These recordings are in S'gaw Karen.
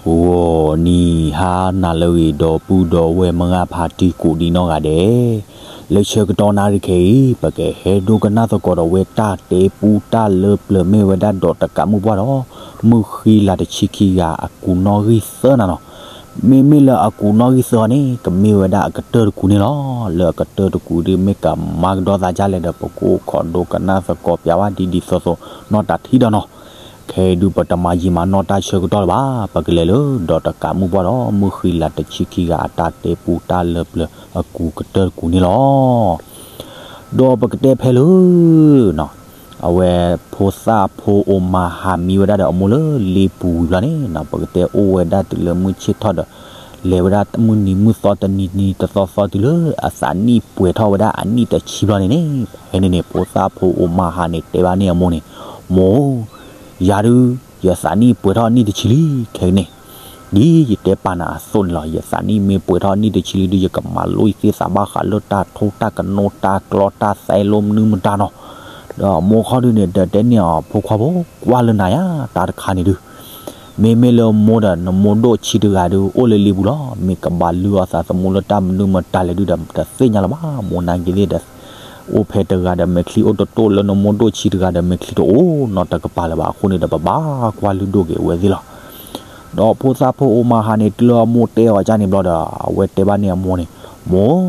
ဂီၤနံၤဟါနၤလၢအဂ့ၤ ဒီပုၢ်ဒီဝဲၢ်မုၢ်ဂၢ်ဖါတံၢ်ကိးဒံနီၢ်ဂၤဒဲး, လၢဆၢကတီၢ်နၣ်ရံၣ်ခဲအံၤ ပကဟဲဒိကနၣ်သကိးဒီးဝဲတၢ်တဲပူတၢ်လၢပျၢၤမ့ၢ်ဝဲဒၣ်ဒီးတကးမုၣ်ပှၢ်ဒီး မုၢ်ဃံလၤတဆံခံဂၤအကူးနီၣ်ဂံၢ်သၢနၤနီၤ. မ့မ့ၢ်လၢအကူးနီၣ်ဂံၢ်သၢအီၤန့ၣ် ကမ့ၢ်ဝဲဒၣ်အကတၢၢ်တကူးန့ၣ်လီၤ. လၢအကတၢၢ်တကူးဒုး မ့ၢ်ကမၤကဒီးသးဒ်လဲၣ်ဒီး ပကအိၣ်ခိးဒိကနၣ်သကိးပၠးဝဲဒ်ဒ်သိးသိးနီၢ်တၢ်ထံဒီးနီၤ. ခဲအံၤဒုးပတမၤယံာ်မၤနီၢ်တၢ်ဆၢကတီၢ်လၢၤဘၣ်. ပကလဲၤလၢဒီးတကးမုၣ်ပှၢ်ဒီး မုၢ်ဃံလၤတဆံခံဂၤအတၢ်တဲပူတၢ်လၢပျၢၤအကူးကတၢၢ်တကူးန့ၣ်လီၤ. ဒီးပကတဲဖဲလၢ အဝဲဖိသၣ်ဖိအိၣ်မၤဟးမံဝဲဒၣ်ဒီးအမိၢ်လၢလ့ပူၤဝံၤဘျီန့ၣ်နီၤ, ပကတဲအိၣ်ဝဲဒၣ်တုၤလၢမုၢ်ဆ့ၣ်ထီၣ်ဒီး လဲၤဝဲဒၣ်မုၢ်နံၤမုၢ်သီတနံၤနံၤတသီသီတုၤလၢအသးနံၣ်ပှဲၤထီၣ်ဝဲဒၣ်အနံၣ်တဆံဘျီန့ၣ်န့ၣ်, ဖဲန့ၣ်န့ၣ် ဖိသၣ်ဖိအိၣ်မၤဟးန့ၣ်တဲဘၣ်န့ၢ်အမိၢ်န့ၣ်, မိၢ်ဧၢ, ယၤဒုး ယသးနံၣ်ပှဲၤထီၣ်အနံၣ်တဆံလံ ခဲကနံၣ် ဒ်ယတဲပာ်နၤအသိးန့ၣ်လီၤ. ယသးနံၣ်မ့ၢ်ပှဲၤထီၣ်နံၣ်တဆံလံဒုး ယကမၤလိယသ့သးဘၣ်ဃးလၢတၢ်ထိတၢ်ကနိတၢ်ကျီတၢ်သဲလိမနုၤမတၤနီၤ. ဒီးမိၢ်ခီဒုးန့ၣ် ဒီးတဲန့ၢ်အီၤ ဖိခွါဖိ ကွၢ်လၢနၤယါ တၢ်တခါန့ၣ်ဒုး မ့မ့ၢ်လၢမိၢ်ဒီး နမိၢ်ဒိၣ်ဆံးတဂၤဒုး အိၣ်လၢလ့ပူၤလီၤ. မ့ၢ်ကဘၣ်လုၢ်အီၣ်သးသမူလၢတၢ်မနုၤမတၤလဲၣ်ဒုးဒီး တသ့ၣ်ညါလၢၤဘၣ်. မိၢ်နာ်က့ၤသ့ၣ်ဒီး အိၣ်ဖဲတဂၤဒီးမဲာ်ချံအိၣ်တတိၢ်လၢနမိၢ်ဒိၣ်ဆံးတဂၤဒီးမဲာ်ချံတအိၣ်နီတကပၤလၢၤဘၣ်အဃိန့ၣ်ဒီး ပဘၣ်ကွၢ်လုၢ်ဒိၣ်က့ၤအဝဲသ့ၣ်လီၤ. ဒီးဖိသၣ်ဖိအိၣ်မၤဟးန့ၣ် တုၤလၢအမိၢ်တဲအီၤကၢ်န့ၣ်ဘျီဒီး အဝဲတဲဘၣ်န့ၢ်အမိၢ်န့ၣ်, မိၢ်,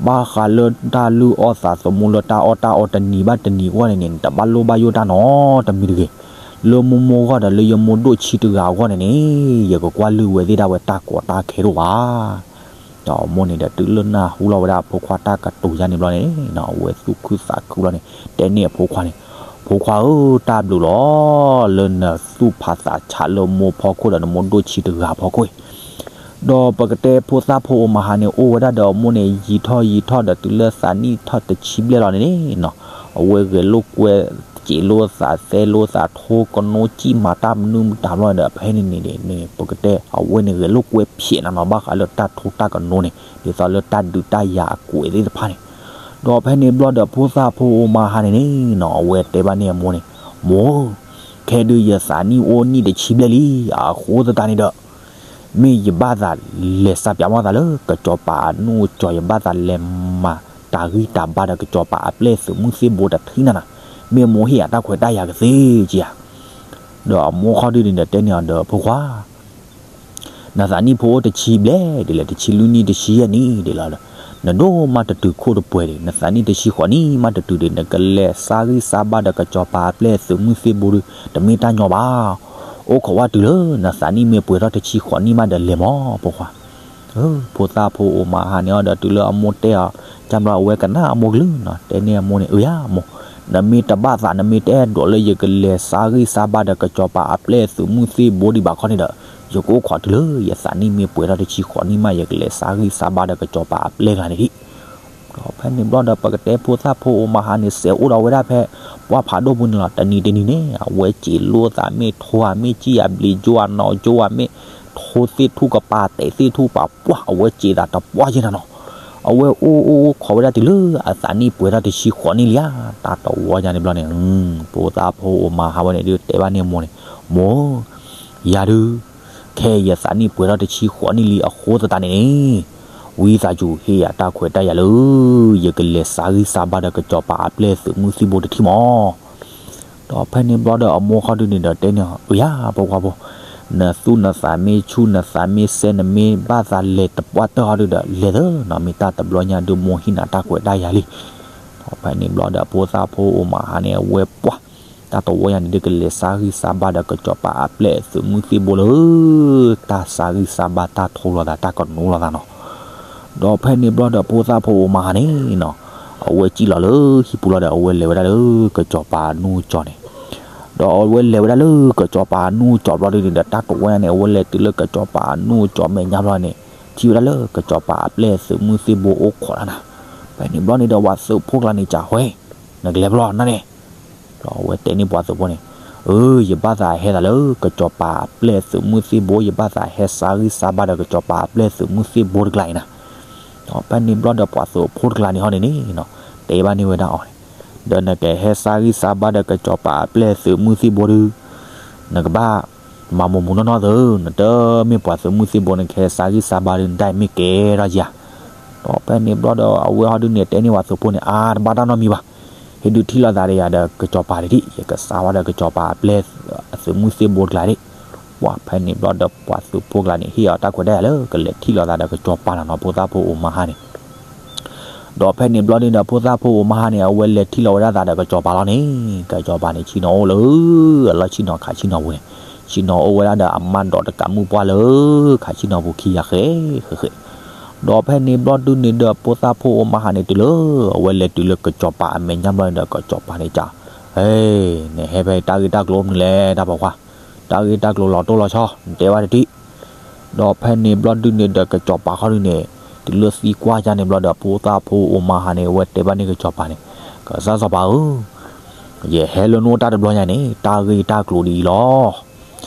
ဘၣ်ဃးလၢတၢ်လုၢ်အီၣ်သးသမူလၢတၢ်အီၣ်တၢ်အီတနံၤဘၣ်တနံၤအဂီၢ်န့ၣ်န့ၣ် နတဘၣ်လိၣ်ဘၣ်ယိၣ်တၢ်နီတမံၤတဂ့ၤ. လၢမိၢ်မိၢ်အဂီၢ်ဒီးလၢယမိၢ်ဒိၣ်ဆံးတဂၤအဂီၢ်န့ၣ်န့ၣ် ယကကွၢ်လုၢ်ဝဲသ့ၣ်ဒၣ်ဝဲတၢ်ကီတၢ်ခဲတအိၣ်ဘၣ်. ဒီးအမိၢ်န့ၣ်ဒီးတုၤလၢနၢ်ဟူလီၤဝဲဒၣ်အဖိခွါတၢ်ကတိၤယါန့ၣ်ဘျီန့ၣ် အဝဲသူၣ်ခုသးခုဘျီန့ၣ် တဲန့ၢ်အဖိခွါန့ၣ်, ဖိခွါဧၢ, တၢ်ဘျုးလီၤ လၢနသူၣ်ဖးသးဆးလၢမိၢ်ဖီခိၣ်ဒီးနမိၢ်ဒိၣ်ဆံးတဂၤဖီခိၣ်အံၤ. ဒီးပကတဲဖိသၣ်ဖိအိၣ်မၤဟးန့ၣ် အိၣ်ဝဲဒၣ်ဒီးအမိၢ်န့ၣ် ယံာ်ထီၣ်ယံာ်ထီၣ်ဒီးတုၤလၢသးနံၣ်ထီၣ်တဆံဘျဲၣ်လီၤန့ၣ်န့ၣ်နီၤ, အဝဲဂဲၤလိာ်ကွဲ စ့းလိာ်သးသဲလိာ်သးထိကနိစံၣ်မၤတၢ်မနုၤမတၤဘျီဒီး ဖဲန့ၣ်န့ၣ်န့ၣ် ပကတဲအဝဲန့ၣ်ဂဲၤလိာ်ကွဲဖျဲးနၤနီၤ ဘၣ်ဃးလၢတၢ်ထိတၢ်ကနိန့ၣ် ဒ်သိးလၢတၢ်ဒုးတၢ်ယၤအကွဲးသ့ၣ်တဖၣ်န့ၣ်. ဒီးဖဲန့ၣ်ဘျီဒီးဖိသၣ်ဖိအိၣ်မၤဟးန့ၣ်န့ၣ်နီၤ အဝဲတဲဘၣ်န့ၢ်အမိၢ်န့ၣ်, မိၢ်, ခဲဒုးယသးနံၣ်အိၣ်နံၣ်တဆံဘျဲၣ်လံ, အဃိသတးန့ၣ်ဒီး မ့ၢ်ယဘၣ်သးလဲၤစါပၠးမီၢ်သးလၢ ကစီၤပၤအနူၢ်အကၠီၤ ယဘၣ်သးလဲၤမၤတၢ်ဂံၢ်တၢ်ဘါဒီးကစီၤပၤအပျဲၢ်သုးမုၢ်သ့ၣ်ဘိတထံၣ်နၤနၤ, မ့ၢ်မိၢ်ဟ့ၣ်ယၤတၢ်ခွဲးတၢ်ယာ်ကသ့ဧါ. ဒီးအမိၢ်ခီဒုန့ၣ်ဒီးတဲန့ၢ်အီၤဒီး ဖိခွါ နသးနံၣ်ဖိအိၣ်တဆံဘျဲၣ်ဒ်လဲၣ်, တဆံလွံၢ်နံၣ်တဆံယဲၢ်နံၣ်ဒ်လဲၣ်ဒီး နဒိၣ်မးတတုၤခိၣ်တပှဲၤဒံး, နသးနံၣ်တဆံဃိးနံၣ်မးတတုၤဒံး နကလဲၤစါဂံၢ်စါဘါဒီးကစီၤပၤအပျဲၢ်သုးမုၢ်သ့ၣ်ဘိဒု တမ့ၢ်တၢ်ညီဘၣ်. အိၣ်ခိးဝဲတုၤလၢ နသးနံၣ်မ့ၢ်ပှဲၤထီၣ်တဆံဃိးနံၣ်မးဒီးလဲၤမီၢ် ဖိခွါ. ဖိသၣ်ဖိအိၣ်မၤဟးန့ၢ်အီၤဒီးတုၤလၢအမိၢ်တဲအီၤ ကၢ်ဘျီအဝဲကနၣ်အမိၢ်ကလုၢ်နီၤ တဲန့ၢ်အမိၢ်န့ၣ် အၢယါမိၢ်, နမ့ၢ်တဘၣ်သး နမ့ၢ်တအဲၣ်ဒိးလၢယကလဲၤစါဂံၢ်စါဘါဒီးကစီၤပၤအပျဲၢ်သုးမုၢ်သ့ၣ်ဘိဒံးဘၣ်ခီန့ၣ်ဒီး ယကအိၣ်ခိးတုၤလၢ ယသးနံၣ်မ့ၢ်ပှဲၤထီၣ်တဆံဃိးနံၣ်မး ယကလဲၤစါဂံၢ်စါဘါဒီးကစီၤပၤအပျဲၢ်ကျါန့ၣ်ဒံး. ဒီးဖဲန့ၣ်ဘျီဒီး ပကတဲဖိသၣ်ဖိအိၣ်မၤဟးန့ၣ် စဲးအိၣ်ဒီးဝဲဒၣ်ဖဲ ပှၢ်ဖးဒိၣ်ပူၤန့ၣ်လီၤ. တနံၤတနံၤန့ၣ် အဝဲစ့းလိာ်သးမ့ၢ်ထိဧါ မ့ၢ်စံၣ်ဧါ ဘျံးကၠိဧါ နီၢ်ကၠိဧါ မ့ၢ်ထိသ့ၣ်ထူၣ်ကပၤ တဲာ်သ့ၣ်ထူၣ်ပာ်ပှၢ် အဝဲစ့းသးတပှၢ်ယဲၢ်နၤနီၤ. အဝဲအိၣ်အိၣ်အိၣ်ခိးဝဲဒၣ်တုၤလၢ အသးနံၣ်ပှဲၤထီၣ်တဆံဃိးနံၣ်လံဧါ. တၢ်တဝီညါန့ၣ်ဘျီန့ၣ် ဖိသၣ်ဖိအိၣ်မၤဟးဝဲန့ၣ်ဒုး တဲဘၣ်န့ၢ်မိၢ်န့ၣ်, မိၢ်, ယၤဒုး ခဲအံၤယသးနံၣ်ပှဲၤထီၣ်တဆံဃိးနံၣ်လံအဃိသတးန့ၣ်န့ၣ် ဝံသးစူၤဟ့ၣ်ယၤတၢ်ခွဲးတၢ်ယာ်လၢ ယကလဲၤစါဂံၢ်စါဘါဒီးကစီၤပၤအပျဲၢ်သုးမုၢ်သံၣ်ဘိတထံၣ်မီၢ်. ဒီးဖဲန့ၣ်ဘျီဒီးအမိၢ်ခီဒုန့ၣ်ဒီးတဲန့ၢ်အီၤ, အၢယါ ဖိခွါဖိ, နသူၣ်နသးမ့ၢ်ဆူၣ် နသးမ့ၢ်စဲ နမ့ၢ်ဘၣ်သးလဲၤတပှၢ်တၢၢ်ဟီဒုဒီး လဲၤသၢနီၤ မ့ၢ်တၢ်တဘျီညါဒုးမိၢ်ဟ့ၣ်နၤတၢ်ခွဲးတၢ်ယာ်လံ. ဒီးဖဲန့ၣ်ဘျီဒီးဖိသၣ်ဖိအိၣ်မၤဟးန့ၣ် အဝဲပှၢ် တၢ်တဝီညါန့ၣ်ဒုးကလဲၤစါဂံၢ်စါဘါဒီးကစီၤပၤအပျဲၢ်သုးမုၢ်သံၣ်ဘိလၢ တၢ်စါဂံၢ်စါဘါတၢ်ထိလိာ်သးတၢ်ကနိလိာ်သးနီၤ. ဒီးဖဲန့ၣ်ဘျီဒီးဖိသၣ်ဖိအိၣ်မၤဟးန့ၣ်နီၤ အဝဲစံၣ်လီၤလၢဟံၣ်ပူၤလီၤဒီး အဝဲလဲၤဝဲဒၣ်လၢကစီၤပၤအနူၢ်ကၠီၤန့ၣ် ဒီးအဝဲလဲၤဝဲဒၣ်လၢကစီၤပၤအနူၢ်ကၠီၤဘျီဒုန့ၣ်ဒီး တၢ်တဝီညါန့ၣ် အဝဲလဲၤတုၤလၢကစီၤပၤအနူၢ်ကၠီၤမဲာ်ညါဘျီန့ၣ် ထံၣ်ဝဲဒၣ်လၢကစီၤပၤအပျဲၢ်သုးမုၢ်သံၣ်ဘိအိၣ်ခိးတၢ်နၤ. ဖဲန့ၣ်ဘျီန့ၣ်ဒီးပှၤသုးဖိတကျါန့ၣ် ကၢ်ဝဲ နကလဲၤဘျီနၤန့ၣ် ဒီးအဝဲတဲန့ၢ်ပှၤသုးဖိန့ၣ်, အၢ ယဘၣ်သးဟဲသးလၢကစီၤပၤအပျဲၢ်သုးမုၢ်သံၣ်ဘိ ယဘၣ်သးဟဲစါဂံၢ်စါဘါဒီးကစီၤပၤအပျဲၢ်သုးမုၢ်သံၣ်ဘိတကျါအံၤနၤ. ဒီးဖဲန့ၣ်ဘျီဒီးပှၤသုးဖိတကျါန့ၣ်ဟီန့ၣ်န့ၣ် တဲဘၣ်န့ၢ်ဝဲဒၣ်အီၤန့ၣ်, ဒီးနကဟဲစါဂံၢ်စါဘါဒီးကစီၤပၤအပျဲၢ်သုးမုၢ်သံၣ်ဘိဒု နကဘၣ် မၤမိၢ်မူနီၢ်နီၢ်သု, နတမ့ၢ်ပှၤသုးမုၢ်သံၣ်ဘိန့ၣ် ခဲစးဂံၢ်စးဘါဒုး နတၢ်အံၤမ့ၢ်ကဲထီၣ်ယၤ. ဒီးဖဲန့ၣ်ဘျီဒီး အဝဲဟီဒုန့ၣ် တဲန့ၢ်ပှၤသုးဖိန့ၣ် အါ တဘၣ်တၢ်နီတမံၤဘၣ်. ဟ့ၣ်ဒုးထံၣ်လိာ်သးဒီးယၤဒီးကစီၤပၤတထံၣ်, ယကစးဝဲဒီးကစီၤပၤအပျဲၢ်အသုးမုၢ်သံၣ်ဘိတကျါဒၣ်. ပှၤဖဲန့ၣ်ဘျီဒီး ပှၤသုးဖိကျါန့ၣ် ဟ့ၣ်အီၤတၢ်ခွဲးတၢ်ယာ်လၢ ကလဲၤထံၣ်လိာ်သးဒီးကစီၤပၤလီၤနီၤ, ဖိသၣ်ဖိအိၣ်မါဟါန့ၣ် ဒီးဖဲန့ၣ်ဘျီဒုန့ၣ်ဒီး ဖိသၣ်ဖိအိၣ်မါဟါန့ၣ် အဝဲလဲၤထံၣ်လိာ်ဝဲဒၣ်သးဒီးကစီၤပၤလီၤန့ၣ်, ကစီၤပၤန့ၣ် ဆ့ၣ်နီၤအိၣ်လၢ အလီၢ်ဆ့ၣ်နီၤခးဆ့ၣ်နီၤပူၤန့ၣ်, ဆ့ၣ်နီၤအိၣ်ဝဲဒၣ်ဒီးအမါဒီးတကးမုၣ်ပှၢ်လၢ ခးဆ့ၣ်နီၤပူၤခံဂၤဃဲဃဲဃဲ. ဒီးဖဲန့ၣ်ဘျီဒုန့ၣ်ဒီး ဖိသၣ်ဖိအိၣ်မါဟါန့ၣ် တုၤလၢ အဝဲလဲၤတုၤလၢကစီၤပၤအမဲာ်ညါဘျီန့ၣ်ဒီး ကစီၤပၤန့ၣ် က ဟဲ နဟဲဖဲတၢ်ဂ့ၢ်တၢ်ကျိၤမနုၤလဲၣ် တၢ်ပိာ်ခွါ, တၢ်ဂ့ၢ်တၢ်ကျိၤလီၤတိၢ်လီၤဆီ နတဲဘၣ်တထံၣ်. ဒီးဖဲန့ၣ်ဘျီဒုန့ၣ်ဒီး ကစီၤပၤခီဒုန့ၣ် တုၤလၢသံကွၢ်ယါန့ၣ်ဘျီဒီး ဖိသၣ်ဖိအိၣ်မါဟါန့ၣ် အဝဲတဲဘၣ်န့ၢ်ကစီၤပၤန့ၣ်, ကစၢ်စီၤပၤဧၢ, ယဟဲလၢနအိၣ်တၢ်တဘျီညါန့ၣ် တၢ်ဂ့ၢ်တၢ်ကျိၤဒ်အံၤလီၤ.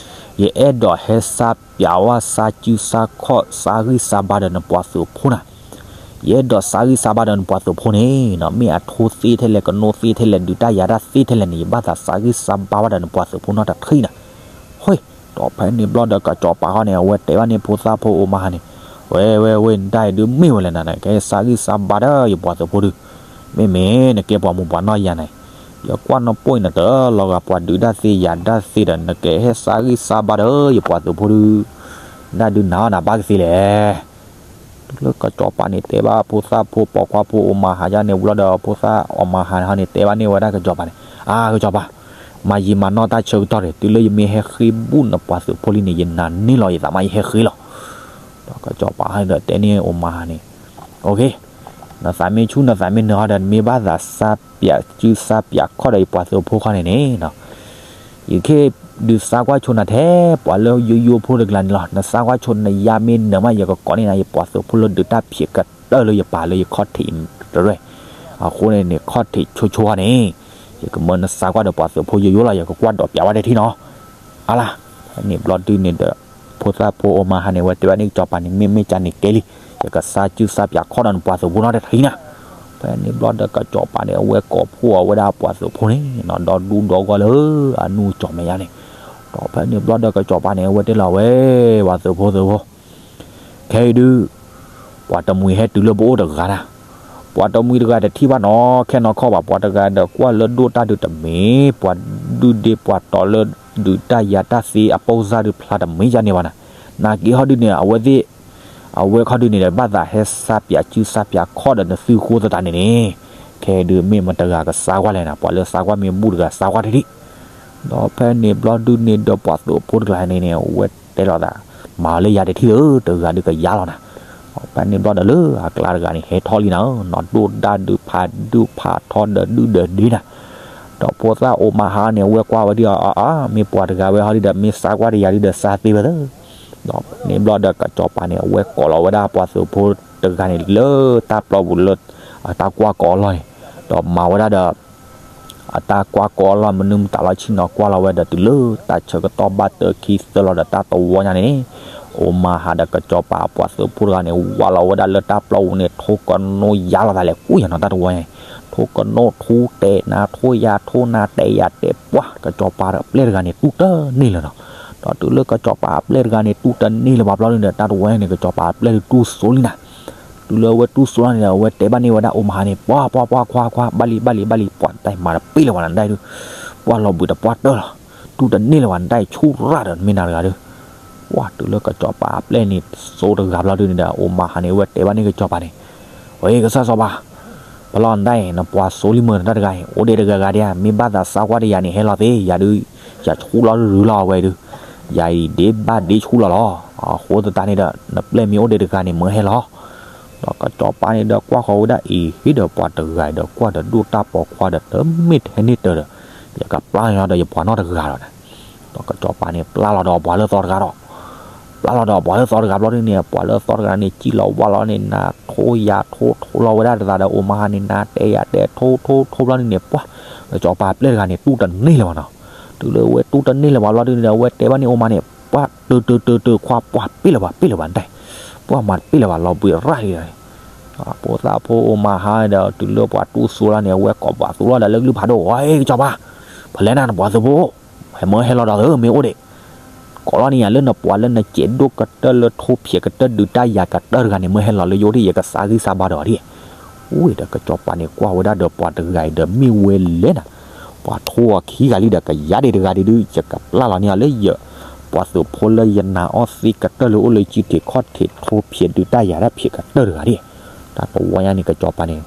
ယအဲၣ်ဒိးဟဲစါပၠးဝဲစါစုစါခီၣ် စါဂံၢ်စါဘါဒီးနပှၤသုးဖိနၤ. ယအဲၣ်ဒိးစါဂံၢ်စါဘါဒီးနပှၤသုးဖိန့ၣ်, မ့ၢ်အထိသ့ထဲလဲၣ် ကနိသ့ထဲလဲၣ် ဒုးတၢ်ယၤတၢ်သ့ထဲလဲၣ်န့ၣ် ယဘၣ်သးစါဂံၢ်စါဘါဘၣ်ဒီးနပှၤသုးဖိနီတထံၣ်နၤ. ဟ့, ဒီးဖဲန့ၣ်ဘျီဒီး ကစီၤပၤခီန့ၣ် အဝဲတဲဘၣ်န့ၢ်ဖိသၣ်ဖိအိၣ်မါဟါန့ၣ်, ဝဲ ဝဲ ဝဲ နတၢ်အံၤဒုးမ့ၢ်ဝဲလဲၣ်နၤ, နကဟဲစါဂံၢ်စါဘါဒီးယပှၤသုးဖိဒုး, မ့မ့ၢ်နကဲပှၤမူးပှၤနီၢ်ယၤန့ၣ်, ယကွၢ်နပိၢ်အံၤနတလီၤဂာ်ပှၤဒုးတၢ်သ့ယၤတၢ်သ့ဒီး နကဟဲစါဂံၢ်စါဘါဒီးယပှၤသုးဖိဒုး, နဒုးနၤအီၣ်နၤဘၣ်ကသ့လဲၣ်. တုၤလၢကစီၤပၤန့ၣ် တဲဘၣ်ဖိသၣ်ဖိပိာ်ခွါဖိအိၣ်မါဟါယါန့ၣ် ဝံၤလီၤဒီး ဖိသၣ်အိၣ်မါဟါန့ၣ် တဲဘၣ်န့ၢ်ဝဲဒၣ်ကစီၤပၤန့ၣ်, အါ ကစီၤပၤ, မၤယံာ်မၤနီၢ်တၢ်ဆၢကတီၢ်ဒီး တုၤလၢယမ့ၢ်ဟဲဃ့ဘူၣ်နပှၤသုးဖိလံန့ၣ် ယနာ်န့ၢ်လီၤယသးမး ယဟဲဃ့လီၤ. ဒီးကစီၤပၤဟီဒီးတဲန့ၢ်အိၣ်မါဟါန့ၣ်, နသးမ့ၢ်ဆူၣ်နသးမ့ၢ်နၢၤဟီဒီး နမ့ၢ်ဘၣ်သးစါပၠးစုစါပၠးခီၣ်ဒီးယပှၤသုးဖိခီန့ၣ်န့ၣ် ယကဟ့ၣ်ဒုးစါကွၢ်ဆိနၤထဲ ပှၤလၢယိယိဖိတကျါန့ၣ်လီၤ. နစါကွၢ်ဆိနယါမ့ၢ်နၢၤမး ယကကိးန့ၢ်နၤ ယပှၤသုးဖိလၢဒုးတၢ်ဖျဲးကတၢၢ်လၢယပာ်လၢယခီၣ်ထံးတရဲၣ်. အဃိန့ၣ်န့ၣ် ခီၣ်ထံးဆိဆိခီန့ၣ် ယကမၢနစါကွၢ်ဒီးပှၤသုးဖိယိယိလီၤ ယကကွၢ်ဒိးပၠးဝဲတထံၣ်နီၤ. အါလါ, ဖဲန့ၣ်ဘျီဒုန့ၣ်ဒီး ဖိသၣ်ဖိအိၣ်မါဟါန့ၣ် အဝဲတဲဘၣ်န့ၢ်ကစီၤပၤန့ၣ် မ့ၢ်မ့ၢ်ကန့ၣ်ကဲလံ, ယကစါစုစါပၠးခီၣ်ဒီးနပှၤသုးဖိနီတထံၣ်နၤ. ဖဲန့ၣ်ဘျီဒီးကစီၤပၤန့ၣ် အဝဲကိးဖှိၣ်အဝဲဒၣ်ပှၤသုးဖိန့ၣ်နီၤ ဒီဒူၣ်ဒီဂီၢ်လၢအနူၢ်ကၠီၤမဲာ်ညါန့ၣ်, ဒီးဖဲန့ၣ်ဘျီဒီးကစီၤပၤန့ၣ် အဝဲတဲလီၤဝဲ ပှၤသုးဖိသုးဖိ ခဲအံၤဒုး ပှၤတမှံၤဟဲတုၤလၢပအိၣ်တဂၤနၤ, ပှၤတမှံၤတဂၤတထံၣ်ဘၣ်နီၢ်ခဲနီၢ်ခီဘၣ် ပှၤတဂၤဒီးကွၢ်လၢဒိၣ်တၢ်ဒုးတမ့ၢ် ပှၤဒုၣ်ဒ့ပှၤတီၤလၢဒုးတၢ်ယၤတၢ်သ့အပိၢ်စၢ်ဒုးဖျါတမ့ၢ်ယါန့ၣ်ဘၣ်နၤ, နာ်က့ဟီဒုးန့ၣ် အဝဲသ့ၣ် အဝဲခီဒုးန့ၣ်ဒီး ဘၣ်သးဟဲစါပၠးစုစါပၠးခီၣ်ဒီးနသုးဃိသတးန့ၣ်န့ၣ်, ခဲအံၤဒုးမ့ၢ်မတဂၤကစါကွၢ်လဲၣ်နၤ ပှၤလၢစါကွၢ်မ့ၢ်ဘူၣ်တဂၤစါကွၢ်တထံၣ် ဒီးဖဲန့ၣ်ဘျီဒုးန့ၣ်ဒီးပှၤသုးဖိတဂၤန့ၣ်န့ၣ် အဝဲတဲလီၤသး မၤလၢယၤတထံၣ်ဧၢ တဂၤဒုးကယါလီၤနၤ, ဖဲန့ၣ်ဘျီဒီးလၢအကျါတဂၤန့ၣ် ဟဲထီၣ်လံနၤဧၢ နီၢ်ဒိၣ်ဒၣ်ဒုးဖးဒုးဖးထီဒီးဒုၣ်ဒီးဒ့နၤ, ဒီးဖိသၣ်အိၣ်မါဟါန့ၣ် အဝဲကွၢ်ဝဲဒ်အီၤ အါ မ့ၢ်ပှၤတဂၤဝဲဟီဒုးဒီး မ့ၢ်စါကွၢ်တယၤဒုးဒီးစါသ့ဝဲသၢ ဒီးဖဲန့ၣ်ဘျီဒီးကစီၤပၤန့ၣ် အဝဲကိးလီၤဝဲဒၣ်ပှၤသုးဖိတဂၤန့ၣ်လၢတၢ်ပျီပူၤလၢ အတၢ်ကွၢ်ကိးအလီၢ်န့ၣ်, ဒီးမၤဝဲဒၣ်ဒီး အတၢ်ကွၢ်ကိးအလီၢ်မနုၤမတၤလီၤ ဆ့ၣ်နီၤကွၢ်လီၤဝဲဒီးတုၤလၢတၢ်ဆၢကတီၢ်ဘၣ်တၢခံသၢလီၤဒီးတၢ်တဝီညါန့ၣ်န့ၣ်, အိၣ်မၤဟးဒီးကစီၤပၤအပှၤသုးဖိတဂၤန့ၣ် ဝးလီၤဝဲဒၣ်လၢတၢ်ပျီပူၤန့ၣ် ထိကနိယါလီၤသးလဲၤကူၣ်ယါနီၤ တၢ်တဝီညါန့ၣ်, ထိကနိထိတဲာ်နၤထိယၤထိနၤတဲာ်ယၤတဲာ်ပှၢ် ကစီၤပၤအပျဲၢ်တဂၤန့ၣ် တူၢ်တန့ၢ်လၢၤနီၤ, ဒီးတုၤလၢကစီၤပၤအပျဲၢ်တဂၤန့ၣ် တူၢ်တန့ၢ်လၢၤဘၣ်ဘျီဒုးဒီး တၢ်တဝီညါန့ၣ် ကစီၤပၤအပျဲၢ်ဒုးတူၢ်စိလံနၤ တုၤလၢအဝဲတူၢ်စိလီၤန့ၣ်ဒီး အဝဲတဲဘၣ်န့ၢ်ဝဲဒၣ်အိၣ်မၤဟါန့ၣ် ပှၤ ပှၤ ပှၤ ခွါ ခွါ ဘၣ်လံ ဘၣ်လံ ဘၣ်လံ ပှၤတၢ်မၤတပ့ၢ်လၢၤဝဲနၤဒၣ်ဒုး, ပှၤလီၤဘှံးတပှၢ်တၢၢ်လီၤ, တူၢ်တန့ၢ်လၢၤဝဲနၤဒၣ်အံၤ ဆူၣ်ရၣ်ဒီးမ့ၢ်နၤတဂၤဒုး, ပှၤတုၤလၢကစီၤပၤအပျဲၢ်န့ၣ် စိတဂၤဘျီဒုးန့ၣ်ဒီး အိၣ်မၤဟါန့ၣ် အဝဲတဲဘၣ်န့ၢ်ကစီၤပၤန့ၣ်, ဝဲကစၢ်စီၤပၤ ဖဲလီၤနဒၣ်အံၤ နပှၤစိလံမုၢ်နတၢ်တဂၤအံၤ အိၣ်ဒံးတဂၤဂၤဒံးဧါ, မ့ၢ်ဘၣ်သးစါကွၢ်တယၤန့ၣ် ဟဲလီၤသ့ ယၤဒုး, ယၤဆူၣ်လီၤရုၢ်လီၤအဝဲဒုး, ယၤအံၤဒ့ဘၣ်ဒ့ဆူၣ်လီၤလီၤ, အဃိသတးန့ၣ်ဒီး နပျဲၢ်မ့ၢ်အိၣ်ဒံးတဂၤန့ၣ် မၢဟဲလီၤ, ဒီးကစီၤပၤန့ၣ်ဒီးကွၢ်ဃီၤဝဲဒၣ်အံၤ ဟံၣ်ဒီးပှၤတဂၤအံၤဒီးကွၢ်ဒီးဒိၣ်တၢ်ပိာ်ခွါဒီးတမ့ၢ်ထဲန့ၣ်တၢ်ဒီး, ယကပျၢ်ညီဒီးယပှၤနီတဂၤလီၤနၤ, ဒီးကစီၤပၤန့ၣ်ပျၢ်လီၤဒီးပှၤလၢသီတဂၤဒီး ပျၢ်လီၤဒီးပှၤလၢသီတဂၤဘျီဒုးန့ၣ် ပှၤလၢသီတဂၤန့ၣ် စံၣ်လီၤဝါလီၤန့ၣ် နၤထိယၤထိထိလီၤဝဲဒၣ်တသးဒီး အိၣ်မၤဟါန့ၣ် နၤတဲယၤတဲထိထိထိဘျီဒုးန့ၣ် ပှၤ ကစီၤပၤပျဲၢ်တဂၤန့ၣ် တူၢ်တန့ၢ်လၢၤဘၣ်နီၤ, တုၤလၢအဝဲတူၢ်တန့ၢ်လၢၤဘၣ်ဘျီဒုးန့ၣ်ဒီး အဝဲတဲဘၣ်န့ၢ်အိၣ်မၤန့ၣ် ပှၤ တၢတၢတၢတၢ ခွါ ပှၤပ့ၢ်လၢၤဘၣ် ပ့ၢ်လၢၤဘၣ်နတၢ်, ပှၤမၤတပ့ၢ်လၢၤဘၣ်လီၤဘှံးရၣ်လံဒီး ဖိသၣ်ဖိအိၣ်မၤဟါဒီး တုၤလၢပှၤတူၢ်စိလီၤန့ၣ် အဝဲကိးပှၤသူလီၤဒီးလၢကလုၢ်ဖးဒိၣ် ဝဲကစီၤပၤ ဖဲလဲၣ်နၤ နပှၤသုးဖိ ဟဲမၢဟဲလီၤဒီးသုမ့ၢ်အိၣ်ဒံး, ကိးလီၤန့ၢ်ယၤလၢနပှၤလၢနစဲးဒိၣ်ကတၢၢ်လၢထိဖျဲးကတၢၢ်ဒုးတၢ်ယၤကတၢၢ်တဂၤန့ၣ် မၢဟဲလီၤလၢယအိၣ်ဒ် ယကစါဂံၢ်စါဘါဒီးအီၤဒ်. ဝံၤဒီးကစီၤပၤန့ၣ် ကွၢ်ဝဲဒၣ်ဒီးပှၤတဂၤအံၤဒီးမ့ၢ်ဝဲလဲၣ်နၤ, ပှၤထိအီၤခံဂၤလံဒီး ကယၤဒံးတဂၤဒံးဒုး ယကပျၢ်လီၤန့ၢ်အီၤလၢယ ပှၤသုးဖိလၢယနာ်အီၣ်သ့ကတၢၢ်လၢအိၣ်လၢယစုထံးခီၣ်ထံး ထိဖျဲးဒုးတၢ်ယၤတၢ်ဖျဲးကတၢၢ်တဂၤဒ်. တၢ်တဝီညါန့ၣ် ကစီၤပၤန့ၣ်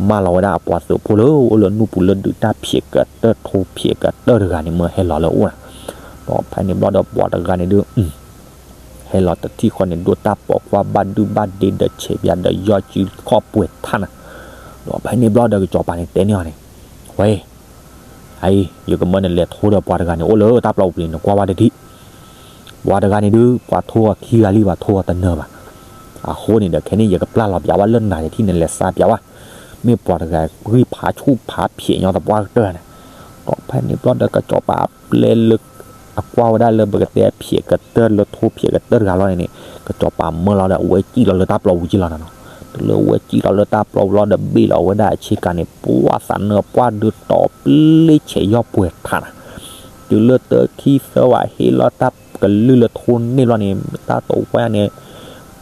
မၢလီၤဝဲဒၣ်အပှၤသုးဖိလၢအိၣ်လၢနူၢ်ပူၤလၢဒုးတၢ်ဖျဲးကတၢၢ်ထိဖျဲးကတၢၢ်တဂၤန့ၣ် မၢဟဲလီၤလၢအအိၣ်နၤ. ဒီးဖဲန့ၣ်ဘျီဒီးပှၤတဂၤန့ၣ်ဒုး ဟဲလီၤတထံၣ်ဃီန့ၣ် ဒိၣ်တၢ်ပိာ်ခွါဘၣ်ဒုဘၣ်ဒ့ဒီးဆဲးပၠးဒီးယီၢ်စုခီၣ်ပှဲၤထးနၤ. ဒီးဖဲန့ၣ်ဘျီဒီးကစီၤပၤန့ၣ်တဲန့ၢ်အီၤန့ၣ်, ဝဲ အံၤ ယကမၢနလဲၤထိဒီးပှၤတဂၤန့ၣ် အိၣ်လၢတၢ်ပျီပူၤပူၤန့ၣ် နကွၢ်ဝဲတထံၣ်. ပှၤတဂၤန့ၣ်ဒုး ပှၤထိအီၤခံဂၤလံ ပှၤထိအီၤတနၢၤဘၣ်. အဃိန့ၣ်ဒီး ခဲန့ၣ် ယကပျၢ်လီၤပၠးဝဲလၢနၤတထံၣ်န့ၣ် လဲၤစါပၠးဝဲ, မ့ၢ်ပှၤတဂၤဂံၢ်ဖးဆူၣ်ဖးဖျဲးညီသပှၢ်ကတၢၢ်န့ၣ်. ဒီးဖဲန့ၣ်ဘျီဒီးကစီၤပၤအပျဲၢ်လၢ အကွၢ်ဝဲဒၣ်လၢပကတဲဖျဲးကတၢၢ်လၢထိဖျဲးကတၢၢ်တဂၤလီၤန့ၣ်န့ၣ် ကစီၤပၤမၢလီၤဒီး အဝဲစံၣ်လီၤလၢတၢ်ပျီပူၤက့လီၤနၤနီၤ. တုၤလၢအဝဲစံၣ်လီၤလၢတၢ်ပျီပူၤလီၤဒီး ဘ့ၣ်လီၤဝဲဒၣ်အဆ့ကၤန့ၣ် ပှၢ်သးနၢပှၢ်ဒုးတီၤပျ့ဆဲးယီၢ်ပှဲၤထးနၤ. တုၤလၢတၢ်ခံသၢဝဲဟ့ၣ်လီၤတၢ်ကလုၢ်လၢထိန့ၢ်ဘျီန့ၣ် တၢ်တဝီညါန့ၣ်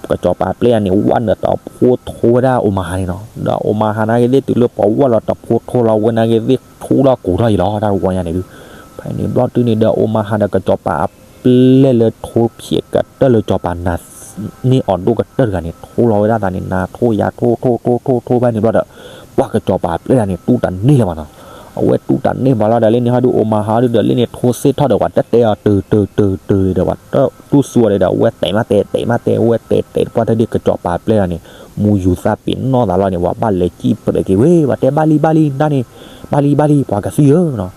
ကစီၤပၤအပျဲၢ်န့ၣ် ဝဲနုာ်တဖိထိဝဲဒၣ်အိၣ်မၤဟးန့ၣ်နီၤ. ဒီးအိၣ်မၤဟးနာ်က့သ့ၣ် တုၤလၢပှၤဝဲလီၤတဖိထိလီၤဝဲနာ်က့သ့ၣ် ဆူၣ်ထီၣ်ကိၤထီၣ်အံၤလီၤ တၢ်တဝီညါန့ၣ်ဒုး. ဖဲန့ၣ်ဘျီဒုန့ၣ်ဒီး အိၣ်မၤဟးဒီးကစီၤပၤအပျဲၢ်လၢထိဖျဲးကတၢၢ်လၢကစီၤပၤနာ်န့ၢ်အီၤဒိၣ်ကတၢၢ်တဂၤန့ၣ် ထိလီၤဝဲဒၣ်သးန့ၣ် နၤထိယၤထိထိထိထိထိဖဲန့ၣ်ဘျီဒီး ပှၤကစီၤပၤအပျဲၢ်တဂၤန့ၣ် တူၢ်တၢ်န့ၢ်လၢၤဘၣ်နီၤ. အဝဲတူၢ်တၢ်န့ၢ်ဘၣ်လီၤဒီး လၢန့ၣ်ဟီဒုး အိၣ်မၤဟးဒုးဒီး လၢန့ၣ်ထိသ့ၣ်ထီၣ်ဒီး ပှၤတဲတဲအီၤ တုၤတုၤတုၤတုၤဒီး ပှၤတူၢ်စူၤအီၤဒီး အဝဲတဲာ်မးတဲာ် တဲာ်မးတဲာ် အဝဲတဲာ်တဲာ်တပှၢ်တၢၢ်ဒ် ကစီၤပၤအပျဲၢ်တဂၤန့ၣ် မူယူၤသးပ့ၤနီၣ်သးလီၤန့ၣ် ပှၤဘၣ်လဲၤစံၣ်ပြဲးက့ၤဝဲ ပှၤတဲဘၣ်လံဘၣ်လံ နၤန့ၣ် ဘၣ်လံဘၣ်လံ ပှၤကသံဧၢနီၤ.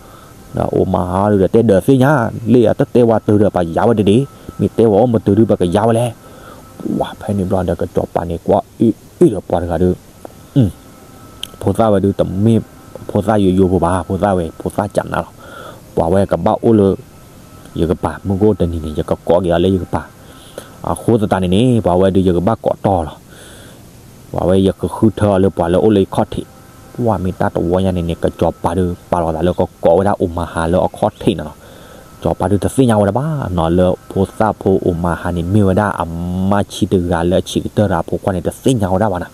ဒီးအိၣ်မၤဟးဒုးဒီး တဲဒၢးသ့ၣ်ညါ လၢအတတဲဝဲတုၤဒီး ပှၤယါဝဲတဒ့ မ့ၢ်တဲဝဲအိၣ်မတုၤဒုး ပကယါဝဲလဲၣ်. ပှၤဖဲန့ၣ်ဘျီဒီး ကစီၤပၤန့ၣ် ကွၢ်အ့ၣ်အ့ၣ်ဒီးပှၤတဂၤဒီး ဖိသၣ်ဝဲဒုးတမ့ၢ်ဖိသၣ်ယိယိဖိဘၣ် ဖိသၣ်ဝဲ ဖိသၣ်ကၢ်နါလီၤ. ပှၤဝဲကဘၣ်အိၣ်လၢ ယကပၤ မုၢ်ကအိၣ်တနံၤန့ၣ် ယကကိးက့ၤအီၤလၢယကပၤ. အဃိသတးန့ၣ်န့ၣ် ပှၤဝဲဒုးယကဘၣ်ကိးတီၢ်လီၤ. ပှၤဝဲယကဃုထၢအီၤလၢပှၤလၢအိၣ်လၢယခီၣ်ထံး. ပှၤမ့ၢ်တၢ်တဝီညါန့ၣ်န့ၣ် ကစီၤပၤဒုးပာ်လီၤသးလၢကကိးဝဲဒၣ်အိၣ်မၤဟးလၢအခီၣ်ထံးန့ၣ်လီၤ. ကစီၤပၤဒုးတသ့ၣ်ညါဝဲဒၣ်ဘၣ်နီၤ လၢဖိသၣ်ဖိအိၣ်မၤဟးန့ၣ် မ့ၢ်ဝဲဒၣ်အမါဆံးတဂၤလၢအဆံးကတၢၢ်တဂၤအဖိခွါန့ၣ် တသ့ၣ်ညါဝဲဒၣ်ဘၣ်နီၤ.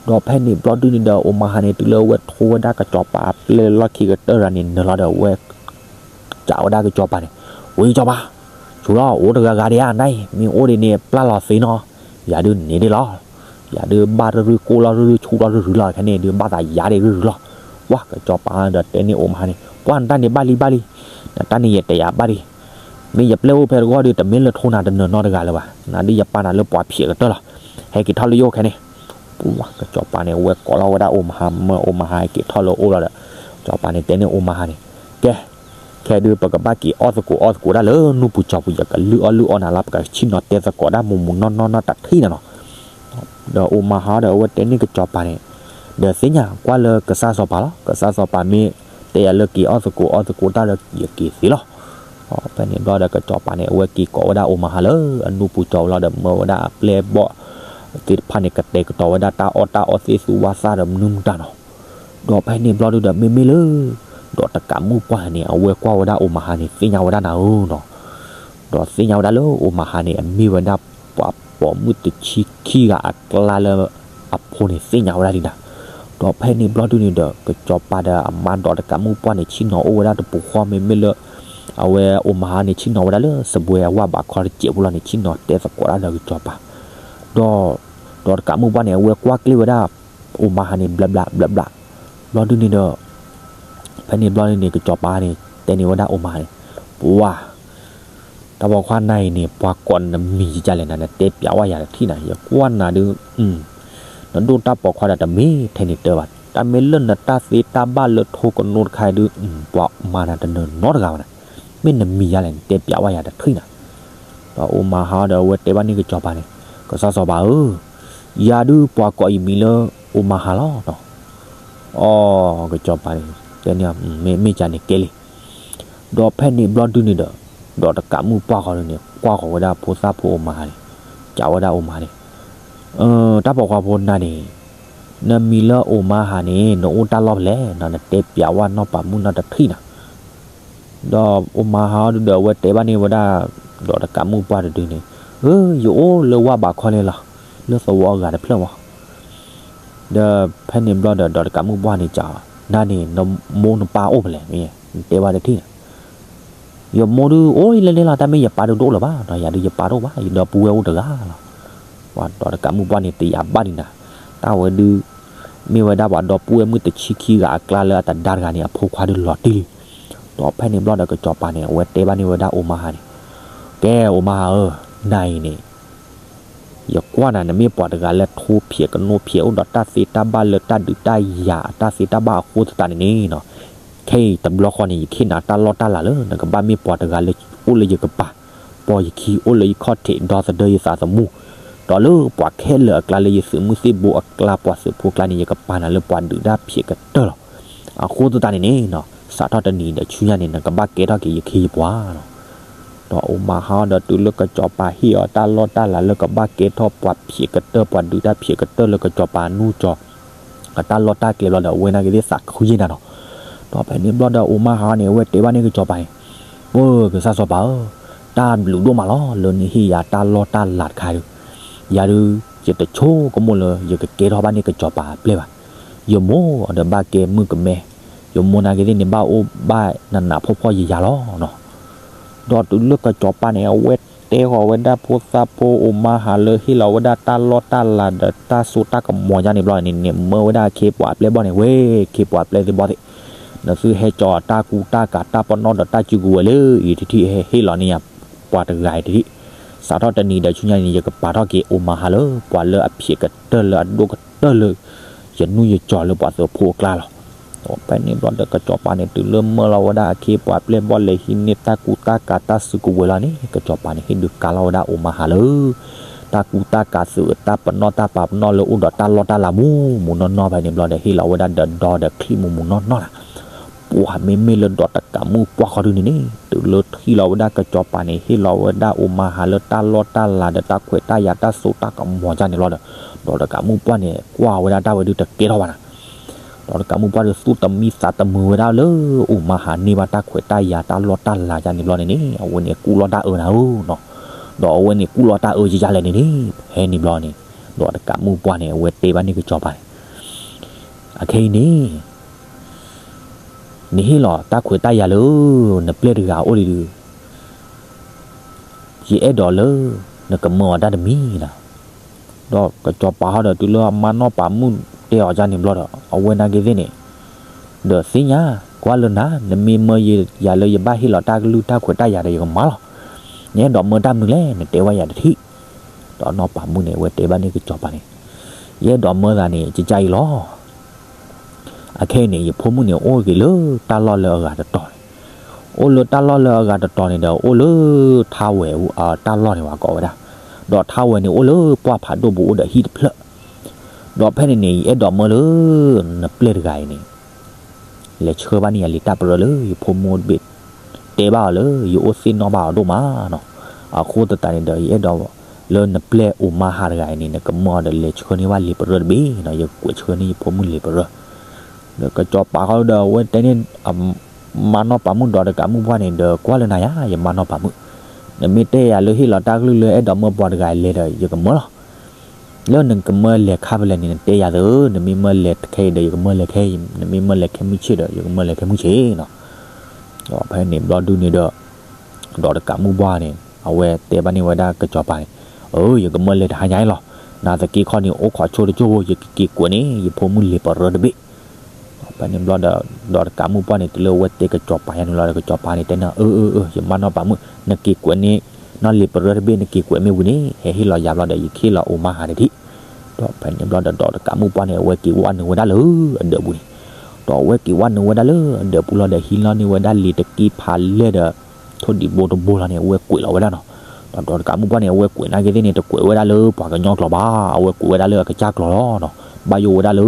ဒီးဖဲန့ၣ်ဘျီဒုန့ၣ်ဒီး အိၣ်မၤဟးန့ၣ် တုၤလၢအဝဲထိဝဲဒၣ်ကစီၤပၤအပျဲၢ်လၢလီၢ်ခံကတၢၢ်တဂၤန့ၣ် နုာ်လီၤဒီးအဝဲ ကးဝဲဒၣ်ကစီၤပၤန့ၣ်, ဝံၤကစီၤပၤ, ဆိလီၤ အိၣ်တဂၤဂၤဒံးဧါ နၤအံၤ မ့ၢ်အိၣ်ဒ်န့ၣ် ပျၢ်လီၤသ့နီၤ, ယၤဒုးန့ၣ်ဒ်လီၤ, ယၤဒုးဘၣ်ရုၢ်ရုၢ်ကိၢ်လီၤရုၢ်ရုၢ်ဆူၣ်လီၤရုၢ်ရုၢ်လီၤ ခဲန့ၣ်ဒုးဘၣ်သးယၤဒံးရုၢ်ရုၢ်လီၤ. ပှၤကစီၤပၤဒီးတဲန့ၢ်အိၣ်မၤဟးန့ၣ် ပှၤနတၢ်န့ၣ်ဘၣ်လံဘၣ်လံ, နတၢ်န့ၣ်ယတဲယၤဘၣ်လံ, မ့ၢ်ယပျဲၢ်အိၣ်ဖဲတဂီၢ်ဒုး တမ့ၢ်လၢထိနၤတနၢၤနီတဂၤလၢၤဘၣ်, နၤဒုးယပာ်နၤလၢပှၤဖျဲးကတၢၢ်လီၤ, ဟဲက့ၤထီၣ်လၢယအိၣ်ခဲန့ၣ်. ပှၤကစီၤပၤန့ၣ် အဝဲကိးလီၤဝဲဒၣ်အိၣ်မၤဟး မၢအိၣ်မၤဟးက့ၤထီၣ်လၢအအိၣ်လီၤဒီး ကစီၤပၤန့ၣ်တဲန့ၢ်အိၣ်မၤဟးန့ၣ်, ကဲ ခဲဒုးပကဘၣ်က့ၤအီၣ်သကိးအီသကိးတၢ်လၢနူၢ်ပူၤကၠီပူၤ ယကလုၢ်အီၣ်လုၢ်အီနၤလီၤ ပကဆ့ၣ်နီၤတဲသကိးတၢ်မူးမူးနီၢ်နီၢ်နီၢ်တထံၣ်နၤနီၤ. ဒီးအိၣ်မၤဟးဒီးအဝဲတဲန့ၢ်ကစီၤပၤန့ၣ်, ဒီးသ့ၣ်ညါကွၢ်လၢကစၢ်စီၤပၤလီၤ, ကစၢ်စီၤပၤမ့ၢ်တဲယၤလၢက့ၤအီၣ်သကိးအီသကိးတၢ်ဒီးယက့ၤသ့လီၤ. ဖဲန့ၣ်ဘျီဒီးကစီၤပၤန့ၣ် အဝဲက့ၤကိးဝဲဒၣ်အိၣ်မၤဟးလၢအနူၢ်ပူၤကၠီပူၤလီၤဒီး မၢဝဲဒၣ်အပျဲၢ်ဘီၣ်သ့ၣ်တဖၣ်န့ၣ် ကတဲာ်ကတီၤဝဲဒၣ်တၢ်အီၣ်တၢ်အီသ့ၣ်သူဝါသၣ်ဒီးမနုၤမတၤနီၤ. ဒီးဖဲန့ၣ်ဘျီဒုဒီးမ့မ့ၢ်လၢ ဒီးတကးမုၣ်ပှၢ်န့ၣ် အဝဲကွၢ်ဝဲဒၣ်အိၣ်မၤဟးန့ၣ် သ့ၣ်ညါဝဲဒၣ်နၤဧၢနီၤ. ဒီးသ့ၣ်ညါဝဲဒၣ်လၢအိၣ်မၤဟးန့ၣ် အမ့ၢ်ဝဲဒၣ်ပှၤပိာ်မုၣ်တဆံခံဂၤအကျါလၢအဖိန့ၣ် သ့ၣ်ညါဝဲဒၣ်လံနၤ. ဒီးဖဲန့ၣ်ဘျီဒုန့ၣ်ဒီး ကစီၤပၤဒီးအမါဒီးတကးမုၣ်ပှၢ်န့ၣ် ဆ့ၣ်နီၤအိၣ်ဝဲဒၣ်တပူၤဃီ မ့မ့ၢ်လၢ အဝဲအိၣ်မၤဟးန့ၣ်ဆ့ၣ်နီၤဝဲဒၣ်လၢစပွဲအဝၢ်ဘးခီတစဲးဖိလီၤန့ၣ် ဆ့ၣ်နီၤတဲသကိးဒၣ်ဒီးကစီၤပၤ. ဒီး ဒီးတကးမုၣ်ပှၢ်န့ၣ် အဝဲကွၢ်ကျ့ၣ်ဝဲဒၣ် အိၣ်မၤဟးန့ၣ် ဘျးဘျးဘျးဘျး. ဘျီဒုန့ၣ်ဒီး ဖဲန့ၣ်ဘျီန့ၣ် ကစီၤပၤန့ၣ် တဲန့ၢ်ဝဲဒၣ်အိၣ်မၤဟးန့ၣ်, ပှၤ တၢ်ပိာ်ခွါနၤအံၤန့ၣ် ပှၤကိးနမံၤယလဲၣ်နၤ နတဲပျးဝဲယၤတထံၣ်နၤ ယကွၢ်နၤဒုး, နဒိၣ်တၢ်ပိာ်ခွါဒီးတမ့ၢ်ထဲန့ၣ်တၢ်ဘၣ်, တၢ်မ့ၢ်လၢနတၢ်သ့တၢ်ဘၣ်လၢထိကနိးတခါဒုး, ပှၤမၤနၤတနၢၤနီတဂၤဘၣ်နၤ, မ့ၢ်နမံၤယလဲၣ် နတဲပျးဝဲယၤတထံၣ်နၤ. ဒီးအိၣ်မၤဟးဒီးအဝဲတဲဘၣ်န့ၣ်ကစီၤပၤန့ၣ်, ကစၢ်စီၤပၤဧၢ, ယၤဒုးပှၤကိးယမံၤလၢအိၣ်မၤဟးလီၤ. အီ ကစီၤပၤန့ၣ် တဲန့ၢ် မ့ၢ်ကန့ၣ်ကဲလံ. ဒီးဖဲန့ၣ်ဘျီဒုန့ၣ်ဒီး, ဒီးတကးမုၣ်ပှၢ်ဃီဒုန့ၣ် ကွၢ်ဃီၤဝဲဒၣ်ဖိသၣ်ဖိအိၣ်မၤဟးန့ၣ်, ကးဝဲဒၣ်အိၣ်မၤဟးန့ၣ်, တၢ်ပိာ်ခွါဖိနၤန့ၣ်, နမံၤလၢအိၣ်မၤဟးန့ၣ် နအိၣ်တၢ်လီၢ်ဖဲလဲၣ်, နတဲပျးဝဲနီၢ်ပၤမုၣ်နီတထံၣ်နၤ. ဒီးအိၣ်မၤဟးဒုဒီးအဝဲတဲဘၣ်န့ၢ်ဝဲဒၣ် ဒီးတကးမုၣ်ပှၢ်တဒုန့ၣ်, အၢ ယအိၣ်လၢဝၢ်ဘးခီလဲလီၤ, လၢသဝီအဂၤတဖျၢၣ်မး. ဒီးဖဲန့ၣ်ဘျီဒီး ဒီးတကးမုၣ်ပှၢ်န့ၣ် ကး, နၤန့ၣ် နမိၢ်နပၢ်အိၣ်ဖဲလဲၣ်, နတဲဘၣ်တထံၣ်န့ၣ်. ယမိၢ်ဒုးအိၣ်လၢလဲလီၤ, တၢ်မ့ၢ်ယပၢ်ဒုးတအိၣ်လၢၤဘၣ်နီၤ, ယၤဒုးယပၢ်တအိၣ်ဘၣ်, ယဒီပုၢ်ဝဲၢ်အိၣ်တဂၤလီၤ. ပှၤဒီးတကးမုၣ်ပှၢ်န့ၣ် တယာ်ဘၣ်ဒံးနၤ, တၢ်ဝဲဒုး မ့ၢ်ဝဲဒၣ်ပှၤဒီပုၢ်ဝဲၢ်မုၣ်တဆံခံဂၤအကျါလၢအတဒါတဂၤန့ၣ် အဖိခွါဒုးလီၤတံၢ်လံ. ဒီးဖဲန့ၣ်ဘျီဒီး ကစီၤပၤန့ၣ် အဝဲတဲဘၣ်န့ၢ်ဝဲဒၣ်အိၣ်မါဟါန့ၣ်, ကဲ အိၣ်မါဟါဧၢ, နၤအံၤန့ၣ် ယကွၢ်နၤ နမ့ၢ်ပှၤတဂၤလၢထိဖျဲးကနိးဖျဲး အိၣ်ဒီးတၢ်သ့တၢ်ဘၣ်လၢတၢ်ဒုးတၢ်ယၤ တၢ်သ့တၢ်ဘၣ်အဃိသတးန့ၣ်န့ၣ်နီၤ, ခဲအံၤတဘျီဃီန့ၣ် ယခ့နၤတၢ်လီၢ်တၢ်လၤလၢ နကဘၣ်မ့ၢ်ပှၤတဂၤလၢ အိၣ်လၢယကပၤ, ပိာ်ယခံ အိၣ်လၢယခီၣ်ထံး ဒီသဒၢယသးသမူ, ဒီးလၢပှၤခဲလၢာ်အကျါ လၢယသုးမုၢ်သံၣ်ဘိအကျါ ပှၤသုးဖိအကျါန့ၣ် ယကပာ်နၤလၢပှၤဒုးတၢ်ဖျဲးကတၢၢ်လီၤ. အဃိသတးန့ၣ်န့ၣ်နီၤ, စးထီၣ်တနံၤဒီးဆူညါန့ၣ် နကဘၣ်ကဲထီၣ်က့ၤယခ့ယပှၤလီၤ. ဒီးအိၣ်မါဟါဒီးတုၤလၢကစီၤပၤဟ့ၣ်အီၤတၢ်လီၢ်တၢ်လၤလၢကဘၣ်ကဲထီၣ်ပှၤဖျဲးကတၢၢ် ပှၤဒုးတၢ်ဖျဲးကတၢၢ်လၢကစီၤပၤအနူၢ်ကၠီၤ အတၢ်လီၢ်တၢ်ကျဲဘျီဒီး အဝဲနာ်က့ၤသ့ၣ်သးခုယ့ၢ်နၤနီၤ. ဒီးဖဲန့ၣ်ဘျီဒီးအိၣ်မါဟါန့ၣ် အဝဲတဲဘၣ်န့ၢ်ကစီၤပၤန့ၣ်, အိ ကစၢ်စီၤပၤဧၢ, တၢ်ဘျုးဒိၣ်မးလီၤ လၢနဟ့ၣ်ယၤတၢ်လီၢ်တၢ်လၤတခါဒီး, ယၤဒုး ယတဆိကမိၣ်လၢ ယကကဲထီၣ်ဘၣ်န့ၢ်ကစီၤပၤအပျဲၢ်ဘၣ်. ယမိၢ်ဒီးဘၣ်ကဲမုၣ်ကမဲ, ယမိၢ်နာ်က့ၤသ့ၣ်န့ၣ် ဘၣ်အိၣ်ဘၣ်နးနးဖှီၣ်ဖှီၣ်ယယၤလီၤနီၤ. ဒီးတုၤလၢကစီၤပၤန့ၣ် အဝဲတဲဃီၤဝဲဒၣ်ဖိသၣ်ဖိအိၣ်မါဟါလၢဟ့ၣ်လီၤဝဲဒၣ်တၢ်လီၢ်တၢ်လၤဒီးတၢ်စိတၢ်ကမီၤယါန့ၣ်ဘျီန့ၣ်န့ၣ် မၢဝဲဒၣ်အခ့ပှၤအပျဲၢ်ဘီန့ၣ် ဝဲ ခ့ပှၤအပျဲၢ်သ့ၣ်ဘီသ့ၣ်, နသုဟဲကၠီၤတၢ်ကူတၢ်ကၤတၢ်ပနီၣ်ဒီးတၢ်စုကဝဲၤလၢအံၤတထံၣ် ဟဲဟ့ၣ်လီၤန့ၢ်ယၤပှၤတဂၤအံၤတထံၣ်, စးထီၣ်တနံၤဒီးဆူညါန့ၣ် ယကပာ်ထီၣ်က့ၤအိၣ်မါဟါလၢပှၤလၢအဖျဲးကတၢၢ်လၢအဒိၣ်ကတၢၢ်လၢ ယနူၢ်ယကၠီၤလၢပှၤသုးဖိအကျါလီၤ. ဖဲန့ၣ်ဘျီဒီးကစီၤပၤန့ၣ် တုၤလၢမၢလီၤဝဲဒၣ်အခ့ပှၤအပျဲၢ်ဘီလဲၤဟံးန့ၢ်တၢ်ကူတၢ်ကၤတၢ်စုကဝဲၤလီၤန့ၣ် ကစီၤပၤန့ၣ် ဟ့ၣ်ဒုးကၤလီၤဝဲဒၣ်အိၣ်မါဟါလၢ တၢ်ကူတၢ်ကၤသုးအတၢ်ပနီၣ်တၢ်ပာ်ပနီၣ်လၢအိၣ်ဒီးတၢ်လီၢ်တၢ်လၤမူးမူးနီၢ်နီၢ်ဖဲန့ၣ်ဘျီဒီး ဟ့ၣ်လီၤဝဲဒၣ်ဒီးဒီဒီးချံမူးမူးနီၢ်နီၢ်လီၤ. ပှၤမ့မ့ၢ်လၢဒီးတကးမုၣ်ပှၢ်ဃီဒုန့ၣ်န့ၣ် တုၤလၢထံၣ်လီၤဝဲဒၣ်ကစီၤပၤန့ၣ် ဟ့ၣ်လီၤဝဲဒၣ်အိၣ်မါဟါလၢတၢ်လီၢ်တၢ်လၤဒီးတၢ်ခွဲးတၢ်ယာ်တၢ်စိတၢ်ကမီၤယါန့ၣ်ဘျီဒီး ဒီးတကးမုၣ်ပှၢ်န့ၣ် ကွၢ်ဝဲဒၣ်တၢ်ဝဲဒုတကဲထီၣ်ဘၣ်နၤ ဒီးတကးမုၣ်ပှၢ်ဒီးသူၣ်တမံသးတမုာ်ဝဲဒၣ်လၢ အိၣ်မါဟါန့ၢ်ဘၣ်တၢ်ခွဲးတၢ်ယာ်တၢ်လီၢ်တၢ်လၤယါန့ၣ်ဘျီန့ၣ်န့ၣ် အဝဲန့ၣ်ကူၣ်လီၤတၢ်အၢနၤဧၢနီၤ. ဒီးအဝဲန့ၣ်ကူၣ်လီၤတၢ်အၢယါလဲၣ်န့ၣ်န့ၣ် ဖဲန့ၣ်ဘျီန့ၣ် ဒီးတကးမုၣ်ပှၢ်န့ၣ် အဝဲတဲဘၣ်န့ၢ်ကစီၤပၤန့ၣ် အခဲအံၤန့ၣ် နဟ့ၣ်လီၤတၢ်ခွဲးတၢ်ယာ်လၢ နပျဲၢ်တဂၤအအိၣ်ဒံးဒုး ယအဲၣ်ဒိးလၢ နကမၢအီၤတၢ်တမံၤနီၤ. ဒီးကစီၤပၤဟီဒီးတုၤလၢအမါနီၢ်ပၤမုၣ်တဲအီၤဒ်န့ၣ်ဘျီဒီး အဝဲနာ်က့ၤသ့ၣ်န့ၣ် ဒီးသ့ၣ်ညါ ကွၢ်လၢနၤ နမ့ၢ်မၢယၤလၢယဘၣ်ဟ့ၣ်လီၤတၢ်ကလုၢ်တၢ်ခွဲးတၢ်ယာ်ဒီးယကမၤလီၤ. နအဲၣ်ဒိးမၢတၢ်မနုၤလဲၣ် နတဲဝဲယၤတထံၣ်. ဒီးနီၢ်ပၤမုၣ်န့ၣ် အဝဲတဲဘၣ်န့ၢ်ကစီၤပၤန့ၣ် ယအဲၣ်ဒိးမၢသးန့ၣ် ကကါအံၤလီၤ. အခဲအံၤန့ၣ် ယဖိမုၣ်န့ၣ် အိၣ်က့ၤလၢတၢ်လီၢ်လၢအဂၤတတီၤန့ၣ်, အိၣ်လၢတၢ်လီၢ်လၢအဂၤတတီၤန့ၣ်ဒီး အိၣ်လၢထါဝဲၤ တၢ်လီၢ်န့ၣ်ဝဲကိးဝဲဒၣ်, ဒီးထါဝဲၤန့ၣ် အိၣ်လၢပှၢ်ဖးဒိၣ်ပူၤအိၣ်ဒီးဟံၣ်တဖျၢၣ်, ဒီးဖဲန့ၣ်န့ၣ် ယအဲၣ်ဒိးမၢလၢ နပျဲၢ်တဂၤအံၤန့ၣ် လဲၤဆှၢဘၣ်န့ၢ်ယၤလံာ်တၢ်ပရၢလၢယဖိမုၣ်တဘ့ၣ်, တဲဘၣ်အီၤလၢယအိၣ်သ့ၣ်နီၣ်ဘၣ်အီၤဒိၣ်မးနီၤ. အဃိသတးန့ၣ်ဒီး ယအဲၣ်ဒိးလၢနပျဲၢ်အိၣ်မါဟါတဂၤအံၤန့ၣ် နကမၢအီၤဒီးလဲၤဆှၢန့ၢ်ဘၣ်လံာ်ပရၢတဘ့ၣ်နီၤ, ယကွဲးဆှၢန့ၢ်ယဖိမုၣ်လံာ်ပရၢ. ဒီးကစီၤပၤဃီဒီးအဝဲတဲန့ၢ် မါနီၢ်ပၤမုၣ်ဒီးတကးမုၣ်ပှၢ်န့ၣ်ဒီး ကွၢ်လၢနၤယၤ ယမါနီၢ်ပၤမုၣ်, နမ့ၢ်တဲယၤလၢဟ့ၣ်လီၤတၢ်ကလုၢ်လၢအဲၣ်ဒိးမၢပှၤတဂၤအံၤလဲၤဒီး ယကမၢလီၤ. လၢနကမၢလဲၤခါဖဲလဲၣ်န့ၣ် နတဲယၤသ့, နမ့ၢ်မၢလဲၤခဲအံၤဒီး ယကမၢလဲၤခဲအံၤ, နမ့ၢ်မၢလဲၤခဲမုၢ်ဆ့ၣ်ဒီး ယကမၢလဲၤခဲမုၢ်ဆ့ၣ်နီၤ. ဒီးဖဲန့ၣ်ဘျီဒုန့ၣ်ဒီး ဒီးတကးမုၣ်ပှၢ်န့ၣ် အဝဲတဲဘၣ်န့ၢ်ဝဲဒၣ်ကစီၤပၤန့ၣ်, အၢ ယကမၢလဲၤတဟါညါအံၤလီၤ. နာ်သက့ခီန့ၣ် အိၣ်ခိးဆိတကၠိၢ်ဖိ ယကက့ၤကွဲးန့ၢ် ယဖိမုၣ်လံာ်ပရၢတဘ့ၣ်. ဖဲန့ၣ်ဘျီဒီး ဒီးတကးမုၣ်ပှၢ်န့ၣ် တုၤလၢအဝဲတဲကစီၤပၤယါန့ၣ်လီၤဒီး ကစီၤပၤန့ၣ်တဲန့ၢ် အၢ အၢ အၢ ယမါနီၢ်ပၤမုၣ် နက့ၤကွဲးန့ၢ် နီၢ်လံာ်ပရၢတဘ့ၣ် နက့ၤကွဲးမ့ၢ်ဝံၤန့ၣ် ဟဲဟ့ၣ်လီၤယၤဘျီဒီး ယကဟ့ၣ်လီၤအိၣ်မါဟါတထံၣ်. ဒီးဖဲန့ၣ်ဘျီဒီး ဒီးတကးမုၣ်ပှၢ်န့ၣ် အဝဲက့ၤဝဲနုာ်ဝဲဒၣ်လၢအဒၢးပူၤန့ၣ်, ဒီးအဝဲက့ၤဝဲနုာ်ဝဲဒၣ်လၢအဒၢးပူၤလီၤဒီး ဟံးလီၤန့ၢ်ဝဲဒၣ်လံာ်တက့ၢ်ဖးလဲၢ်ဒီး ထိၣ်ဒံးဘိတဘိလီၤန့ၣ် အဝဲကွဲးလီၤဝဲဒၣ်နီၤ. ဒီးဒီးတကးမုၣ်ပှၢ်န့ၣ် အဝဲကွဲးနာ်က့ၤသ့ၣ်န့ၣ် တကွဲးဝဲဒၣ်လၢပှၤကညီကျိာ်ဘၣ်, အဝဲကွဲးဝဲဒၣ်လၢအကစၢ်ကျိာ်လီၤနီၤ. ဘၣ်ယိၣ်ဝဲဒၣ်လၢ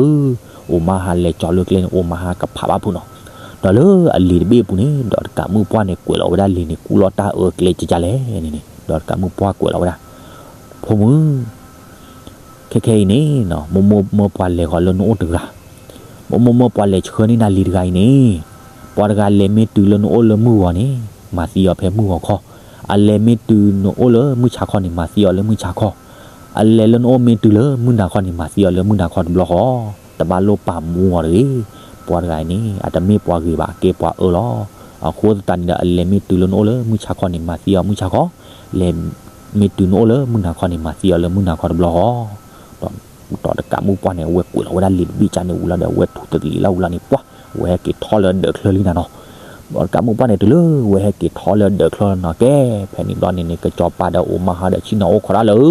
အိၣ်မါဟါလဲၤကၠီၤလၢကျဲန့ၣ် အိၣ်မါဟါကဖးဘၣ်ဖုးနီၤ. ဒီးလၢအလံာ်တဘ့ၣ်အပူၤန့ၣ် ဒီးတကးမုၣ်ပှၢ်န့ၣ် ကွဲးလီၤဝဲဒၣ်လံာ်န့ၣ် ကူၣ်လီၤတၢ်အၢကျဲကကလဲၣ်န့ၣ်န့ၣ် ဒီးတကးမုၣ်ပှၢ်ကွဲးလီၤဝဲဒၣ်, ဖိမုၣ် ခဲခဲအံၤန့ၣ် မိၢ်မိၢ်မၢပှၤလဲၤဃီၤလၢနအိၣ်တဂၤ, မိၢ်မိၢ်မၢပှၤလဲၤဆှၢန့ၢ်နၤလံာ်တဂၤအံၤန့ၣ်, ပှၤတဂၤလဲၤမ့ၢ်တုၤလၢနအိၣ်လၢမုၢ်ဂီၤန့ၣ် မၤသံအီၤဖဲမုၢ်ဂီၤခီ, အလဲၤမ့ၢ်တုၤနအိၣ်လၢမုၢ်ဆါခီန့ၣ် မၤသံအီၤလၢမုၢ်ဆါခီ, အလဲၤလၢနအိၣ်မ့ၢ်တုၤလၢမုၢ်နၤခီန့ၣ် မၤသံအီၤလၢမုၢ်နၤခီတဘျီဃီ, တဘၣ်လိၣ်ပာ်မူအီၤတဂ့ၤ. ပှၤတဂၤအံၤန့ၣ် အတမ့ၢ်ပှၤဂ့ၤဘၣ်, အကဲပှၤအၢလီၤ. အဃိသတးန့ၣ်ဒီး အလဲၤမ့ၢ်တုၤလၢနအိၣ်လၢမုၢ်ဆါခီန့ၣ် မၤသံအီၤမုၢ်ဆါခီ, လဲၤမ့ၢ်တုၤနအိၣ်လၢမုၢ်နၤခီန့ၣ် မၤသံအီၤလၢမုၢ်နၤခီတဘျီဃီ. ဒီး ဒီးတကးမုၣ်ပှၢ်န့ၣ် အဝဲကွဲးလီၤဝဲဒၣ်လံာ်တဘ့ၣ်ကန့ၣ်ဝံၤလီၤဒီး အဝဲထူးတလံာ်လီၤဝံၤလီၤန့ၣ် ပှၢ် အဝဲဟဲက့ၤထီၣ်လၢဒၢးချၢလံနၤနီၤ. ဒီးတကးမုၣ်ပှၢ်န့ၣ် တုၤလၢအဝဲဟဲက့ၤထီၣ်လၢဒၢးချၢနီၤကဲ, ဖဲန့ၣ်ဘျီန့ၣ်န့ၣ် ကစီၤပၤဒီးအိၣ်မါဟါဒီးဆ့ၣ်နီၤအိၣ်ခိးဒၣ်လၢ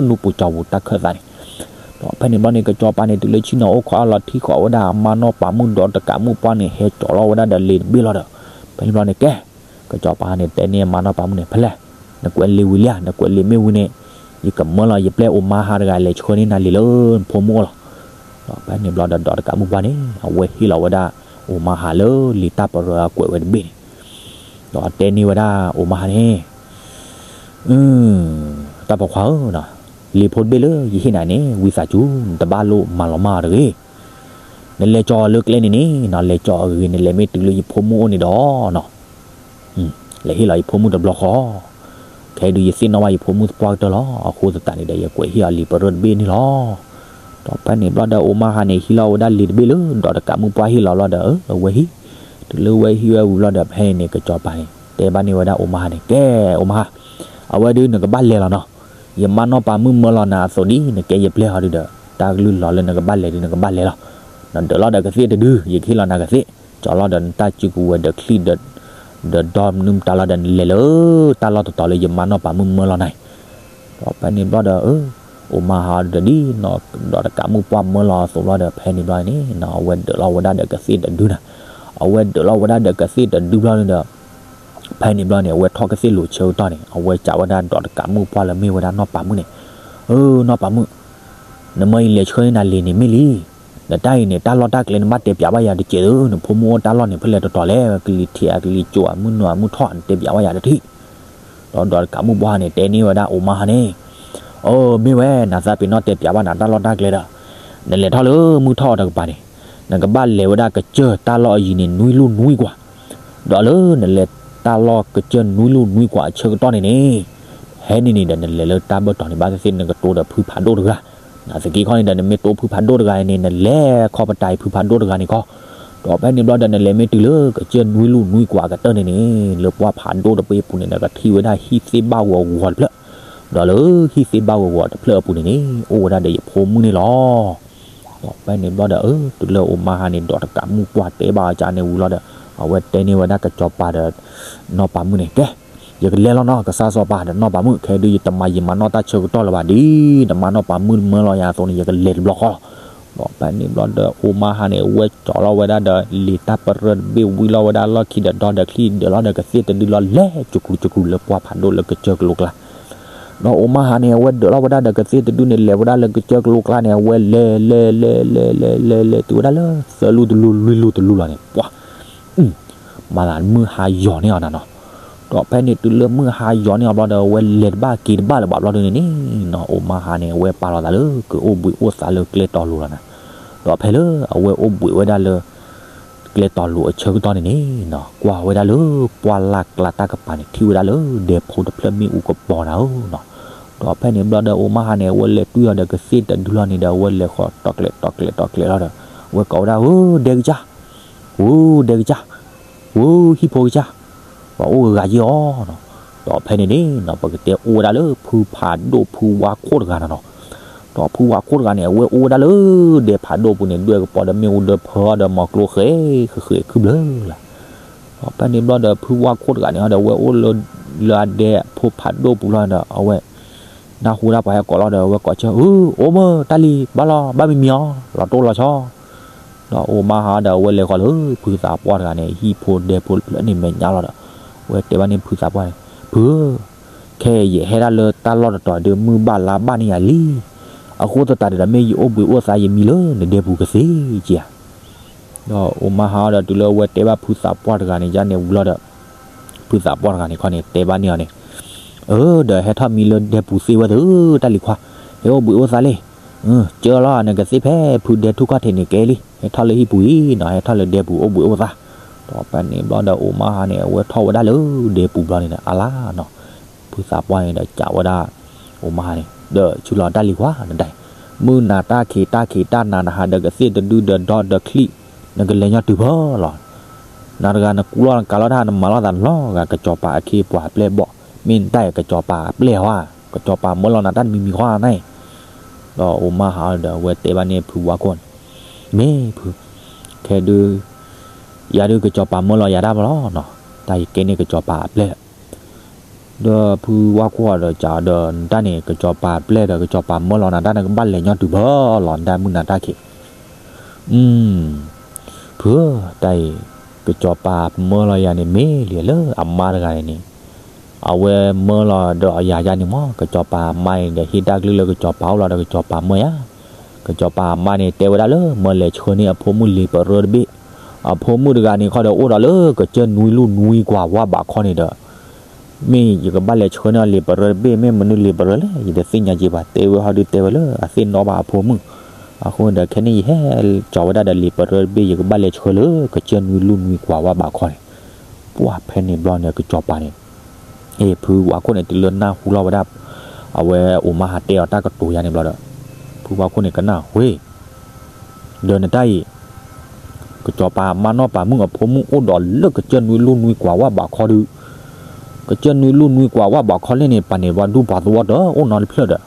နူၢ်ပူၤကၠီပူၤတၢ်ခၢၣ်သးန့ၣ်. ဒီးဖဲန့ၣ်ဘျီန့ၣ် ကစီၤပၤန့ၣ် တုၤလၢဆ့ၣ်နီၤအိၣ်ခိးလီၤထံဃီၤဝဲဒၣ်အမါနီၢ်ပၤမုၣ် ဒီးတကးမုၣ်ပှၢ်န့ၣ် ဟဲကၠီၤလီၤဝဲဒၣ်ဒီးလံာ်တဘ့ၣ်လီၤဒီး ဖဲန့ၣ်ဘျီန့ၣ်ကဲ ကစီၤပၤန့ၣ် တဲန့ၢ်အမါနီၢ်ပၤမုၣ်န့ၣ် ဖဲလဲၣ်, နကွဲးလံာ်ဝံၤလံဧါ, နကွဲးလံာ်မ့ၢ်ဝံၤန့ၣ် ယကမၢလီၤယပျဲၢ်အိၣ်မါဟါတဂၤလဲၤဆှၢန့ၢ်နၤလံာ်လၢနဖိမုၣ်အအိၣ်လီၤ. ဒီးဖဲန့ၣ်ဘျီဒီး ဒီးတကးမုၣ်ပှၢ်န့ၣ် အဝဲဟ့ၣ်လီၤဝဲဒၣ်အိၣ်မါဟါလၢလံာ်တၢ်ပရၢအကွဲးဝဲတဘ့ၣ်န့ၣ်, ဒီးတဲန့ၢ်ဝဲဒၣ်အိၣ်မါဟါန့ၣ် တၢ်ပိာ်ခွါဧၢ, လံာ်ဖိတဘ့ၣ်လၢယဟ့ၣ်နၤန့ၣ် ဝံသးစူၤ နတဘၣ်လိၣ်မၤလီၤမၢ်အီၤတဂ့ၤ. နလဲၤကၠီၤအီၤလၢကျဲန့ၣ်န့ၣ်နီၤ, လဲၤကၠီၤအဂ့ၤ နလဲၤမ့ၢ်တုၤလၢယဖိမုၣ်အိၣ်န့ၣ်ဒီးနီၤ လဲၤဟ့ၣ်လီၤယဖိမုၣ်တဘျီဃီ, ခဲအံၤဒုးယသ့ၣ်နီၣ်ဘၣ်ယဖိမုၣ်သပှၢ်ကတၢၢ်လီၤ. အဃိသတးန့ၣ်ဒီး ယကွဲးဟ့ၣ်အီၤလံာ်ပရၢတဘ့ၣ်န့ၣ်လီၤ. ဒီးဖဲန့ၣ်ဘျီဒီး အိၣ်မါဟါန့ၣ် ဟံးလီၤဝဲဒၣ်လံာ်တဘ့ၣ်လၢ ဒီးတကးမုၣ်ပှၢ်ဟ့ၣ်လီၤဘျီဒီး အဝဲဟံး, တုၤလၢဝဲဟံးဝဲဝံၤဘျီဒီး ဖဲန့ၣ်န့ၣ် ကစီၤပၤန့ၣ် တဲဘၣ်န့ၢ်ဝဲဒၣ်အိၣ်မါဟါန့ၣ် ကဲ အိၣ်မါဟါ, အဝဲဒုးနကဘၣ်လဲၤလီၤနီၤ. ယမါနီၢ်ပၤမုၣ်မၢလီၤနၤအသိးဒ် နကဲယပျဲၢ်ဟီဒုးဒီး တၢ်ကလုၢ်လီၤလၢနကဘၣ်လဲၤဒုး နကဘၣ်လဲၤလီၤ. နဒၢးလီၤဒီးကသ့ၣ်တဒု ယကဟ့ၣ်လီၤနၤကသ့ၣ်, ကၠီၤလီၤဒီးနတၢ်စုကဝဲၤဒီးချံၣ်ဒီး ဒီးဒီမနုၤမတၤလီၤဒီး နလဲၤလၢတၢ်လီၢ်တတီၤလၢယမါနီၢ်ပၤမုၣ်မၢလီၤနၤအံၤ. ဒီးဖဲန့ၣ်ဘျီဒီး အိၣ်မါဟါဒီးဒ်နီၤ ဒီးတကးမုၣ်ပှၢ်မၢလီၤအသိးဘျီဒီး ဖဲန့ၣ်ဘျီန့ၣ်နီၤ အဝဲဒၢးလီၤဝဲဒၣ်ဒီးကသ့ၣ်တဒုနၤ. အဝဲဒၢးလီၤဝဲဒၣ်ဒီးကသ့ၣ်တဒုဘျီန့ၣ်ဒီး ဖဲန့ၣ်ဘျီန့ၣ် အဝဲထီၣ်ကသ့ၣ်လိာ်ဆၢကတီၢ်န့ၣ် အဝဲစံးဝဲဒၣ်ဒီးတကးမုၣ်ပှၢ်လၢမ့ၢ်ဝဲဒၣ်နီၢ်ပၤမုၣ်န့ၣ်, အၢ နီၢ်ပၤမုၣ်, နမၢအံၤလဲၤဆှၢန့ၢ်နၤလံာ်န့ၣ်မ့ၢ်လံ. နတၢ်အံၤန့ၣ် တၢ်လီၢ်တၢ်ကျဲနဘၣ်တဲပၠးဘၣ်ယၤတစဲးဧၢ, နဖိမုၣ်အိၣ်တၢ်လီၢ်န့ၣ် ဖဲလဲၣ်တတီၤလဲၣ်, ကလံၤထံးဧါ ကလံၤစိးဧါ မုၢ်နုာ်ဧါ မုၢ်ထီၣ်ဧါ နတဲပၠးဘၣ်ယၤတထံၣ်. ဒီးဒီးတကးမုၣ်ပှၢ်န့ၣ် တဲန့ၢ်ဝဲဒၣ်အိၣ်မါဟါန့ၣ်, အၢ မ့ၢ်ဝဲ နသးပ့ၤနီၣ်တဲပၠးဘၣ်နၤတၢ်လီၢ်တၢ်ကျဲဒီး နလဲၤထီၣ်လၢမုၢ်ထီၣ်အီၤတကပၤန့ၣ် နကဘၣ်လဲၤဝဲဒၣ်ကစၢၢ်တၢ်လီၢ်အယံၤန့ၣ် နွံလူၢ်နွံကွၢ်. ဒီးလၢနလဲၤတၢ်လီၢ်ကစၢၢ်နွံလူၢ်နွံကွၢ်အဆၢကတီၢ်န့ၣ်န့ၣ် ဟဲန့ၣ်န့ၣ်ဒီး နလဲၤလၢတၢ်ဘၢၣ်တီၤန့ၣ် ဘၣ်သ့ၣ်သ့ၣ် နကတိၤဒီးဖုဖးဒိၣ်တဂၤ. နာ်သက့ခီန့ၣ်ဒီး နမ့ၢ်တိၤဖုဖးဒိၣ်တဂၤန့ၣ် နလဲၤခီပတာ်အံၤဖုဖးဒိၣ်တဂၤန့ၣ်ခီ. ဒီးဖဲန့ၣ်ဘျီဒီး နလဲၤမ့ၢ်တုၤလၢကစၢၢ်နွံလူၢ်နွံကွၢ်အကတၢၢ်န့ၣ်န့ၣ် လၢပှၢ်ဖးဒိၣ်တဘ့ၣ်အပူၤန့ၣ် နကထံၣ်ဝဲဒၣ်ဟံၣ်သ့ၣ်ဘၣ်ဂီၤဂီၤတဖျၢၣ်. ဒီးလၢဟံၣ်သ့ၣ်ဘၣ်ဂီၤဂီၤတဖျၢၣ်အပူၤန့ၣ်န့ၣ် အိၣ်ဝဲဒၣ်ဒီးယဖိမုၣ်န့ၣ်လီၤ. ဒီးဖဲန့ၣ်ဘျီဒီး တုၤလၢအိၣ်မါဟါန့ၣ် ဒီးတကးမုၣ်ပှၢ်တဲဘၣ်အီၤကန့ၣ်ဝံၤလီၤဒီး အဝဲတဲန့ၢ်ဝဲဒၣ်ကစီၤပၤဒီး နီၢ်ပၤမုၣ်န့ၣ် ကဲ ယကလဲၤလီၤနီၤ ကစၢ်စီၤပၤဒီးနီၢ်ပၤမုၣ် ခဲဒုးယတမၤယံာ်မၤနီၢ်တၢ်ဆၢကတီၢ်လၢၤဘၣ် ဒ်နမါနီၢ်ပၤမုၣ်မၢလီၤယၤအသိးန့ၣ် ယကလဲၤတဘျီဃီလီၤ. ဒီးဖဲန့ၣ်ဘျီဒီး အိၣ်မါဟါန့ၣ် အဝဲကၠီၤလီၤဝဲဒၣ်ဒီးလံာ်တၢ်ပရၢတဘ့ၣ် ဝံလီၤဝဲဒၣ်လီၢ်ခံဒီးဒီဒီးချံၣ် ဒၢးလီၤဒီးကသ့ၣ်တဒုလီၤ လဲၤကကူကကူလၢပှၢ်ဖးဒိၣ်လၢကစၢၢ်ကလိကျါ. ဒီးအိၣ်မါဟါန့ၣ် အဝဲဒၢးလီၤဝဲဒၣ်ဒီးကသ့ၣ်တဒုန့ၣ် လဲၤဝဲဒၣ်လၢကစၢၢ်ကလိကျါန့ၣ် အဝဲလဲၤလဲၤလဲၤလဲၤလဲၤလဲၤလဲၤတုၤဝဲဒၣ်လၢ သၢလူၢ်တလူၢ် လွံၢ်လူၢ်တလူၢ်လီၤန့ၣ် ပှၤ မၤသးမုၢ်ဟါယီၤန့ၢ်အီၤနၤနီၤ. ဒီးဖဲန့ၣ်တုၤလၢမုၢ်ဟါယီၤန့ၢ်အီၤဘျီဒီး အဝဲလဲၤတဘၣ်က့ၤတဘၣ်လၢၤဘၣ်ဘျီဒုန့ၣ်န့ၣ်နီၤ အိၣ်မါဟါန့ၣ် အဝဲပာ်လီၤသးလၢကအိၣ်ဘှံးအိၣ်သါလၢကျဲတီၤလိၤလီၤနၤ. ဒီးဖဲလၢအဝဲအိၣ်ဘှံးဝဲဒၣ်လၢ ကျဲတီၤလိၤအဆၢကတီၢ်န့ၣ်န့ၣ်နီၤ ကွၢ်ဝဲဒၣ်လၢပှၢ်လၢ်ကျါတၢ်ကပၤန့ၣ် ထံၣ်ဝဲဒၣ်လၢဒဲဖိတဖျၢၣ်မ့ၣ်အူကပီၤနၤဧၢနီၤ. ဒီးဖဲန့ၣ်ဘျီဒီး အိၣ်မါဟါန့ၣ် အဝဲလဲၤတွံၢ်အီၤဒီးကသ့ၣ်တဒုလီၤန့ၣ်ဒီး အဝဲလဲၤဃီၤတီၤကျဲၤတီၤကျဲၤတီၤကျဲၤလီၤဒီး အဝဲကိးဝဲဒၣ် ဧၢ ဒဲကစၢ်, ဧၢ ဒဲကစၢ်, ဧၢ ဟံၣ်ဖိကစၢ်, ပှၤအိၣ်ဂၤယဲၢ်အီၤနီၤ. ဒီးဖဲန့ၣ်န့ၣ်နီၤ ပကတဲအိၣ်ဝဲဒၣ်လၢဖုဖးဒိၣ်ဖုဝါခိၣ်တဂၤနီၤနီၤ. ဒီးဖုဝါခိၣ်တဂၤန့ၣ် အဝဲအိၣ်ဝဲဒၣ်လၢဒဲဖးဒိၣ်ပူၤန့ၣ် ဒွဲၣ်ကပီၤဒီးမ့ၣ်အူဒၢဖၢအီၤဒီး မီၤကျိဃဲဃဲဃဲခုဘျၢလီၤ. ဒီးဖဲန့ၣ်ဘျီဒီး ဖုဝါခိၣ်တဂၤန့ၣ်ဒီး အဝဲအိၣ်လၢ လၢအဒဲဖိဖးဒိၣ်ပူၤလီၤဒီး အဝဲ နၢ်ဟူဒၣ်ပှၤဟဲကိးလီၤဒီး အဝဲကိးဆၢ ဧၢ အိၣ်မၢ တၢ်လံၤ ဘၣ်လီၤ ဘၣ်မံမံၤအီၤ လီၤတိၢ်လီၤဆီ ဒီးအိၣ်မါဟါဒီး အဝဲလဲၤဃီၤလၢဖုသးပှၢ်တဂၤန့ၣ် ဟံၣ်ဖိဒဲဖိတဖျၢၣ်န့ၣ်မဲာ်ညါလီၤဒီး အဝဲတဲဘၣ်န့ၣ်ဖုသးပှၢ်န့ၣ် ဖုဧၢ, ခဲအံၤယဟဲဒၣ်လၢတၢ်လီၢ်တတီၤဒီး မုၢ်ဘၣ်လါဘၣ်န့ၢ်ယၤလံ. အဃိသတးဒီး မ့ၢ်ယအိၣ်ဘှံးအိၣ်သါယမံလၢနဒဲပူၤကသ့ဧါ. ဒီးအိၣ်မါဟါဒီး တုၤလၢအဝဲတဲဘၣ်ဖုသးပှၢ်တဂၤန့ၣ် ယန့ၣ်ဝံၤလီၤဒီး ဖုသးပှၢ်တဂၤန့ၣ်ခီန့ၣ် တဲဘၣ်န့ၢ်အီၤန့ၣ် အၢ ဒီးဟဲထီၣ်မံလၢဒဲပူၤသ့ဝဲသ့ၣ် တၢ်လံၤခွါ, ဟဲအိၣ်ဘှံးအိၣ်သါလံ. ကၢလီၤ နကသ့ဖဲဖုဒဲထူၣ်ခီၣ်ထံးန့ၣ်ကဲလံ, ဟဲထီၣ်လၢဟံၣ်ပူၤအံၤနီၤ, ဟဲထီၣ်လၢဒဲပူၤအိၣ်ဘှံးအိၣ်သါ. ဒီးဖဲန့ၣ်ဘျီဒီး အိၣ်မါဟါန့ၣ် အဝဲထီၣ်ဝဲဒၣ်လၢဒဲပူၤဘျီန့ၣ်ဒီး အါလါနီၤ, ဖုသးပှၢ်န့ၣ်ဒီးကးဝဲဒၣ် အိၣ်မါဟါန့ၣ် ဒီးဆူလီၤတၢ်လံၤခွါနတၢ်အံၤ, မုၢ်နၤတၢ်ခံးတၢ်ခံးတၢ်နၤနဟးဒီးကသ့ၣ်တဒုဒီးဒီဒီးချံၣ်, နကလဲၤညီတုၤဖဲလီၤ. နၤတဂၤနကူလီၤနကးလီၤတၢ် နမၤလိာ်သးလီၤဂာ် ကစီၤပၤအခ့အပှၤအပျဲၢ်ဘီၣ်, မ့ၢ်နတၢ်အံၤ ကစီၤပၤအပျဲၢ်ဟါ, ကစီၤပၤမၢလီၤနၤတၢ်တမံၤမံၤဃီနၤအံၤ, ဒီးအိၣ်မါဟါဒီးအဝဲတဲဘၣ်န့ၣ်ဖုဝါခိၣ်န့ၣ်, မ့ၢ်ဖု, ခဲဒု ယၤဒုးကစီၤပၤမၢလီၤယၤတၢ်ဘၣ်လီၤနီၤ, တၢ်ယကဲန့ၣ်ကစီၤပၤအပျဲၢ်လၢ ဒီးဖုဝါခိၣ်ဒီးကးဒီး နတၢ်န့ၣ် ကစီၤပၤအပျဲၢ်ဒီး ကစီၤပၤမၢလီၤနၤတၢ် နကဘၣ်လဲၤညီတုၤဖဲလီၤ နတၢ်မုၢ်နၤတၢ်ခံး, ဖုဧၢ, တၢ်အံၤ ကစီၤပၤမၢလီၤယၤန့ၣ် မ့ၢ်လံလၢအမါတဂၤန့ၣ်န့ၣ်, အဝဲမၢလီၤဒီးယၤယၤန့ၣ်မ့ၢ် ကစီၤပၤအမါန့ၣ်ဒီး ဟ့ၣ်တၢ်ကလုၢ်လၢကစီၤပၤအိၣ်လီၤဒီး ကစီၤပၤမၢယၤ, ကစီၤပၤအမါန့ၣ် တဲဝဲဒၣ်လၢ မၢလဲၤဆှၢန့ၢ်အဖိမုၣ်လံာ်ပရၢတဘ့ၣ်, အဖိမုၣ်တဂၤန့ၣ်ခီဒီး အိၣ်ဒီးလၢကစၢၢ်နွံလူၢ်နွံကွၢ်ဝါဘးခီန့ၣ်ဒီး မ့ၢ်ယကဘၣ်လဲၤဆှၢန့ၢ်အီၤလံာ်ပရၢတဘ့ၣ် မ့ၢ်မနုၤလံာ်ပရၢလဲၣ် ယတသ့ၣ်ညါက့ဘၣ် တဲဝဲဟီဒုးတဲဝဲလၢအသ့ၣ်နီၣ်ဘၣ်အဖိမုၣ်, အဃိဒီးခဲန့ၣ်ယဟဲကၠီၤဝဲဒၣ်ဒီးလံာ်ပရၢတဘ့ၣ် ယကဘၣ်လဲၤဆှၢလၢကစၢၢ်နွံလူၢ်နွံကွၢ်ဝါဘးခီန့ၣ်, ပှၢ်ဖဲန့ၣ်ဘျီန့ၣ်ကစီၤပၤန့ၣ်, အ့ၣ် ဖုဝါခိၣ်န့ၣ် တုၤလၢနၢ်ဟူလီၤဝဲဒၣ် အဝဲအိၣ်မါဟါတဲအီၤတၢ်ကတိၤယါန့ၣ်ဘျီဒီး, ဖုဝါခိၣ်န့ၣ်ကနၣ်ဝဲ ဒီးနတၢ်အံၤ ကစီၤပၤအမါနီၢ်ပၤမုၣ်အဖိမုၣ်အိၣ်ဒီးလၢကစၢၢ်နွံလူၢ်နွံကွၢ်ဝါဘးခီဒုး, ကစၢၢ်နွံလူၢ်နွံကွၢ်ဝါဘးခီလဲၣ်န့ၣ် ပှၤန့ၢ်ပှၤဒူပှၤသဝီတအိၣ်နီတဖျၢၣ်ဒီး,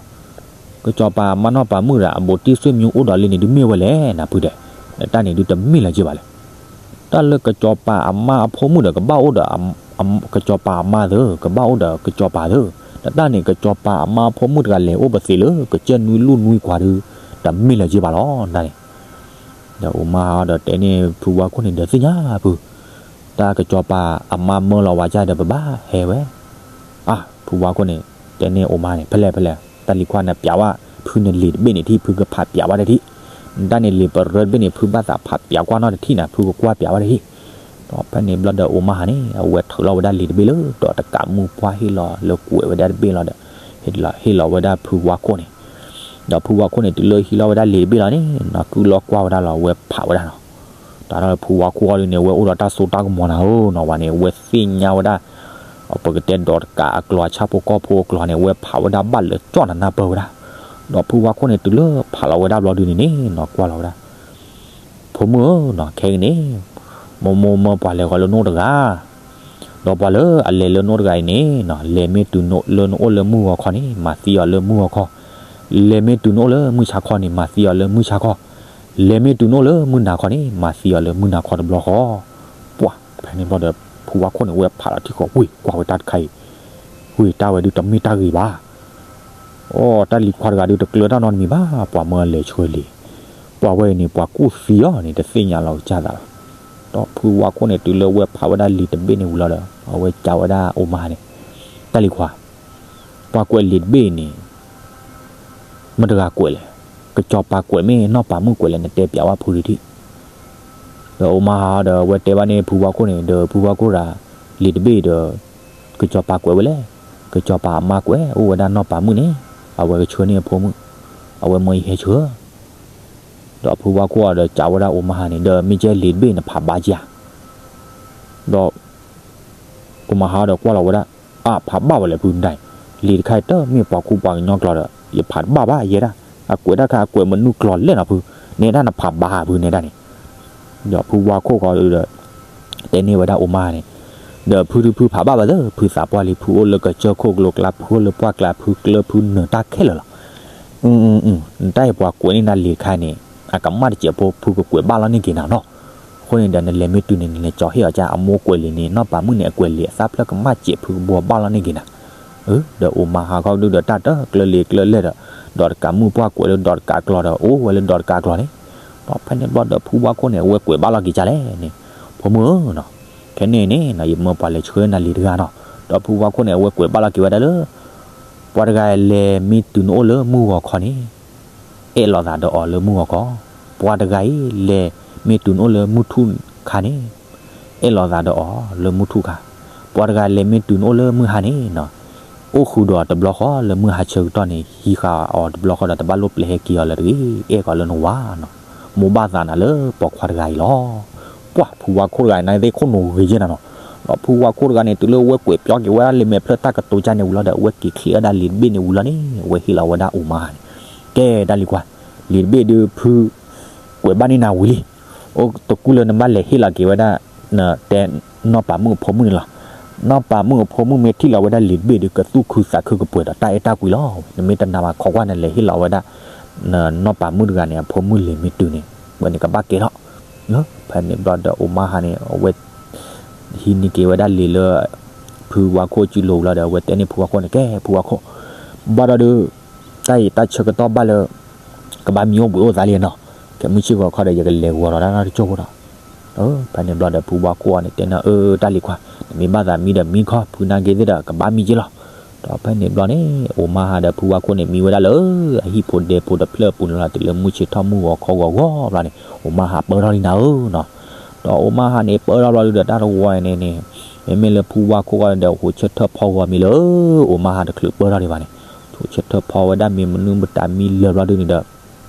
ကစီၤပၤအမါနီၢ်ပၤမုၣ်ဒီး အဘူးတံၢ်ဆွေမျိုးအိၣ်ဒီးလံန့ၣ် ဒုးမ့ၢ်ဝဲလဲၣ် နၢ်ဖုဒီး, နတၢ်န့ၣ်ဒုးတမ့ၢ်လၢၤက့ဘၣ်လဲၣ်. တၢ်လၢကစီၤပၤအမါအဖိမုၣ်ဒီး ကဘၣ်အိၣ်ဒီး ကစီၤပၤအမါသၢ, ကဘၣ်အိၣ်ဒီးကစီၤပၤသၢ, နတၢ်န့ၣ် ကစီၤပၤအမါအဖိမုၣ်တဂၤလဲၤအိၣ်ပသ့လၢ ကစၢၢ်နွံလူၢ်နွံကွၢ်ဒုး တမ့ၢ်လၢၤက့ဘၣ်လီၤ နတၢ်န့ၣ်. ဒီးအိၣ်မါဟါဒီးတဲန့ၢ်ဖုဝါခိၣ်န့ၣ်ဒီး သ့ၣ်ညါဖု, တၢ်ကစီၤပၤအမါမၢလီၤဝဲကဒီး ပဘၣ်ဟဲဝဲ, အါ ဖုဝါခိၣ်န့ၣ် တဲန့ၢ်အိၣ်မါန့ၣ် ဖဲလဲၣ်ဖဲလဲၣ် တၢ်လံၤခွါနပျးဝဲ ဖုန့ၣ်လံာ်တဘ့ၣ်န့ၣ်ထံၣ် ဖုကဖးပျးဝဲတထံၣ်, နတၢ်န့ၣ်လံာ်ပရၢတဘ့ၣ်န့ၣ် ဖုဘၣ်သးဖးပျးကွၢ်နီတထံၣ်နၤ ဖုကကွၢ်ပျးဝဲတထံၣ်. ဒီးဖဲန့ၣ်ဘျီဒီးအိၣ်မါဟါန့ၣ် အဝဲထုးလီၤဝဲဒၣ်လံာ်တဘ့ၣ်လၢ ဒီးတကးမုၢ်ပှၢ်ဟ့ၣ်လီၤလၢကွဲးဝဲဒၣ်တဘ့ၣ်လီၤဒီး ဟ့ၣ်လီၤဝဲဒၣ်ဖုဝါခိၣ်န့ၣ်, ဒီးဖုဝါခိၣ်န့ၣ် တုၤလၢဟံးလီၤဝဲဒၣ်လံာ်တဘ့ၣ်လီၤန့ၣ် နီၢ်ကုၢ်လီၤကွၢ်ဝဲဒၣ်လီၤ ဝဲဖးဝဲဒၣ်နီၤ. တၢ်လၢဖုဝါခိၣ်အီၤဒုးန့ၣ် ဝဲအိၣ်ဒီးတၢ်စိတၢ်ကမီၤနၤဧၢနီၤ ဝဲန့ၣ် ဝဲသ့ၣ်ညါဝဲဒၣ် ပကတဲဒီးတကးအကျိၤအဆၣ်ဖိကီၢ်ဖိအကျိၤန့ၣ် ဝဲဖးဝဲဒၣ်ဘၣ်လၢာ်ကၠီၣ်နၤနၢ်ပၢၢ်ဝဲဒၣ်. ဒီးဖုဝါခိၣ်န့ၣ် တုၤလၢဖးလီၤဝဲဒၣ်ဘျီဒုးန့ၣ်န့ၣ် နီၢ်ကွၢ်လီၤဝဲဒၣ် ဖိမုၣ်ဧၢနီၤ ခဲကနံၣ်န့ၣ် မိၢ်မိၢ်မၢပှၤလဲၤဃီၤလၢနအိၣ်တဂၤ ဒီးပှၤလၢအလဲၤလၢနအိၣ်တဂၤအံၤန့ၣ်နီၤ လဲၤမ့ၢ်တုၤလၢနအိၣ်လၢမုၢ်ဂီၤခီန့ၣ် မၤသံအီၤလၢမုၢ်ဂီၤခီ, လဲၤမ့ၢ်တုၤနအိၣ်လၢမုၢ်ဆါခီန့ၣ် မၤသံအီၤလၢမုၢ်ဆါခီ, လဲၤမ့ၢ်တုၤနအိၣ်လၢမုၢ်နၤခီန့ၣ် မၤသံအီၤလၢမုၢ်နၤခီတဘျီဃီ. ပှၢ်ဖဲန့ၣ်ဘျီဒီး ဖုဝါခိၣ်န့ၣ် ဝဲဖးလီၤထံဃီ ဝ့ၢ်ကွၢ်ဝဲတၢ်တခါအံၤ, ဝ့ၢ်တၢ်ဝဲဒုးတမ့ၢ်တၢ်ဂ့ၤဘၣ် အိ တၢ်လံၤခွါတဂၤဒုးတကျၢၤတၢ်နီတမံၤဘၣ် ပှၤမၢလဲၤဆှၢလံ, ပှၤဝဲအံၤန့ၣ် ပှၤကူၣ်သံအီၤန့ၣ် တသ့ၣ်ညါလီၤကစၢ်သးလီၤ. ဒီးဖုဝါခိၣ်န့ၣ် တုၤလၢဝဲဖးဝဲဒၣ်လံာ်တဘ့ၣ်န့ၣ်ဝံၤလီၤဒီး အဝဲကးဝဲဒၣ်အိၣ်မါန့ၣ်, တၢ်လံၤခွါ, ပှၤကွဲးလံာ်တဘ့ၣ်အံၤန့ၣ် မတၤတဂၤကွဲးလဲၣ်, ကစီၤပၤကွဲးမ့ၢ်နီၢ်ပၤမုၣ်ကွဲးလဲၣ် နတဲပျးဝဲဖုဒုးထံၣ်. ဒီးအိၣ်မါဟါဒီး အဝဲတဲဘၣ်န့ၣ်ဖုဝါခိၣ်န့ၣ် ဒီးဖုဝါခိၣ်ဒီး လံာ်တဘ့ၣ်အံၤဒီး ကစီၤပၤကွဲးဝဲလဲၣ်, ကစီၤပၤအမါကွဲး အိၣ်ဝဲဒၣ်နီၢ်ပၤမုၣ်န့ၣ် အဝဲကဆှၢန့ၢ်အဖိမုၣ်, အဝဲမၢယဟဲဆှၢ ဒီးဖုဝါခိၣ်အီၤဒီးကးဝဲဒၣ်အိၣ်မါဟါန့ၣ် ဒီးမ့ၢ်ကဲလံာ်တဘ့ၣ်နဖးဘါက့ၤဧါ. ဒီး အိၣ်မါဟါဒီးကွၢ်လီၤဝဲဒၣ်, အါ ဖးဘၣ်ဝဲလဲၣ်ဖုနတၢ်အံၤ, လံာ်တခါအံၤတမ့ၢ်ပှၤကူပှၤကညီကျိာ်ဒီး ယဖးတဘၣ်ဘၣ်ယဲဒၣ်, အကွဲးတၢ်ခါအကွဲးမနုၤကျိာ်လဲၣ်နီၤဖု, နဲဒၣ်နဖးဘၣ်ဧါဖုနဲဒၣ်န့ၣ်. ဒီးဖုဝါခိၣ်ဃီဒီး တဲန့ၢ်ဝဲဒၣ်အိၣ်မါန့ၣ်, ဒီးဖုဒုးဖုဖးဘၣ်ဝဲသ့ၣ် ဖုသးပှၢ်လံ ဖုအိၣ်လၢကစၢၢ်ခိၣ်ကျိၤကျါ ဖုအိၣ်လၢပှၢ်ကျါ ဖုကျၢၢ်ဖုနၢၤတၢ်ခဲလၢာ်လီၤ. နတၢ်အံၤပှၤကွဲးန့ၢ်နၤလံာ်တခါန့ၣ် အကမၣ်တစဲးဖိ ဖုကကွဲးဘၣ်လီၤန့ၢ်က့ၤနၤနီၤ. အဃိန့ၣ်ဒီး နလဲၤမ့ၢ်တုၤန့ၣ် နလဲၤကၠီၤဟ့ၣ်အီၤကၢ် အမိၢ်ကွဲးလံာ်န့ၣ် နီၢ်ပၤမုၣ်န့ၣ် အကွဲးလံာ်အသၣ်ဖျၢၣ်ကမၣ်စဲး ဖုကဘှီဘၣ်လီၤန့ၢ်က့ၤနၤ. ဒီးအိၣ်မါဟါခီဒုးဒီးတၢ်တကျၢၤလံာ်ကျၢၤလဲၢ်ဒီး ဒီးတကးမုၢ်ပှၢ်ကွဲးလၢဒီးတကးကျိာ်ဒီး အိၣ်ဝဲလၢဒီးတကးကျိာ်န့ၣ်. ဒီးဖဲန့ၣ်ဘျီဒီးဖုဝါခိၣ်န့ၣ် အဝဲကွဲးဘၣ်လီၤက့ၤကၢ်လဲၣ်န့ၣ်, ဖိမုၣ်ဧၢနီၤ, ခဲန့ၣ်န့ၣ် ယမၢပှၤလဲၤဆှၢနၤလံာ်တဂၤနီၤ. ဒီးဖုဝါခိၣ်န့ၣ် အဝဲကွဲးဘၣ်လီၤက့ၤဝဲဒၣ်လၢ ပှၤတဂၤလဲၤမ့ၢ်တုၤနအိၣ်လၢမုၢ်ဂီၤခီန့ၣ် အဲၣ်လိာ်သးဒီးအီၤလၢမုၢ်ဂီၤခီ, ပှၤတဂၤအံၤ လဲၤမ့ၢ်တုၤနအိၣ်လၢမုၢ်ထူၣ်ခါန့ၣ် အဲၣ်လိာ်သးဒီးအီၤလၢမုၢ်ထူၣ်ခါ, ပှၤတဂၤလဲၤမ့ၢ်တုၤနအိၣ်လၢမုၢ်ဟါန့ၣ်နီၤ, အိၣ်ဃုာ်ဒီးတဘျီဃီလၢမုၢ်ဟါဆၢကတီၢ်န့ၣ် ဟံးဃာ်အီၤတဘျီဃီဒီးတဘၣ်လိၣ်ပျဲဟဲက့ၤအီၤလၢၤတဂ့ၤ, အဲၣ်ကီးလၢနဝၤနီၤ, မိၢ်ဘၣ်သးနၤလၢပိာ်ခွါတဂၤအံၤလီၤ. ပှၢ်ဖုဝါခိၣ်တဂၤအံၤ နသ့ၣ်ခိၣ်နူာ်ဂ့ၤယဲၢ်နၤနီၤ, ဒီးဖုဝါခိၣ်တဂၤန့ၣ် တုၤလၢအဝဲကွဲးပျီက့ၤဝဲဒၣ်လံာ်မဲာ်ဖျၢၣ်တၢ်ကတိၤကါန့ၣ်ဝံၤလီၤဒီး အဝဲက့ၤချ့ဝဲဒၣ်လံာ်တဘ့ၣ်န့ၣ်ဝံၤလီၤန့ၣ် အဝဲဟ့ၣ်လီၤဝဲဒၣ်အိၣ်မါဟါန့ၣ်, ကဲတၢ်လံၤခွါ, လံာ်တဘ့ၣ်ဒုးဖု ကွဲးဘၣ်န့ၢ်နၤဝံၤလံ, အိၣ်တကူၣ်လၢနဘၣ်လဲၤဟ့ၣ်လီၤက့ၤဝဲဒၣ် တဲ နီၢ်ပၤမုၣ်အဖိမုၣ်န့ၣ်လီၤ. နီၢ်ပၤမုၣ်အဖိမုၣ်မ့ၢ်ထံၣ်လီၤဝဲဒၣ်လံာ်တဘ့ၣ်ဒုး ကသူၣ်ခုသးခုကပှဲၤဒီးတၢ်အဲၣ်တၢ်ကွံလီၤ. နမ့ၢ်တနာ်ဘၣ် ခိးကွၢ်နလဲၤဟ့ၣ်လီၤဝဲဒၣ် နီၢ်ပၤမုၣ်တဂၤန့ၣ် အဖိမုၣ်လံာ်မ့ၢ်တုၤန့ၣ် ဝဲန့ၣ်ကဘၣ်ကဲထီၣ်. ဖဲန့ၣ်ဘျီဒီးအိၣ်မါဟါန့ၣ် အဝဲ ဟံးန့ၢ်က့ၤဝဲဒၣ်လံာ်လၢ ဖုဝါခိၣ်စုလိၤဝံၤလီၤဒီး အဝဲတဲန့ၢ်ဖုဝါခိၣ်န့ၣ် ကဲဖုဝါခိၣ်, ဘၣ်ဒီးဒုး တၢ်အံၤတၢ်ဆၢကတီၢ်ဘၣ်လၢ ကဘၣ်မံအိၣ်ဘှံးအိၣ်သါလံနီၤ, ခဲမုၢ်ဆ့ၣ်ဂီၤခီဒီး ယကလဲၤဂီၤဒီးတၢ်တကၠိၢ်ဖိဒီး ဖဲန့ၣ်ဘျီဒီး ဖုဝါခိၣ်အံၤန့ၣ် တဲန့ၢ် အၢ တၢ်လံၤခွါ, နမ့ၢ်ဘၣ်သးမံဒီးမံခီ ဖုနာ်က့သ့ၣ်ဒီး ကဘၣ်မံက့လီၤ. ဒီးဖဲန့ၣ်ဘျီန့ၣ် အိၣ်မါဟါဒီးဖုဝါခိၣ်န့ၣ် မံဝဲဒၣ်လၢ အဟံၣ်ဖိဒဲဖိတဖျၢၣ်အပူၤန့ၣ်လီၤ. တုၤလၢမုၢ်ဆ့ၣ်ထီၣ်မုၢ်ဂီၤခီဂီၤဂီၤဘျီန့ၣ် အိၣ်မါဟါပၢထီၣ်လံနၤဧၢနီၤ. ဒီးအိၣ်မါဟါန့ၣ် ပၢထီၣ်ဘျီဒုးဒီး တၢ်တဝီန့ၣ်န့ၣ် မ့မ့ၢ်လၢဖုဝါခိၣ်အံၤဒီး ဟိးဆၢထၢၣ်ဖီဂီၤမံၤလၢ အိၣ်မါဟါတချုးပၢထီၣ်ဒံးဘၣ်န့ၣ်, ဟိးဆၢထၢၣ်ဖီဝဲဒၣ်မ့ၤမနုၤမတၤမံလၢာ်ဘျီဒုးန့ၣ်ဒီး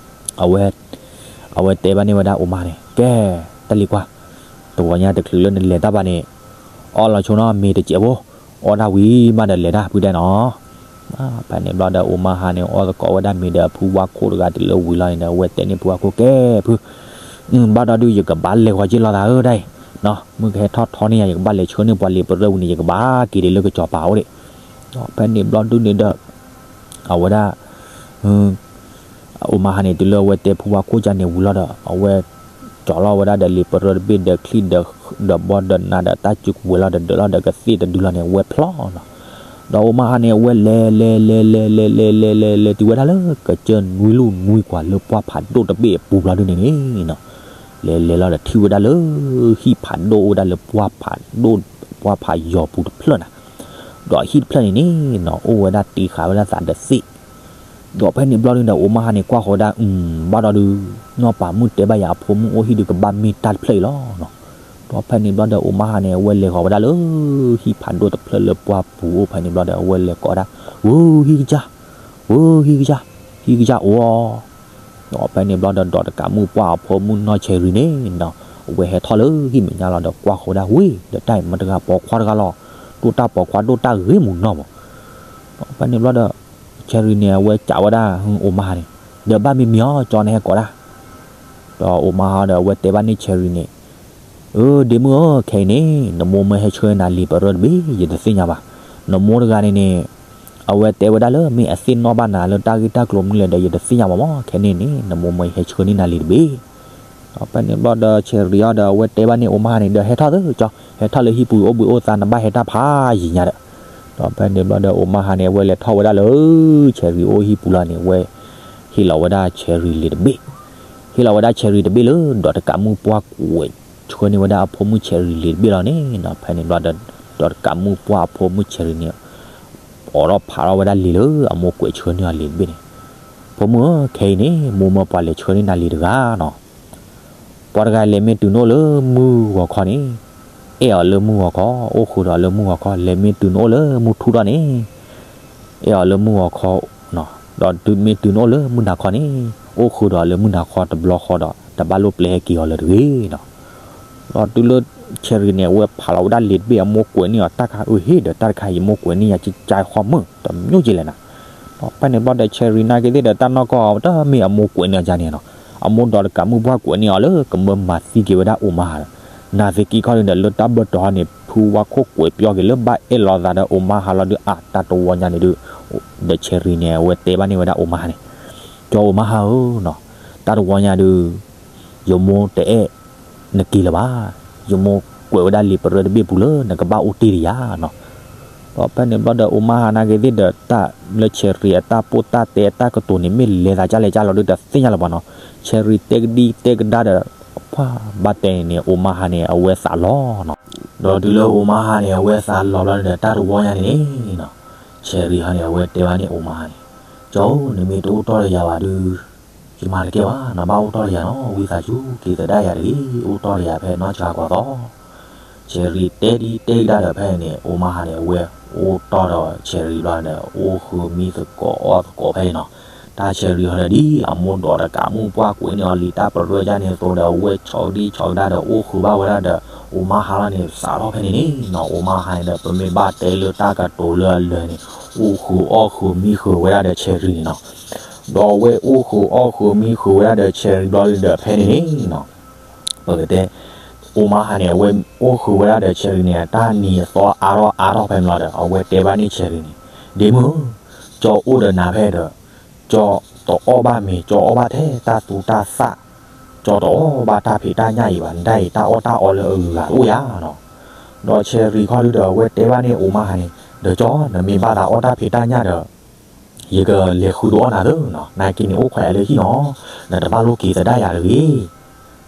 အဝဲ အဝဲတဲဘၣ်န့ၢ်ဝဲဒၣ်အိၣ်မါန့ၣ် ကဲ တၢ်လံၤခွါ, တဝီညါတချုးလၢနလဲၤတၢ်ဘၣ်န့ၣ် အီၣ်လီၤဆိနီၤ မ့ၤတစဲးဖိ, အီၣ်ဒၣ်ဝံၤမးဒီးလဲၤတၢ်ဖုတဲနီၤ. ဖဲန့ၣ်ဘျီဒီးအိၣ်မါဟါန့ၣ် အီၣ်သကိးဝဲဒၣ်မ့ၤဒီးဖုဝါခိၣ်တဂၤတုၤလၢဝံၤလီၤန့ၣ်ဒီး အဝဲတဲန့ၢ်ဖုဝါခိၣ် ကဲဖု, ဘၣ်ဒီးဒုး ယကဘၣ်လဲၤဂီၤက့ၤလိာ်သးဧၢတၢ်အံၤ, မုၢ်ကဟဲထီၣ်ထီန့ၢ်ယၤ ယကဘၣ်လဲၤဆှၢန့ၢ်ပှၤလံာ်ပရၢဝံၤန့ၣ် ယကဘၣ်က့ၤဒံးလၢကစီၤပၤအိၣ်ဒံး. ဒီးဖဲန့ၣ်ဘျီဒုးန့ၣ်ဒီး အဝဲဒၣ် အိၣ်မါဟါန့ၣ် တုၤလၢအဝဲတဲဖုဝါခိၣ်ကန့ၣ်ဝံၤလီၤဒီး အဝဲ ကၠီၤလီၤဝဲဒၣ်ဒီးလံာ်ပရၢတဘ့ၣ်ဒီးချံဒီး ဒီးဘီဒီးနးဒီးတၢ်စုကဝဲၤလီၤဒီးဒၢးလီၤဒီးကသ့ၣ်တဒုလီၤန့ၣ် အဝဲဖျီလီၤ. ဒီးအိၣ်မါဟါန့ၣ် အဝဲလဲၤလဲၤလဲၤလဲၤလဲၤလဲၤလဲၤတုၤဝဲဒၣ်လၢ ကစၢၢ်နွံလူၢ်နွံကွၢ်လၢပှၢ်ဖးဒိၣ်တဘ့ၣ်အပူၤဘျီဒုးန့ၣ်န့ၣ်နီၤ, လဲၤလဲၤလီၤဒီးထံၣ်ဝဲဒၣ်လၢ ဟံၣ်ဖးဒိၣ်အိၣ်ဝဲဒၣ်လၢပှၢ်ဖးဒိၣ် ပှၢ်ဖးယီၤပူၤတဖျၢၣ်န့ၣ်, ဒီးဟံၣ်တဖျၢၣ်န့ၣ်န့ၣ်နီၤ အိၣ်ဝဲဒၣ်တ့ဃာ်ဝဲဒၣ်သးဒီးသ့ၣ် ဒီးဖဲန့ၣ်ဘျီဒုးဒီး အိၣ်မါဟါန့ၣ် ကွၢ်ဃီၤဝဲဒၣ် ဘၣ်ဒီးဒုး နီၢ်ပၤမုၣ်တဲဘၣ်ယၤအဖိမုၣ်အိၣ်ဟံၣ်ဒုး ကဘၣ်မ့ၢ်တၢ်တဖျၢၣ်အံၤလီၤနီၤ. ဒီးဖဲန့ၣ်ဘျီဒီး အိၣ်မါဟါန့ၣ် အဝဲလဲၤဃီၤဝဲဒၣ်လၢ ဟံၣ်ဖးဒိၣ်တဖျၢၣ်လၢပှၢ်ပူၤအိၣ်ဖဲန့ၣ်ဘျီဒီး အဝဲလဲၤကိးဝဲဒၣ် ဝဲ ဟံၣ်ကစၢ်, ဝဲ ဟံၣ်ကစၢ်, ဟံၣ်ကစၢ်အိၣ် ဒီးဖဲန့ၣ်ဘျီဒီး ဒီးတကးမုၣ်ပှၢ်အဖိမုၣ်နီၢ်ဆဲးရံၤန့ၣ်နီၤ အဝဲဟဲထီၣ်လၢဟံၣ်မဲာ်ညါလီၤဒီး ကွၢ်ဃီၤဝဲဒၣ်ဝဲ ဒီးတၢ်အံၤမ့ၢ်တဂၤပိာ်ခွါတဂၤလီၤ, ဒိၣ်တၢ်ပိာ်ခွါဒိၣ်တၢ်ဂ့ၤမုၢ်နီၢ်မး. ဒီးဖဲန့ၣ်ဘျီဒီး ဆဲးရံၤန့ၣ် အဝဲကးဝဲဒၣ် အိၣ်မါဟါန့ၣ် ဒီးဘၣ်မ့ၢ်မ့ၢ်အီၤ ကၠီန့ၣ်ဟဲကိးဒၣ် ဒီးအိၣ်မါဟါဒီး အဝဲတဲဘၣ်န့ၣ်ဆဲးရံၤန့ၣ် အၢ ဒ့မုၣ်ဧၢ ခဲအံၤန့ၣ် နမိၢ်မၢဟဲဆှၢနၤလံာ်ပရၢတဘ့ၣ် ယတသ့ၣ်ညါဘၣ်. နမိၢ်တဂၤန့ၣ်န့ၣ် အဝဲတဲဝဲဒၣ်လၢ မ့ၢ်အသ့ၣ်နီၣ်ဘၣ်နၤလၢတၢ်ဂ့ၢ်တၢ်ကျိၤမနုၤလဲၣ်ဒီး ယတသ့ၣ်ညါဘၣ်မး. ခဲန့ၣ်န့ၣ် နမိၢ်မၢဟဲဆှၢန့ၢ်နၤလံာ်တဘ့ၣ်. ဒီးဖဲန့ၣ်ဘျီဒီး ဆဲးရံၤအီၤဒီး အဝဲတဲဘၣ်န့ၣ်အိၣ်မါဟါန့ၣ် ဒီးဟဲထီၣ်သၢကၠီ ဟဲထီၣ်လၢဟံၣ်ပူၤအိၣ်ဘှံးအိၣ်သါ နဘၣ်ဟဲတၢ်ဖးယံာ်ညါဒီး. ဒီးဖဲန့ၣ်ဘျီဒီး အိၣ်မါဟါန့ၣ် အဝဲလဲၤထီၣ်ဝဲဒၣ်လၢ ဆဲးရံၤအိၣ်ဟံၣ်ပူၤလီၤန့ၣ် အဝဲ ဟ့ၣ်လီၤဝဲဒၣ်ဆဲးရံၤလံာ်တဘ့ၣ်. ဟ့ၣ်လီၤဝဲဒၣ်ဆဲးရံၤတဘ့ၣ်လၢ ဒီးတကးမုၣ်ပှၢ်ကွဲးဆှၢန့ၢ်ဝဲဒၣ်အဖိမုၣ်ဆဲးရံၤလံာ်တဘ့ၣ်လီၤန့ၣ်နီၤ. ဖဲန့ၣ်ဘျီဒီး ဒီးတကးမုၣ်ပှၢ်အဖိမုၣ်ဆဲးရံၤန့ၣ် အိးထီၣ်ဖးထီၣ်ဝဲဒၣ်လံာ်လၢအမိၢ်ကွဲးဆှၢန့ၢ်အီၤလံာ်တဘ့ၣ်န့ၣ်, ဖိမုၣ်ဧၢ ခဲအံၤန့ၣ် မိၢ်မၢပှၤလဲၤဆှၢန့ၢ်နၤလံာ်တဂၤနီၤ. ပှၤတဂၤလဲၤမ့ၢ်တုၤနအိၣ်လၢမုၢ်ဂီၤခီန့ၣ် အဲၣ်အီၤလၢမုၢ်ဂီၤခီ, အိၣ်ဃုာ်ဒီးအီၤလၢမုၢ်ဂီၤခီ, လဲၤမ့ၢ်တုၤနအိၣ်လၢမုၢ်ထူၣ်ထီၣ်န့ၣ် အဲၣ်အီၤလၢမုၢ်ဂီၤခီ, ဒီးတုၤမ့ၢ်တုၤနအိၣ်လၢမုၢ်နၤခီန့ၣ် အိၣ်ဃုာ်ဒီးအီၤလၢမုၢ်နၤခီတဘျီဃီဒီး တဘၣ်လိၣ်ပျဲဟဲက့ၤအီၤလၢၤတဂ့ၤနီၤ. ဒီးတုၤလၢ ဆဲးရံၤန့ၣ် အဝဲဖးလီၤဝဲဒၣ်လံာ်တဘ့ၣ် အမိၢ်ကွဲးန့ၢ်အီၤ တၢ်ခါအုဟ့ၣ်ဒီး တၢ်တခါအံၤ မိၢ်ကွဲးန့ၢ်ယၤ ကကါဃီမုၢ် တမံၤကလဲၣ်နၤ. ဒီးဖဲန့ၣ်ဘျီဒီး ဆဲးရံၤနာ်က့သ့ၣ်ဒီး တၢ်နီၢ်ကီၢ်တမ့ၢ်အမိၢ်ကွဲးန့ၢ်အီၤန့ၣ်နီၤ, အမိၢ်ဒီးတကးမုၢ်ပှၢ်ကွဲးန့ၢ်အီၤလၢ ကမၢမၤသံက့ၤဝဲဒၣ်အိၣ်မါဟါဒီး နာ်သက့ခီဒုးဒီး လၢတၢ်ဘၢၣ်တီၤဟီန့ၣ် ဖုဝါခိၣ်ကွဲးပျီက့ၤလၢဘၣ်အဲၣ်လီၤသးဒီးအိၣ်မါဟါလီၤဒုး အါ တၢ်တဝီညါန့ၣ်ဒုး ဒီးဆဲးရံၤန့ၣ် အဝဲတဲဘၣ်န့ၢ်ဝဲဒၣ်အိၣ်မါဟါန့ၣ်, ကၠီအိၣ်မါဟါဧၢနီၤ, တၢ်တဝီညါဒုး ယမိၢ်တအဲၣ်နက့ၤလၢၤဘၣ်. ယမိၢ်ကွဲးဝဲဒၣ်လံာ်ပရၢတဘ့ၣ်ပူၤလၢ နကဘၣ်အိၣ်တ့ၢ်တယၤနီၤ. ဒီးဖဲန့ၣ်ဘျီဒီး အိၣ်မါဟါနာ်က့သ့ၣ်ဒီး တၢ်လၢဆဲးရံၤအတၢ်ပိၢ်တၢ်တဲအတၢ်ကတိၤန့ၣ် မ့ၢ်လဲၤသးကၢ်လဲၤကၢ်လီၤဒုး တသ့ၣ်ညါလၢၤဘၣ်နီၤ. ဆဲးရံၤတဲကဒံတဲကဒါဒီး ပှၤဘၣ်တဲန့ၣ်န့ၣ် အိၣ်မါဟါန့ၣ် အဝဲသးလီၤနီၤ. ဒီးတုၤလၢအိၣ်မါဟါန့ၣ် အဝဲသးလီၤဘျီဒီး တၢ်တဝီညါန့ၣ်န့ၣ်နီၤ, ဆဲးရံၤဟီန့ၣ် အဝဲတဲဘၣ်န့ၢ်အိၣ်မါဟါန့ၣ်, ကၠီဧၢ နမ့ၢ်တအိၣ်တီၢ်ဒီးယၤဘၣ်ဒုး ယမၤတကဲဘၣ်, နဘၣ်အိၣ်တီၢ်ဒီးယၤနီၤ, ဝံသးစူၤ က့ၤသဒၣ်ယၤတဂ့ၤ, အိၣ်တီၢ်ဒီးယၤဖဲနီၢ်ဆါကွၢ်သီ. ဆဲးရံၤတဲဒံတဲကဒါဒီးဖဲန့ၣ် အိၣ်မါဟါန့ၣ် အဝဲအိၣ်တီၢ်ဒီးဆဲးရံၤဘျီန့ၣ် အိၣ်ဃုာ်မံသကိးအီၣ်သကိးဖဲန့ၣ်နီၤ. တၢ်ဆဲးရံၤဟီဒီးဒ်အမိၢ်ဒီးတကးမုၢ်ပှၢ်ကွဲးန့ၢ်အီၤလံာ်တၢ်ပရၢယါန့ၣ်အသိးဒီး အဝဲဆီကဒံဆီကဒါဒီး အိၣ်ဃုာ်ဘၣ်ဝဲဒၣ်ဒီး အိၣ်မါဟးလီၤန့ၣ် စးထီၣ်ဖဲန့ၣ်န့ၣ်နီၤ, အိၣ်မါဟးန့ၣ်ဒီး ပမ့ၢ်ဘၣ်တဲလၢတၢ်ကတိၤလၢအလၢာ်န့ၣ်, အိၣ်ဃုာ်အီၣ်ဃုာ်မံဃုာ်ဝဲဒၣ်ဒီး Cherry န့ၣ်နီၤ. ဒီးအဝဲအိၣ်ဃုာ်အီၣ်ဃုာ်မံဃုာ်ဝဲဒၣ်ဒီး Cherry ဘျီဒုဒီး ဖဲန့ၣ်န့ၣ်နီၤ, ပကတဲ အိၣ်မါဟးန့ၣ် အဝဲအိၣ်ဃုာ်ဝဲဒၣ်ဒီး Cherry န့ၣ် တၢ်နံၤအသီအါထီၣ်အါထီၣ်ဖဲန့ၣ်လီၤဒီး အဝဲတဲဘၣ်န့ၣ် Cherry န့ၣ်, ဒ့မုၣ်ဧၢ, ကၠီအိၣ်ဒီးနၤဖဲဒီး ကၠီတအီၣ်ဘၣ်မ့ၤ, ကၠီအီၣ်ဘၣ်ထဲတၢ်သူတၢ်သၣ်, ကၠီတအီၣ်ဘၣ်တၢ်ဖံးတၢ်ညၣ်အံၤဘၣ်, နဒၣ်အံၤတၢ်အီၣ်တၢ်အီလၢအဂၤတအိၣ်ယၤနီၤ. ဒီး Cherry ခီဒုဒီး အဝဲတဲဘၣ်န့ၣ် အိၣ်မါဟးန့ၣ်, ဒီးကၠီ နမ့ၢ်ဘၣ်သးအီၣ်တၢ်ဖံးတၢ်ညၣ်ဒီး ယကလဲၤဃုဒုးအီၣ်နၤသ့နီၤ, နာ်က့န့ၣ်အိၣ်ခွဲးလၢဟံၣ်နီၤ, နတဘၣ်လိၣ်က့ၤသဒၣ်ယၤတဂ့ၤ.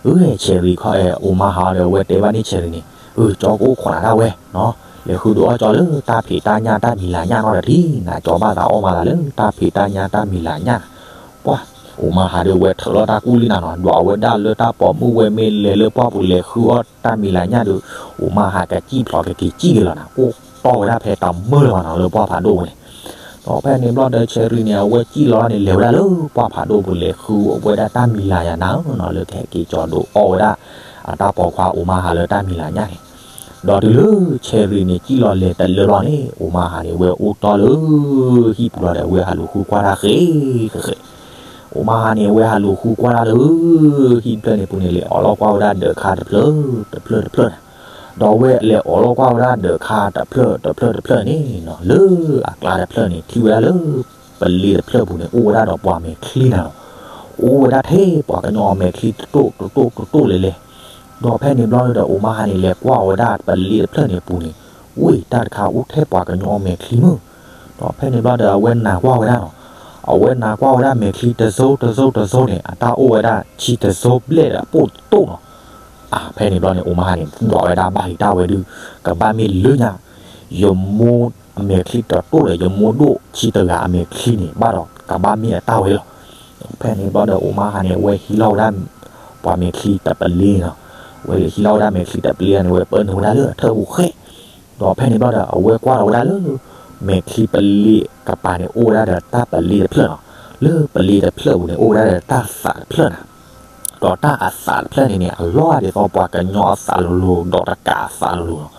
အၢ Cherry ခီ အိၣ်မါဟးဒီး အဝဲတဲဘၣ်န့ၣ် Cherry န့ၣ်, အၢ ကၠီကအိၣ်ခိးနၤဒၣ်ဝဲနီၤ, လဲၤဃုဒုးအီၣ်ကၠီလၢတၢ်ဖံးတၢ်ညၣ်တၢ်မံၤလၤညၣ်နီတထံၣ်, နကၠီဘၣ်သးအီၣ်မၤသးလၢတၢ်ဖံးတၢ်ညၣ်တၢ်မံၤလၤညၣ်. ပှၤ အိၣ်မါဟးဒီး အဝဲထၢၣ်လီၤတၢ်ကူၣ်လံနၤနီၤ, ဒီးအဝဲဒၣ်လၢတၢ်ပိာ်မုၣ်ဝဲမ့ၢ်လဲၤလၢပှၢ်ပူၤ လဲၤဃုအီၣ်တၢ်မံၤလၤညၣ်ဒီး အိၣ်မါဟးကစံၣ်ဖျိးကက့ၤစံၣ်က့ၤလီၤနၤ, အိၣ်တီၢ်ဝဲဒၣ်ဖဲတၢ်မၢလၢၤဘၣ်နီၤ လၢပှၢ်ဖးဒိၣ်ပူၤန့ၣ်. ဒီးဖဲန့ၣ်ဘျီဒီး Cherry န့ၣ် အဝဲစံၣ်လီၤန့ၣ် လဲၤဝဲဒၣ်လၢပှၢ်ဖးဒိၣ်ပူၤ လဲၤဃုဝဲဒၣ်တၢ်မံၤလၤညၣ်နၤနီၤ, လၢကဟဲက့ၤကၠီဒုးအီၣ်ဝဲဒၣ် အတၢ်ပိာ်ခွါအိၣ်မါဟးလၢတၢ်မံၤလၤညၣ်န့ၣ်. ဒီးတုၤလၢ Cherry န့ၣ် စံၣ်လီၤလဲၤတလၢဘျီန့ၣ် အိၣ်မါဟးန့ၣ် ဝဲအိၣ်တီၢ်လၢ ဟံၣ်ပူၤလီၤဒီး အဝဲဟးလူၤဃုကွၢ်တၢ်ဃဲဃဲဃဲ အိၣ်မါဟးန့ၣ် အဝဲဟးလူၤဃုကွၢ်တၢ်လၢ ဟံၣ်တဖျၢၣ်န့ၣ်ပူၤန့ၣ် လဲၤအိးလီၤကွၢ်ဝဲဒၣ်ဒၢးခါတဖျၢၣ်တဖျၢၣ်တဖျၢၣ်န့ၣ်နီၤ, ဒီးအဝဲလဲၤအိးလီၤကွၢ်ဝဲဒၣ်ဒၢးခါတဖျၢၣ်တဖျၢၣ်တဖျၢၣ်န့ၣ်နီၤ, လၢအကျါတဖျၢၣ်န့ၣ် ထံၣ်ဝဲဒၣ်လၢ ပလ့တဖျၢၣ်ပူၤန့ၣ် အိၣ်ဝဲဒၣ်ဒီးပှၤမဲာ်ချံနၤလီၤ. အိၣ်ဝဲဒၣ်ထဲပှၤကညီအမဲာ်ချံတတိၢ်တတိၢ်တတိၢ်လဲၤလဲၤ. ဒီးဖဲန့ၣ်ဘျီဒီး အိၣ်မါဟးန့ၣ် လဲၤကွၢ်ဝဲဒၣ်ပလ့တဖျၢၣ်န့ၣ်ပူၤန့ၣ်, ဝ့ၢ် တၢ်တခါအိၣ်ထဲပှၤကညီအမဲာ်ချံမုၢ်. ဒီးဖဲန့ၣ်ဘျီဒီး အဝဲနာ်ကွၢ်ဝဲဒၣ်နီၤ, အဝဲနာ်ကွၢ်ဝဲဒၣ်မဲာ်ချံတစိၤတစိၤတစိၤန့ၣ် အတၢ်အိၣ်ဝဲဒၣ်ဆံတစိၤဘျဲၣ်ဒီးပိၢ်တတိၢ်နီၤ. အဖဲန့ၣ်ဘျီန့ၣ် အိၣ်မါဟးန့ၣ် ဒွးဝဲဒၣ်ဘၣ်လံတၢ်ဝဲဒုး, ကဘၣ်မ့ၢ်လၢညါ ယမိၢ်အမဲာ်ချံတတိၢ်ဒီး ယမိၢ်ဒိၣ်ဆံတဂၤအမဲာ်ချံန့ၣ် ဘၣ်ဒီးကဘၣ်မ့ၢ်အတၢ်ဝဲလီၤ. ဖဲန့ၣ်ဘျီဒီး အိၣ်မါဟးန့ၣ် အဝဲဟံးလီၤဝဲဒၣ် ပှၤမဲာ်ချံတပလ့နီၤ, အဝဲဟံးလီၤဝဲဒၣ်မဲာ်ချံတပလ့န့ၣ် အဝဲပၢနုာ်ဝဲဒၣ်လၢအထၢၣ်ပူၤဃဲ. ဒီးဖဲန့ၣ်ဘျီဒီး အဝဲကွၢ်လီၤဝဲဒၣ်လၢ မဲာ်ချံပလ့ကပၤန့ၣ် အိၣ်ဝဲဒၣ်ဒီးတၢ်ပလ့တဖျၢၣ်နီၤ, လၢပလ့တဖျၢၣ်ပူၤန့ၣ် အိၣ်ဝဲဒၣ်ဒီးတၢ်သးတဖျၢၣ်နၤ. ဒီးတၢ်အသးတဖျၢၣ်န့ၣ်န့ၣ် အလီၢ်ဒ်သိးပှၤကညီအသးလိၤလိၤ ဒီးတကးအသးလိၤလိၤန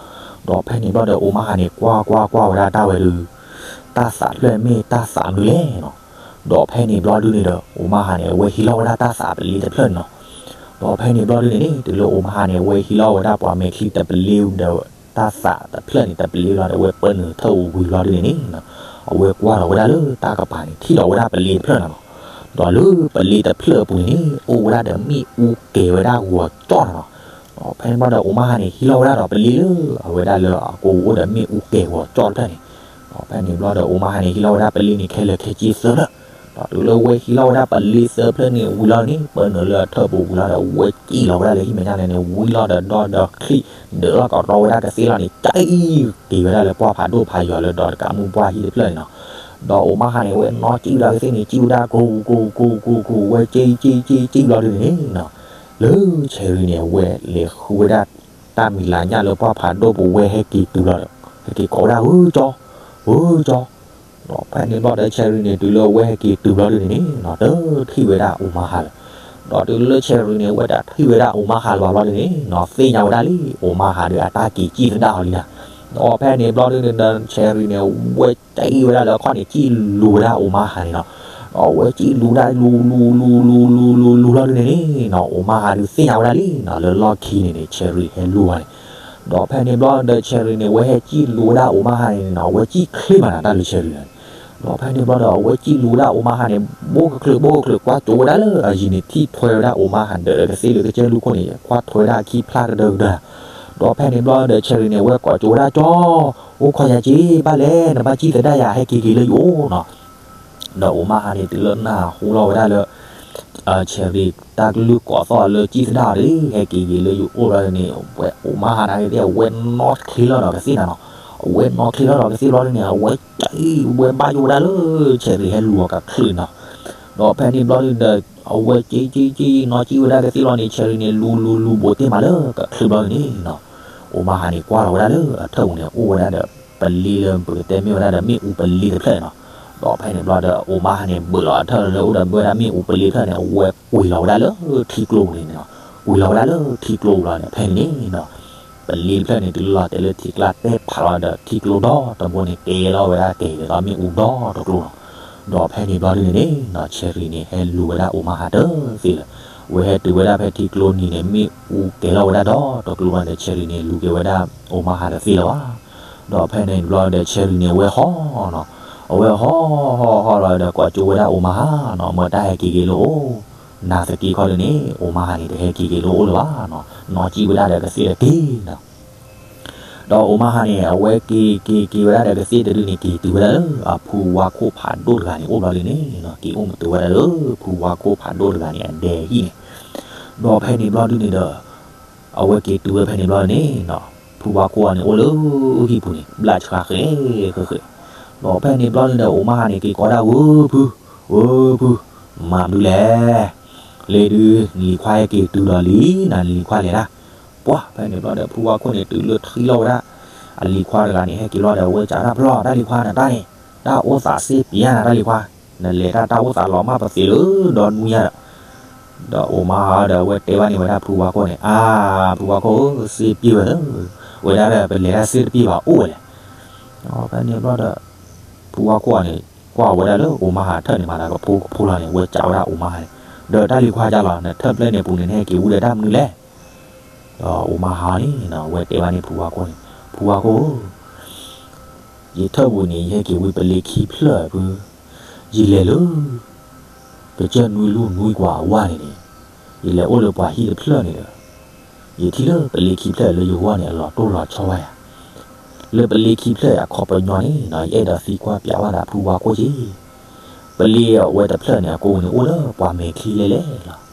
ီၤ. ဒီးဖဲန့ၣ်ဘျီဒီး အိၣ်မါဟးန့ၣ် ကွၢ်ကွၢ်ကွၢ်ဝဲဒၣ်တၢ်ဝဲဒုး, တၢ်သးတဖျၢၣ်မ့ၢ်တၢ်သးမနုၤလဲၣ်နီၤ. ဒီးဖဲန့ၣ်ဘျီဒုန့ၣ်ဒီး အိၣ်မါဟးန့ၣ် အဝဲဟံးလီၤဝဲဒၣ်တၢ်သးပလ့တဖျၢၣ်န့ၣ်နီၤ. ဒီးဖဲန့ၣ်ဘျီဒုန့ၣ်န့ၣ် တုၤလၢအိၣ်မါဟးန့ၣ် အဝဲဟံးလီၤဝဲဒၣ်ပှၤမဲာ်ချံတပလ့ဒီး တၢ်သးတဖျၢၣ်န့ၣ် တပလ့လီၤဒီး အဝဲပၢနုာ်ထၢၣ်ပူၤဝံၤလီၤဒုန့ၣ်န့ၣ်, အဝဲကွၢ်လီၤဝဲဒၣ်လၢတၢ်ကပၤန့ၣ် ထံၣ်ဒီးဝဲဒၣ်ပလ့တဖျၢၣ်န့ၣ်နီၤ. ဒီးလၢပလ့တဖျၢၣ်အပူၤန့ၣ်န့ၣ် အိၣ်ဝဲဒၣ်ဒီးမ့ၣ်အူကဲၤဝဲဒၣ်ဂီၤကၠီၣ်န့ၣ်နီၤ. ဒီးဖဲန့ၣ်ဘျီဒီး အိၣ်မါဟးန့ၣ် ဟံးလီၤဝဲဒၣ်ဒီးပလ့လၢ အဝဲဒၣ်လၢအကိာ်ပူၤအိၣ်ဒီးမ့ၣ်အူကဲၤဂီၤကၠီၣ်တဖျၢၣ်န့ၣ်. ဒီးဖဲန့ၣ်ဘျီဒီး အိၣ်မါဟးန့ၣ် ဟံးလီၤဝဲဒၣ်ပလ့န့ၣ် ခဲလၢာ်ခဲဆ့သၢဖျၢၣ်. ဒီးတုၤလၢအဝဲဟံးလီၤဝဲဒၣ်ပလ့သၢဖျၢၣ်န့ၣ်ဝံၤလီၤန့ၣ် ပၢနုာ်လၢအထၢၣ်ပူၤဝံၤလီၤဒီး အဝဲစံၣ်လီၤဝဲဒၣ်လၢဟံၣ်မဲာ်ညါန့ၣ်န့ၣ် ဝံၤလီၤဒီးဒီဒီချံၣ် ဒုးလီၤကိးတီဝဲဒၣ်ကသ့လီၤန့ၣ် ကဲက့ၤဝဲဒၣ်လၢပှၢ်ဖးဒိၣ်ဖးယိာ်လၢ ဒီးတကးမူၣ်ပှၢ်ဟံၣ်တဖျၢၣ်န့ၣ်နီၤ. ဒီးအိၣ်မါဟးန့ၣ် အဝဲနီၣ်စံၣ်ဝဲဒၣ်ကသ့န့ၣ် စံၣ်ဝဲဒၣ်ကိၤကိၤကိၤကိၤကိၤ အဝဲစံၣ်စံၣ်စံၣ်စံၣ်ဘျီဒုန့ၣ်နီၤ, လၢ Cherry န့ၣ် အဝဲလဲၤဃုဝဲဒၣ် တၢ်မံၤလၤညၣ်လၢပှၢ်ဖးဒိၣ်ပူၤ ဝဲဟဲက့ၤတုၤလီၤဒီး ဟဲက့ၤကိးဝဲဒၣ် ဧၢ ကၠီ, ဧၢ ကၠီ. ဒီးဖဲန့ၣ်ဘျီဒီး Cherry န့ၣ် တုၤလၢအဝဲဟဲက့ၤတုၤဘျီဒုန့ၣ်န့ၣ်နီၤ တထံၣ်ဝဲဒၣ်အိၣ်မါဟးလၢၤ. ဒီးတုၤလၢ Cherry န့ၣ် အဝဲတထံၣ်ဝဲဒၣ်အိၣ်မါဟးလၢၤဘၣ်ဘျီဒုန့ၣ်နီၤ သ့ၣ်ညါဝဲဒၣ်လံ အိၣ်မါဟးဒီးအတၢ်က့ၤစံၣ်သဒၣ်အီၤလံနၤ. ဒီးဖဲန့ၣ်ဘျီဒုန့ၣ်ဒီး Cherry န့ၣ် အဝဲစံၣ်ဝဲဒၣ်လၢအခီၣ်န့ၣ် စံၣ်လူၤဝဲဒၣ်အိၣ်မါဟးန့ၣ်နီၤ. ဒီးအဝဲစံၣ်လူၤဒၣ်လူၤလူၤလူၤလူၤလူၤလူၤလူၤဘျီဒုန့ၣ်န့ၣ်နီၤ အိၣ်မါဟးဒုးသ့ၣ်ညါဝဲဒၣ်လံနီၤ လၢလီၢ်ခံန့ၣ်န့ၣ် Cherry ဟဲလူၤဘၣ်န့ၣ်. ဒီးဖဲန့ၣ်ဘျီဒီး Cherry န့ၣ် အဝဲဟဲစံၣ်လူၤဝဲဒၣ်အိၣ်မါဟးန့ၣ်နီၤ အဝဲစံၣ်ချ့မးနၤတၢ်လၢ Cherry န့ၣ်. ဒီးဖဲန့ၣ်ဘျီဒီး အဝဲစံၣ်လူၤဝဲဒၣ်အိၣ်မါဟးန့ၣ် ဘိၣ်ကချုးဘိၣ်ကချုး ကွၢ်ကၠိဝဲဒၣ်လၢအယံၤန့ၣ် ထံၣ်ထွဲဝဲဒၣ်အိၣ်မါဟးဒီးကသ့ၣ်လၢကစၢၢ်လူၢ်ခိၣ်န့ၣ် ကွၢ်ထွဲဝဲဒၣ်အခံဖျါကဒၢကဒၢ. ဒီးဖဲန့ၣ်ဘျီဒီး Cherry န့ၣ် အဝဲကိးကၠိဝဲဒၣ် ကၠီ, အိၣ်ခိးယၤက့ၤဘၣ်လဲၣ် နဘၣ်စံၣ်သဒၣ်ယၤ ဟဲက့ၤက့ၤလၢယအိၣ်နီၤ. ဒီးအိၣ်မါဟးန့ၣ် တုၤလၢနၢ်ဟူလီၤဝဲဒၣ်လၢ Cherry တၢ်ကလုၢ်ကိးသီၣ်လၢစံၣ်သဒၣ်အီၤဒီး ဟဲက့ၤက့ၤလၢယအိၣ်ဘျီန့ၣ် ဝဲအိၣ်မါဟးန့ၣ်သ့ၣ် အဝဲနီၣ်ချ့လီၤဒီးကသ့ၣ်နၤနီၤ. အဝဲနီၣ်ချ့လီၤဒီးကသ့ၣ်ဘျီန့ၣ် အဝဲစံၣ်ဝဲဘၣ်ယိၣ်ဝဲဒၣ်လၢ Cherry ဟဲလူၤအီၤကချုးနီၤ. ဒီးဖဲန့ၣ်ဘျီဒီး အဝဲစံၣ်စံၣ်စံၣ် နီၣ်စံၣ်ဝဲဒၣ်ကသ့ၣ်ဘျီန့ၣ် Cherry န့ၣ် လူၤလူၤလူၤဘူးတ့ၢ်မးလၢကချုးဘျီန့ၣ်နီၤ. အိၣ်မါဟးန့ၣ် ကွၢ်လီၤဝဲဒၣ်လၢအထၢၣ်ပူၤန့ၣ် အိၣ်ဝဲဒၣ်ဒီး ပလ့လၢ ပကတဲမ့ၢ်ဝဲဒၣ်ဒီးမ့ၣ်အူပလ့တဖျၢၣ်နီၤ. ဒီးဖဲန့ၣ်ဘျီဒီး အိၣ်မါဟးန့ၣ် ဘုးလီၤအထၢၣ်လၢအိၣ်ဒီးဘုးဝဲဒၣ်မ့ၣ်အူပလ့တဖျၢၣ်န့ၣ် အဝဲကွံာ်လီၤဝဲဒၣ်လၢထံကျိပူၤန့ၣ်နီၤ. ကွံာ်လီၤဝဲဒၣ်လၢထံကျိပူၤလီၤန့ၣ် ဖဲန့ၣ်န့ၣ်နီၤ ပလ့တဖျၢၣ်န့ၣ် တုၤလီၤတဲာ်လၢထံကျါ တဲဖးလီၤဒီးထံကျိဒီတဘိန့ၣ် ကဲလီၤဝဲဒၣ်ကဲၤဒီးမ့ၣ်အူဒီတကျိလီၤ. ဒီးဖဲန့ၣ်ဘျီဒုန့ၣ်န့ၣ်နီၤ Cherry န့ၣ် ဟဲလူၤဝဲဒၣ်အိၣ်မါဟးတသ့လၢၤ. အဝဲဟဲတုၤဝဲဒၣ်ဖဲထံကျိနံၤန့ၣ် မ့ၣ်အူကဲၤလီၤဝဲဒၣ်ဒီတကျိဘၣ်ဒီး Cherry န့ၣ် လူၤက့ၤဝဲဒၣ်အိၣ်မါဟးတသ့လၢၤဘၣ်. ဒီးဖဲန့ၣ်ဘျီဒီး Cherry န့ၣ် အဝဲဟီနီၤ, အဝဲဟီဟီဟီလီၤဒီး ကွၢ်ကၠိဝဲဒၣ်အိၣ်မါဟးနီၤ မ့ၢ်တၢ်ဟဲက့ၤက့ၤလၢအိၣ်, နာ်သက့ခီဒုန့ၣ် အိၣ်မါဟးန့ၣ် တဟဲက့ၤက့ၤလၢအိၣ်လၢၤဘၣ်နီၤ, နီၢ်ကံၣ်ဝဲဒၣ်ဒီးကသ့ၣ်တက့ၢ်နီၤ. ဒီးအိၣ်မါဟးန့ၣ် အဝဲက့ၤက့ၤက့ၤဝဲဒၣ်ဒီးကသ့ၣ်တဒုန့ၣ် က့ၤတုၤဝဲဒၣ်လၢအဖုဝါခိၣ်ဖးဒိၣ်တဂၤန့ၣ်အိၣ်ဘျီဒုန့ၣ်နီၤ, က့ၤအိၣ်မ့ၢ်တုၤဝဲဒၣ်လၢ ဖုဝါခိၣ်ဖးဒိၣ်တဂၤန့ၣ် အဒဲဟံၣ်န့ၣ်, ဒီးဖဲန့ၣ်ဘျီဒုန့ၣ်ဒီး အဝဲက့ၤတုၤဝဲဖဲန့ၣ်ဘျီန့ၣ်နီၤ, ဖုဝါခိၣ်အံၤန့ၣ် အိၣ်လၢဟံၣ်ပူၤန့ၣ် ဘျၣ်ဆှါဃဲဃဲဃဲ, ဒီးဖဲန့ၣ်ဘျီန့ၣ်ဒီး အိၣ်မါဟးန့ၣ် က့ၤကိးဒၣ်ဝဲဖု, ဝဲဖု, မၤမနုၤလဲၣ်, လ့ဒု နလံၤခွါဟဲက့ၤတုၤဒီးလံနီၤ, နလံၤခွါလဲၤတၢ်, ပှၤဖဲန့ၣ်ဘျီဒီး ဖုဝါခိၣ်န့ၣ် တုၤလၢထံလီၤဝဲဒၣ်, အလံၤခွါတဂၤန့ၣ် ဟဲက့ၤလီၤဒီး အဝဲစံးဒၣ်ဖျီ တၢ်လံၤခွါနတၢ်န့ၣ်, တၢ်အိၣ်သးစ့ပျဲနၤတၢ်လံၤခွါ, နလဲၤတၢ်တၢ်အိၣ်သးလီၤမၢ်ပသ့လၢဒီနွံညါဒီး ဒီးအိၣ်မါဟးဒီး အဝဲတဲဘၣ်န့ၢ်ဝဲဒၣ်ဖုဝါခိၣ်န့ၣ်, အါ, ဖုဝါခိၣ်ဧၢ, စ့ပျဲဝဲလၢ, ဝဲဒၣ်ဒီး ပလဲၤတၢ်စ့တပျဲဘၣ်အိၣ်ဝဲလဲၣ်. ဖဲန့ၣ်ဘျီဒီး ဖုဝါခိၣ်အံၤန့ၣ် ကွၢ်ဝဲဒၣ်လၢအိၣ်မါဟးထၢၣ်န့ၣ်မၤသးကဖိကဖိလီၤန့ၣ် အဝဲစံးဝဲဒၣ်အိၣ်မါဟးန့ၣ်, ဒီးတၢ်လံၤခွါဒ်လဲၣ်, နထၢၣ်ဖျၢၣ်န့ၣ်ပူၤန့ၣ် နဟဲက့ၤဝံၤဒီးတၢ်မနုၤလဲၣ်. ဒီးအိၣ်မါဟးန့ၣ်နီၤ အဝဲတဲဘၣ်န့ၢ်ဖုဝါခိၣ်န့ၣ်, ဖုဝါခိၣ်ဧၢ, ယထၢၣ်ပူၤန့ၣ် ယဟဲက့ၤဝံၤပလ့ခံဖျၢၣ်ဖု, ယလဲၤလၢ ကစၢၢ်နွံလူၢ်နွံကွၢ်အဝါန့ၣ်န့ၣ်, ယလဲၤအိၣ်လၢပှၤဟံၣ်တဖျၢၣ်န့ၣ်ဒီး, ယထံၣ်လၢပလ့ခံဖျၢၣ်လၢယဂီၢ်န့ၣ် အလီၤတိၢ်လီၤဆီဝဲယၤ, လၢပလ့ခံဖျၢၣ်အခီပညီန့ၣ်နီၤ ယအဲၣ်ဒိးသံကွၢ်ပျးဝဲဒၣ်ဖုဝါခိၣ်က့ၤ ပလ့အဝဲတဖျၢၣ်န့ၣ် အကိန့ၣ် အိၣ်လၢပှၤမဲာ်ချံလဲၣ်လဲၣ်လီၤ.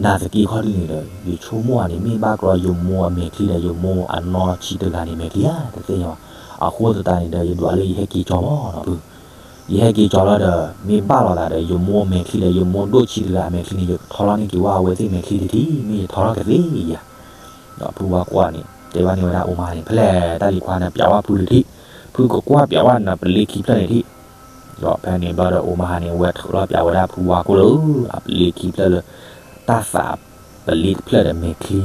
နာ်သက့ခီဒုန့ၣ်ဒီး ယဆိကမိၣ်အီၤန့ၣ် မ့ၢ်ဘၣ်ကျီယမိၢ်အမဲာ်ချံဒီး ယမိၢ်အနီၢ်ဆံးတဂၤန့ၣ်မဲာ်ချံဧါ တသ့ၣ်ညါဘၣ်. အဃိသတးန့ၣ်ဒီး ယဒွးလၢယဟဲက့ၤကၠီလီၤနီၤဖု, ယဟဲက့ၤကၠီလီၤဒီး မ့ၢ်ဘၣ်လီၤသးဒီး ယမိၢ်မဲာ်ချံဒီး ယမိၢ်ဒိၣ်ဆံးတဂၤအမဲာ်ချံန့ၣ် ယကထီလီၤန့ၢ်က့ၤဝဲအဝဲသ့ၣ်မဲာ်ချံတထံၣ်, မ့ၢ်ယထီထီၣ်ကသ့ဧါ. ဒီးဖုဝါခိၣ်န့ၣ် တဲဘၣ်န့ၢ်ဝဲဒၣ်အိၣ်မါန့ၣ် ဖဲလဲၣ်တၢ်လံၤခွါန့ၣ် ပျးဝဲဖုတထံၣ်, ဖုကကွၢ်ပျးဝဲနပလ့ခံဖျၢၣ်န့ၣ်ထံၣ်. ဒီးဖဲန့ၣ်ဘျီဒီးအိၣ်မါဟးန့ၣ် အဝဲထုးလီၤပျးဝဲဒၣ်ဖုဝါခိၣ်လၢ အပလ့ခံဖျၢၣ်လၢ တၢ်သးပလ့တဖျၢၣ်ဒီးမဲာ်ချံ,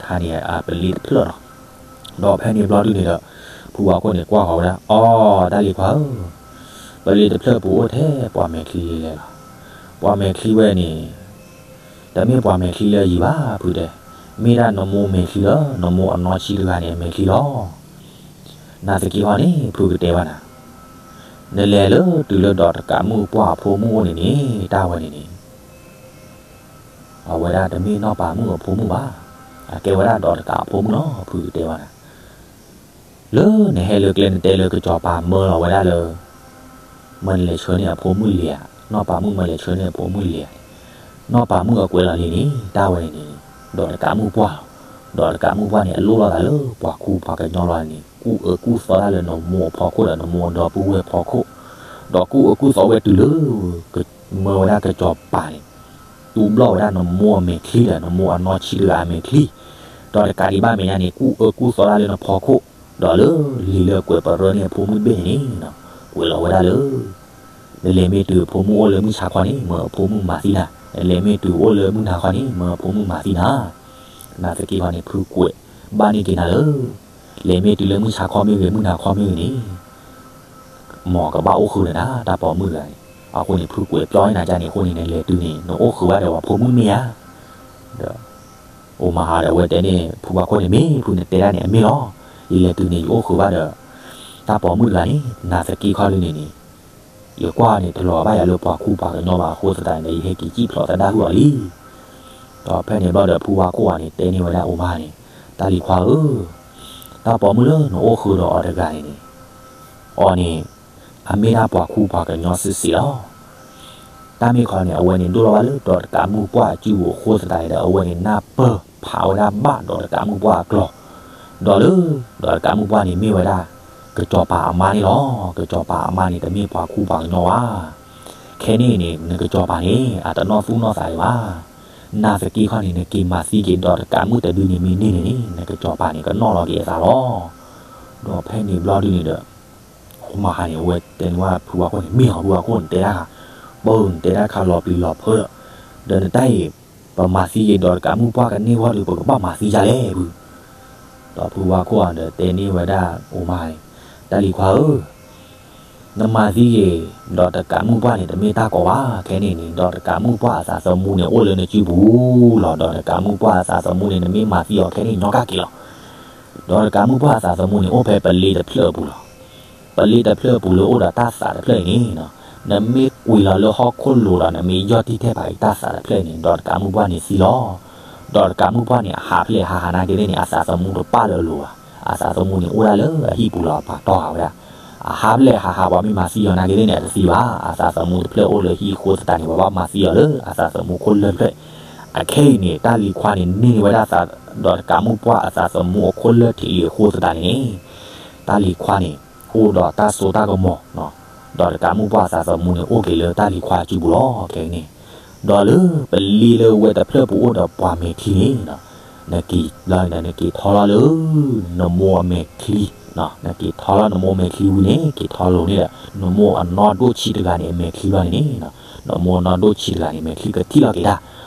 ဟါန့ၣ်အပလ့တဖျၢၣ်လီၤ. ဒီးဖဲန့ၣ်ဘျီဒုန့ၣ်ဒီး ဖုဝါခိၣ်န့ၣ် ကွၢ်ဃီၤဝဲဒၣ် အီ တၢ်လံၤခွါဧၢ, ပလ့တဖျၢၣ်ပူၤအိၣ်ထဲပှၤမဲာ်ချံလဲၣ်လီၤ. ပှၤမဲာ်ချံဝဲန့ၣ် တမ့ၢ်ပှၤမဲာ်ချံလၢအယံၤဘၣ်ဖုတဲ, မ့ၢ်ဒၣ်နမိၢ်မဲာ်ချံလၢ နမိၢ်အနီၢ်ဆံးတဂၤန့ၣ်အမဲာ်ချံလီၤ. နာ်သက့ဟီန့ၣ် ဖုကတဲဘၣ်နၤ, နလဲၤလၢတုၤလၢဒီးတကးမုၣ်ပှၢ်အဖိမုၣ်အိၣ်န့ၣ်န့ၣ် တၢ်ဝဲန့ၣ်န့ၣ် အဝဲဒၣ်တမ့ၢ်နီၢ်ပၤမုၣ်အဖိမုၣ်ဘၣ်, အကဲဝဲဒၣ်ဒီးတကးအဖိမုၣ်လီၤ ဖုကတဲဘၣ်နၤ. လၢနဟဲလၢကျဲနတဲလၢကစီၤပၤမၢလီၤဝဲဒၣ်လၢ မၢနလဲၤဆှၢန့ၢ်အဖိမုၣ်လဲၤဧါ, နီၢ်ပၤမုၣ်မၢလဲၤဆှၢန့ၢ်အဖိမုၣ်လဲၤဧါန့ၣ်, နီၢ်ပၤမုၣ်အကွဲးလီၤလံန့ၣ် တၢ်ဝဲန့ၣ်န့ၣ် ဒီးတကးမုၣ်ပှၢ်လီၤ. ဒီးတကးမုၣ်ပှၢ်န့ၣ် အလိၣ်လိာ်သးလၢပှၤခူပှၤကညီလီၤန့ၣ် ကူၣ်အၢကူၣ်သီတၢ်လၢနမိၢ်အဖီခိၣ်ဒီးနမိၢ်အဒီပုၢ်ဝဲၢ်ဖီခိၣ်, ဒီးကူၣ်အၢကူၣ်သီဝဲတုၤလၢ မၢဝဲဒၣ်ကစီၤပၤန့ၣ် တူၢ်ဘျီၣ်ဝဲဒၣ်နမိၢ်အမဲာ်ချံဒီး နမိၢ်အနီၢ်ဆံးတဂၤအမဲာ်ချံ, ဒီးတကးဒံးဘၣ်မဲာ်ညါန့ၣ် ကူၣ်အၢကူၣ်သီတၢ်လၢနဖီခိၣ်, ဒီးလၢလံာ်လၢကွဲးပရၢန့ၢ်အဖိမုၣ်တဘ့ၣ်န့ၣ်န့ၣ် ကွဲးလီၤဝဲဒၣ်လၢ နလဲၤမ့ၢ်တုၤအဖိမုၣ်အိၣ်လၢမုၢ်ဆါခီန့ၣ် မၢအဖိမုၣ်မၤသံနၤ, နလဲၤမ့ၢ်တုၤအိၣ်လၢမုၢ်နၤခီန့ၣ် မၢအဖိမုၣ်မၤသံနၤ. နာ်သက့ဟီန့ၣ် ဖုကွဲးဘၣ်န့ၢ်က့ၤနၤလၢ လဲၤမ့ၢ်တုၤလၢမုၢ်ဆါခီမ့ၢ်ဂ့ၤ မုၢ်နၤခီမ့ၢ်ဂ့ၤန့ၣ် မ်ကဘၣ်အိၣ်ဃုာ်ဒီးနၤ တၢ်ပိာ်မုၣ်တဂၤန့ၣ်. အဃိန့ၣ် ဖုကွဲးပျီန့ၢ်နၤန့ၣ် အဃိန့ၣ် နလဲၤတုၤန့ၣ် နအိၣ်ဃုာ်ဘၣ်ဒီးပှၤဖိမုၣ်မ့ၢ်ဧါ. ဒီး အိၣ်မါဟးဒီးအဝဲတဲန့ၣ် ဖုဝါခိၣ်န့ၣ် မ့ၢ်ဖုနတဲဒၣ်န့ၣ် အမ့ၢ်လီၤ. ယလဲၤတုၤန့ၣ် ယအိၣ်ဃုာ်ဘၣ်ဒီး တၢ်ပိာ်မုၣ်တဂၤန့ၣ် နာ်သက့ခီဒုန့ၣ်န့ၣ် ယကွၢ်န့ၣ် တလီၤဘၣ်ယၤလၢပှၤခူပှၤကညီဘၣ်အဃိသတးန့ၣ်ဒီး ယဟဲက့ၤစံၣ်ဖျိးသဒၣ်ဟုၣ်အီၤလံ. ဒီးဖဲန့ၣ်ဘျီဒီး ဖုဝါခိၣ်အံၤန့ၣ် တဲန့ၢ်ဝဲဒၣ်အိၣ်မါန့ၣ်, တၢ်လံၤခွါဧၢ, တၢ်ပိာ်မုၣ်လၢနအိၣ်ဃုာ်ဒီးအီၤတဂၤန့ၣ်န့ၣ် အီၤန့ၣ် အမ့ၢ်ဒၣ်ပှၤခူပှၤကညီစ့ၢ်စ့ၢ်လီၤ. တၢ်မ့ၢ်ခီန့ၣ် အဝဲန့ၣ်ဒိၣ်လီၤဘၣ်လၢဒီးတကးမုၣ်ပှၢ်အစုပူၤအဃိသတးန့ၣ်ဒီး အဝဲန့ၣ်နၢ်ပၢၢ်ဖးဝဲဒၣ်ဘၣ်ဒီးတကးမုၣ်ပှၢ်အကျိာ်, ဒီးလၢ ဒီးတကးမုၣ်ပှၢ်န့ၣ်မ့ၢ်ဝဲဒၣ် ကစီၤပၤအမါန့ၣ်လီၤ. ကစီၤပၤအမါန့ၣ် တမ့ၢ်ပှၤခူပှၤကညီဘၣ်. ခဲန့ၣ်န့ၣ် နကစီၤပၤန့ၣ် အတနီၢ်သူၣ်နီၢ်သးဒံးဘၣ်. နာ်သက့ခီန့ၣ် နက့ၤမၤသံက့ၤဒီးတကးမုၣ်တဒုန့ၣ်မ့ၢ်န့ၢ်န့ၣ်န့ၣ် နကစီၤပၤန့ၣ် ကနီၣ်လီၤက့ၤအသးလီၤ. ဒီးဖဲန့ၣ်ဘျီဒုန့ၣ်ဒီး အမါဟးန့ၣ် အဝဲတဲန့ၢ်ဝဲဖုဝါခိၣ်န့ၣ် မ့ၢ်အီၤဖုဝါခိၣ်န့ၣ် တဲဒၣ်, ပၢ်ဧၢ နတဲဒၣ်ခါလီၤပျံၤလီၤဖုးဒီး, ဒီးနတၢ်အံၤ ပမၤသံက့ၤဒီးတကးမုၣ်ပှၢ်ကန့ၢ်ဝဲဒီး ပကဘၣ်မၤသံယါလဲၣ်ဖု. ဒီးဖုဝါခိၣ်အဒီးတဲန့ၢ်ဝဲဒၣ်အိၣ်မါန့ၣ်, တၢ်လံၤခွါဧၢ, နမၤသံဂ့ၤ, ဒီးတကးမုၣ်ပှၢ်န့ၣ် တမ့ၢ်တၢ်ကီဘၣ်. ခဲန့ၣ်န့ၣ် ဒီးတကးမုၣ်ပှၢ်အသးသမူန့ၣ် အိၣ်လၢနစုပူၤလီၤ. ဒီးတကးမုၣ်ပှၢ်အသးသမူန့ၣ် နမ့ၢ်မၤသံအီၤခဲန့ၣ် ညီကၣ်က့ၤလီၤ. ဒီးတကးမုၣ်ပှၢ်အသးသမူန့ၣ် အိၣ်ဖဲပလ့တဖျၢၣ်အပူၤလီၤ. ပလ့တဖျၢၣ်အပူၤလၢအိၣ်ဒီးတၢ်သးတဖျၢၣ်အံၤန့ၣ်, နမ့ၢ်ကွံာ်လီၤလၢဟီၣ်ခိၣ်လိၤဒီး နမ့ၢ်ယီၢ်တံၢ်ထဲပာ်အံၤတၢ်သးတဖျၢၣ်အံၤန့ၣ် ဒီးတကးမုၣ်ပှၢ်န့ၣ်သံလီၤ. ဒီးတကးမုၣ်ပှၢ်န့ၣ် အဟးဖျဲၣ်ဟးဟးနာ်က့သ့ၣ်န့ၣ် အသးသမူတပၣ်လၢအလိၤဘၣ်. အသးသမူန့ၣ်အိၣ်ဒၣ်လၢအဟံၣ်ပူၤလီၤ ပာ်တီၢ်ဃာ်ဝဲဒၣ်. အဟးဖျဲၣ်ဟးဟး ပှၤမ့ၢ်မၤသံအီၤနာ်က့သ့ၣ်န့ၣ် အတသံဘၣ်. အသးသမူတဖျၢၣ်အိၣ်လၢဟံၣ်အဃိသတးန့ၣ် ပှၤဘၣ်မၤသံအီၤလၢအသးသမူခိၣ်လၢၢ်တဖျၢၣ်. အခဲအံၤန့ၣ် တၢ်လံၤခွါန့ၣ် န့ၢ်န့ၢ်ဝဲဒၣ်သး, ဒီးတကးမုၣ်ပှၢ်အသးသမူအခိၣ်လၢၢ်ထံးလံအဃိသတးန့ၣ်န့ၣ်, တၢ်လံၤခွါန့ၣ် အိၣ်ဒီးတၢ်စိတၢ်ကမီၤ ဒီးတကးမုၣ်ပှၢ်အသးသမူန့ၣ် အိၣ်က့ၤလၢတၢ်လံၤခွါအစုပူၤလီၤ. ခဲအံၤန့ၣ်, ဒီးလၢပလ့လၢဝဲတဖျၢၣ်ပူၤအိၣ်ဒီးပှၤမဲာ်ချံန့ၣ်, နက့ၤလီၤန့ၣ် နက့ၤထီလီၤလၢ နမိၢ်အမဲာ်ချံ, နက့ၤထီလီၤနမိၢ်မဲာ်ချံဝံၤန့ၣ် က့ၤထီလိၤန့ၣ်ဒီး နမိၢ်အနီၢ်ဒိၣ်ဆံးတဂၤန့ၣ် အမဲာ်ချံဘျီန့ၣ်န့ၣ်, နမိၢ်အနီၢ်ဒိၣ်ဆံးတဂၤန့ၣ် မဲာ်ချံကထံၣ်လီၤက့ၤတၢ်,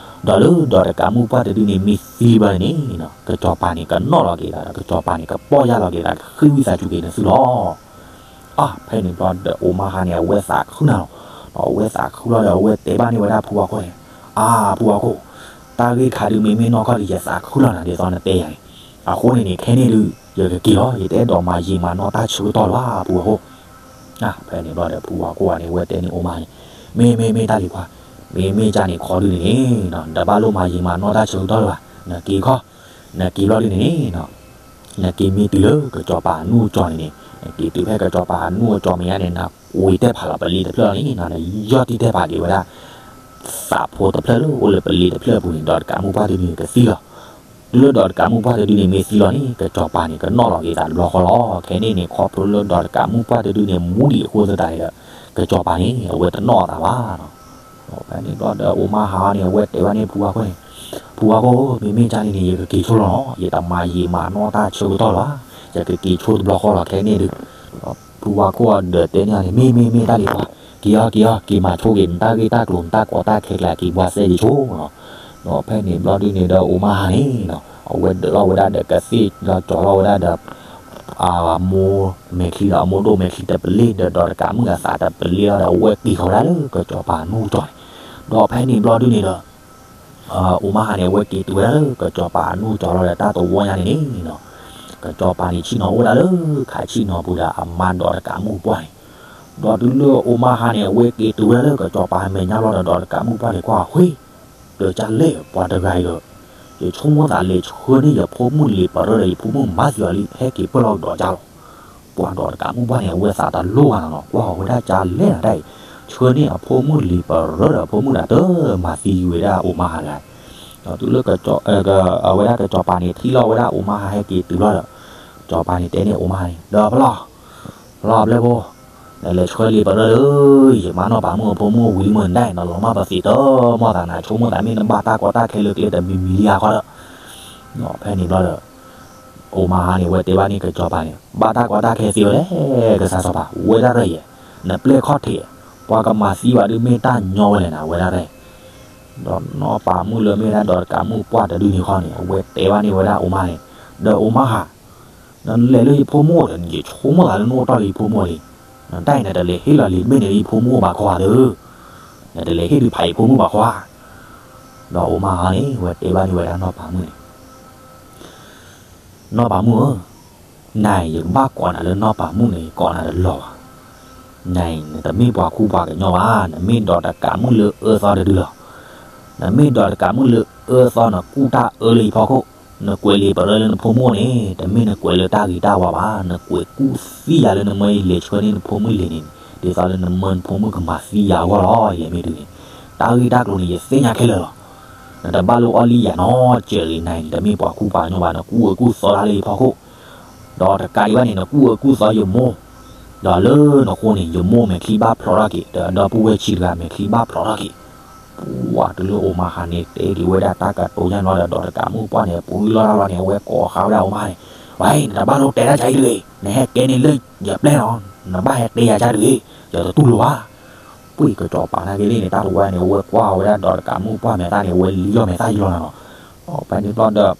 ဒီးလၢဒီးတကးမုၣ်ပှၢ်တဒုန့ၣ် မ့ၢ်သံဘျီန့ၣ်န့ၣ်, ကစီၤပၤန့ၣ် ကနီၣ်လီၤက့ၤသးဒီး ကစီၤပၤန့ၣ် ကပီၢ်ယၢ်လီၤက့ၤသး ကဃ့ဝံသးစူၤက့ၤနသုလီၤ. အါ ဖဲန့ၣ်ဘျီဒီးအိၣ်မါဟါန့ၣ် အဝဲသးခုလီၤလီၤ. ဒီးအဝဲသးခုလီၤဒီး အဝဲတဲဘၣ်န့ၢ်ဝဲဒၣ်ဖုဝါခိၣ်န့ၣ်, အါ ဖုဝါခိၣ်, တၢ်ဂ့ၢ်ခါဒုးမ့မ့ၢ်နီၢ်ကီၢ်ဒုး ယသးခုလီၤနၤ ဒ်သိးနတဲယၤန့ၣ်, အဃိန့ၣ်န့ၣ် ခဲန့ၣ်ဒုး ယကက့ၤလီၤ ယတအဲၣ်ဒိးမၤယံာ်မၤနီၢ်တၢ်ဆၢကတီၢ်လၢၤဘၣ် ဖုဝါခိၣ်. အါ ဖဲန့ၣ်ဘျီဒီး ဖုဝါခိၣ်အန့ၣ် အဝဲတဲန့ၢ်အိၣ်မါန့ၣ်, မ့မ့ၢ်မ့ၢ်တၢ်လံၤခွါ, မ့မ့ၢ်ကန့ၣ်ခီဒုးန့ၣ်န့ၣ်, တဘၣ်လိၣ်မၤယံာ်မၤနီၢ်တၢ်ဆၢကတီၢ်လၢၤဘၣ်, နက့ၤခီ, နက့ၤဘျီဒုးန့ၣ်န့ၣ် နက့ၤမ့ၢ်တုၤလၢကစီၤပၤအနူၢ်အကၠီၤန့ၣ်န့ၣ်, နက့ၤတုၤဖဲကစီၤပၤအနူၢ်အကၠီၤမဲာ်ညါန့ၣ် နကွံာ်တဲဖးလီၤပလ့တဖျၢၣ်န့ၣ် နယီၢ်တံၢ်တဲဖးက့ၤဝဲဒၣ် သးဖိတဖျၢၣ်လၢအိၣ်လၢပလ့တဖျၢၣ်အပူၤန့ၣ် ဒီးတကးမုၢ်ပှၢ်တဒုန့ၣ်ကသံလီၤ. တုၤလၢဒီးတကးမုၢ်ပှၢ်တဒုန့ၣ်မ့ၢ်သံလီၤန့ၣ် ကစီၤပၤန့ၣ် ကနီၣ်လီၤက့ၤသးတဘျီဃီလီၤ. ခဲန့ၣ်န့ၣ် ခီဖျိလၢဒီးတကးမုၢ်ပှၢ်တဒုန့ၣ် မူဒံးအဃိသတးန့ၣ်ဒီး ကစီၤပၤန့ၣ် အဝဲတနီၣ်အသးဘၣ်. ဖဲန့ၣ်ဘျီဒီးအိၣ်မါဟါန့ၣ် အဝဲတဲဘၣ်န့ၢ်ဖုဝါခိၣ်န့ၣ်, ဖုဝါခိၣ်, မ့မ့ၢ်ကန့ၣ်န့ၣ် ယကက့ၤဆိလီၤလီၤ, ယတမၤယံာ်မၤနီၢ်တၢ်ဆၢကတီၢ်လၢၤဘၣ်, ယကက့ၤဆိတဘျီဃီလီၤ ခဲန့ၣ်ဒုး. ဖုဝါခိၣ်အဒီးတဲန့ၢ်န့ၣ် မ့ၢ်မ့ၢ်မ့ၢ်တၢ်လံၤခွါ, က့ၤအီၤက့ၤအီၤ က့ၤမၤဆိက့ၤနတၢ်ဂ့ၢ်တၢ်ကျိၤ နတၢ်ကီတၢ်ခဲကျဲ က့ၤပှၤစဲက့ၤဆိလီၤ. ဒီးဖဲန့ၣ်ဘျီဒုန့ၣ်ဒီးအိၣ်မါဟါန့ၣ် အဝဲဒၢးလီၤဝဲဒၣ်ဒီးကသ့ၣ်ဒီးကၠီၤလီၤဝဲဒၣ်ဒီး အမိၢ်မဲာ်ချံဒီး အမိၢ်ဒိၣ်မဲာ်ချံတပလ့ၢ်ဒီး ဒီးတကးမုၢ်အသးတပလ့ၢ်လီၤဒီး အဝဲက့ၤဃီၤဝဲဒၣ်လၢကစီၤပၤအနူၢ်ကၠီၤန့ၣ်, ဒီးဖဲန့ၣ်ဘျီဒုန့ၣ်ဒီး အိၣ်မါဟါန့ၣ် အဝဲက့ၤတုၤဝဲဒၣ်လၢကစီၤပၤအနူၢ်ကၠီၤလီၤဒီး တၢ်တဝီညါန့ၣ်န့ၣ် ကစီၤပၤန့ၣ်ဆ့ၣ်နီၤအိၣ်ဒၣ်လၢခးဆ့ၣ်နီၤပူၤဒီးအမါဒီးတကးမုၢ်ပှၢ်န့ၣ်, ဒီးတုၤလၢအိၣ်မါဟါန့ၣ် အဝဲက့ၤတုၤဝဲဒၣ်လၢကစီၤပၤမဲာ်ညါဘျီဒီး ဒီးတကးမုၢ်ပှၢ်န့ၣ်ကွၢ်ဝဲ ဒီးကလဲၣ်ပှၤတဂၤအံၤဒီး ယဆိကမိၣ်သးလဲၤဆှၢန့ၢ်ယဖိမုၣ်လံာ်ပရၢဒီး ယဖိမုၣ်မၤသံအီၤလံ ဟဲက့ၤပၢၢ်လီၤကဒီးကၢ်လီၤ. ပှၤဒီးတကးမုၢ်ပှၢ်န့ၣ် အဝဲသးတလိၣ်ဘၣ်နီၤနီၤ ကွၢ်ဝဲဒၣ်ကလဲၣ်နၤတၢ်အံၤ, ဆှၢန့ၢ်အဖိမုၣ်လံာ်ပရၢဒီး အဖိမုၣ်ဒီးတမၤသံဝဲဒၣ်အိၣ်မါဟါတဂၤ. ဒီးတုၤလၢ အဝဲဒၣ်ကစီၤပၤန့ၣ် ထံၣ်လီၤဝဲဒၣ်အိၣ်မါဟါဟဲက့ၤတုၤလီၤဒီး ကစီၤပၤန့ၣ်တဲန့ၢ်အိၣ်မါန့ၣ် ဒီးဖလီၢ် ဖလီၢ်ဘျဲၣ်ဖိ, နလဲၤဆှၢလံာ်ပရၢလၢ ယမါနီၢ်ပၤမုၣ်အဖိမုၣ်ဝံၤလံမ့ၢ်နဒၣ်အံၤ နလီၤမၢ်ပသံးတမီၢ်သးနၤ ဆိကမိၣ်သးမ့ၢ်နဘၣ်တၢ်ကီတၢ်ခဲလၢကျဲတမံၤမံၤလံဧါခီဒီး, ဖဲန့ၣ်ဘျီဒီး အိၣ်မါဟါန့ၣ် အဝဲတဲဘၣ်န့ၣ်ကစီၤပၤန့ၣ် ဘၣ်တၢ်ကီတၢ်ခဲသ့ဝဲလဲၣ် ကစၢ်စီၤပၤ ဝဲဒၣ်ရဲၣ်ယဲၢ်, နပျဲၢ်ခီၣ်ထံး, ပှၤကမၤသံဘၣ်ဒုးမ့ၢ်တၢ်ညီဝဲလဲၣ်နၤ ဝဲဒၣ်ရဲၣ်. ဒီးနီၢ်ပၤမုၣ်လၢမ့ၢ်ဒၣ်ဒီးတကးမုၣ်ပှၢ်တဒုန့ၣ်ခီန့ၣ် အဝဲတဲဘၣ်န့ၣ်ဝဲဒၣ်အိၣ်မါန့ၣ်, ဒီးအိၣ်မါဟါ နလဲၤလၢယဖိမုၣ်ဒီး ယဆိကမိၣ်သးလၢနအိၣ်တ့ၢ်လၢယဖိမုၣ်လံ, နတၢ်အံၤနတလဲၤဟ့ၣ်လီၤလံာ်မ့ၢ်န့ၣ်လၢယဖိမုၣ်ဘၣ်ခီဧါသၢ, နတလဲၤဟ့ၣ်ဒုးဖးယဖိမုၣ်ဘၣ်ခီဧါ. ဒီးအိၣ်မါဟါန့ၣ် အဝဲတဲဘၣ်န့ၣ်ဝဲဒၣ်နီၢ်ပၤမုၣ်န့ၣ် နီၢ်ပၤမုၣ်ဧၢ, နၤအံၤယကဘၣ်ကိးနၤလၢနီၢ်ပၤမုၣ်န့ၣ် ယကိးနၤတလီၤဘၣ်. နၤအံၤနတမ့ၢ်ပှၤခူပှၤကညီဘၣ်, နမ့ၢ်ဒီးတကးမုၣ်လၢအၢသီတဒုလီၤ. နမ့ၢ်ဒီးတကးမုၣ်လၢအၢသီ နကူၣ်တၢ်အၢလၢယဖီခိၣ်, နကွဲးလံာ်ပရၢလၢနဖိမုၣ်န့ၣ် တမ့ၢ်နကွဲးလၢတၢ်ဂ့ၤတၢ်ဝါဘၣ်, နကွဲးကူၣ်သံယၤလၢနမၢယလဲၤဆှၢန့ၢ်နဖိမုၣ်လံာ်န့ၣ် ဒ်သိးလၢနမၢနဖိမုၣ်ကမၤသံယၤအဂီၢ်လီၤ. ယလဲၤမ့ၢ်တုၤန့ၣ် တၢ်ဂ့ၢ်တၢ်ကျိၤန့ၣ် ယသ့ၣ်ညါခဲလၢာ်လီၤ. နတဘၣ်လိၣ်အီၣ်လံယၤနီတစဲးဂ့ၤ, နၤအံၤနတမ့ၢ်ပှၤခူပှၤကညီဘၣ်, နကူၣ်အၢကူၣ်သီတၢ်လၢယဖီခိၣ်, ဒီးတကးဒံးဘၣ်န့ၣ် နကူၣ်အၢကူၣ်သီယမိၢ်, ဒီးလၢနဃိန့ၣ် ယမိၢ်မဲာ်ချံဘၣ်ဖျိးထီၣ်က့ၤ, ဒီးဒီပုၢ်ဝဲၢ်ဆံးတဂၤမဲာ်ချံဘၣ်ဖျိးထီၣ်က့ၤ. ပှၤတုၤလၢအိၣ်မါဟါန့ၣ် တဲက့ၤဝဲဒၣ်တၢ်ကတိၤညါန့ၣ်လီၤဒီး ဒီးတကးမုၣ်ပှၢ်န့ၣ် ပူၤလီၢ်တၢ်လီၢ်န့ၣ် အဝဲကိးဃာ်ဝဲဒၣ်အိၣ်မါန့ၣ်, ဝဲအံၤ နတဘၣ်လိၣ်တဲတၢ်ကါအံၤတဂ့ၤ, နဟဲကဲန့ၢ်လၢယပျဲၢ်လီၤ, နဘၣ်ဟဲတဲယၤကါတဂ့ၤ, ယတတူၢ်လိာ်ဘၣ်. ပှၤကစီၤပၤနာ်က့သ့ၣ်န့ၣ် တၢ်တဝီန့ၣ် အဝဲကွၢ်ဝဲဒၣ်ဒီးတကးမုၣ်ပှၢ်မဲာ်သၣ်န့ၣ် အဝဲလံလီၤမဲာ်သၣ်ယံလီၤနၤလီၤ. ဖဲန့ၣ်ဘျီဒီး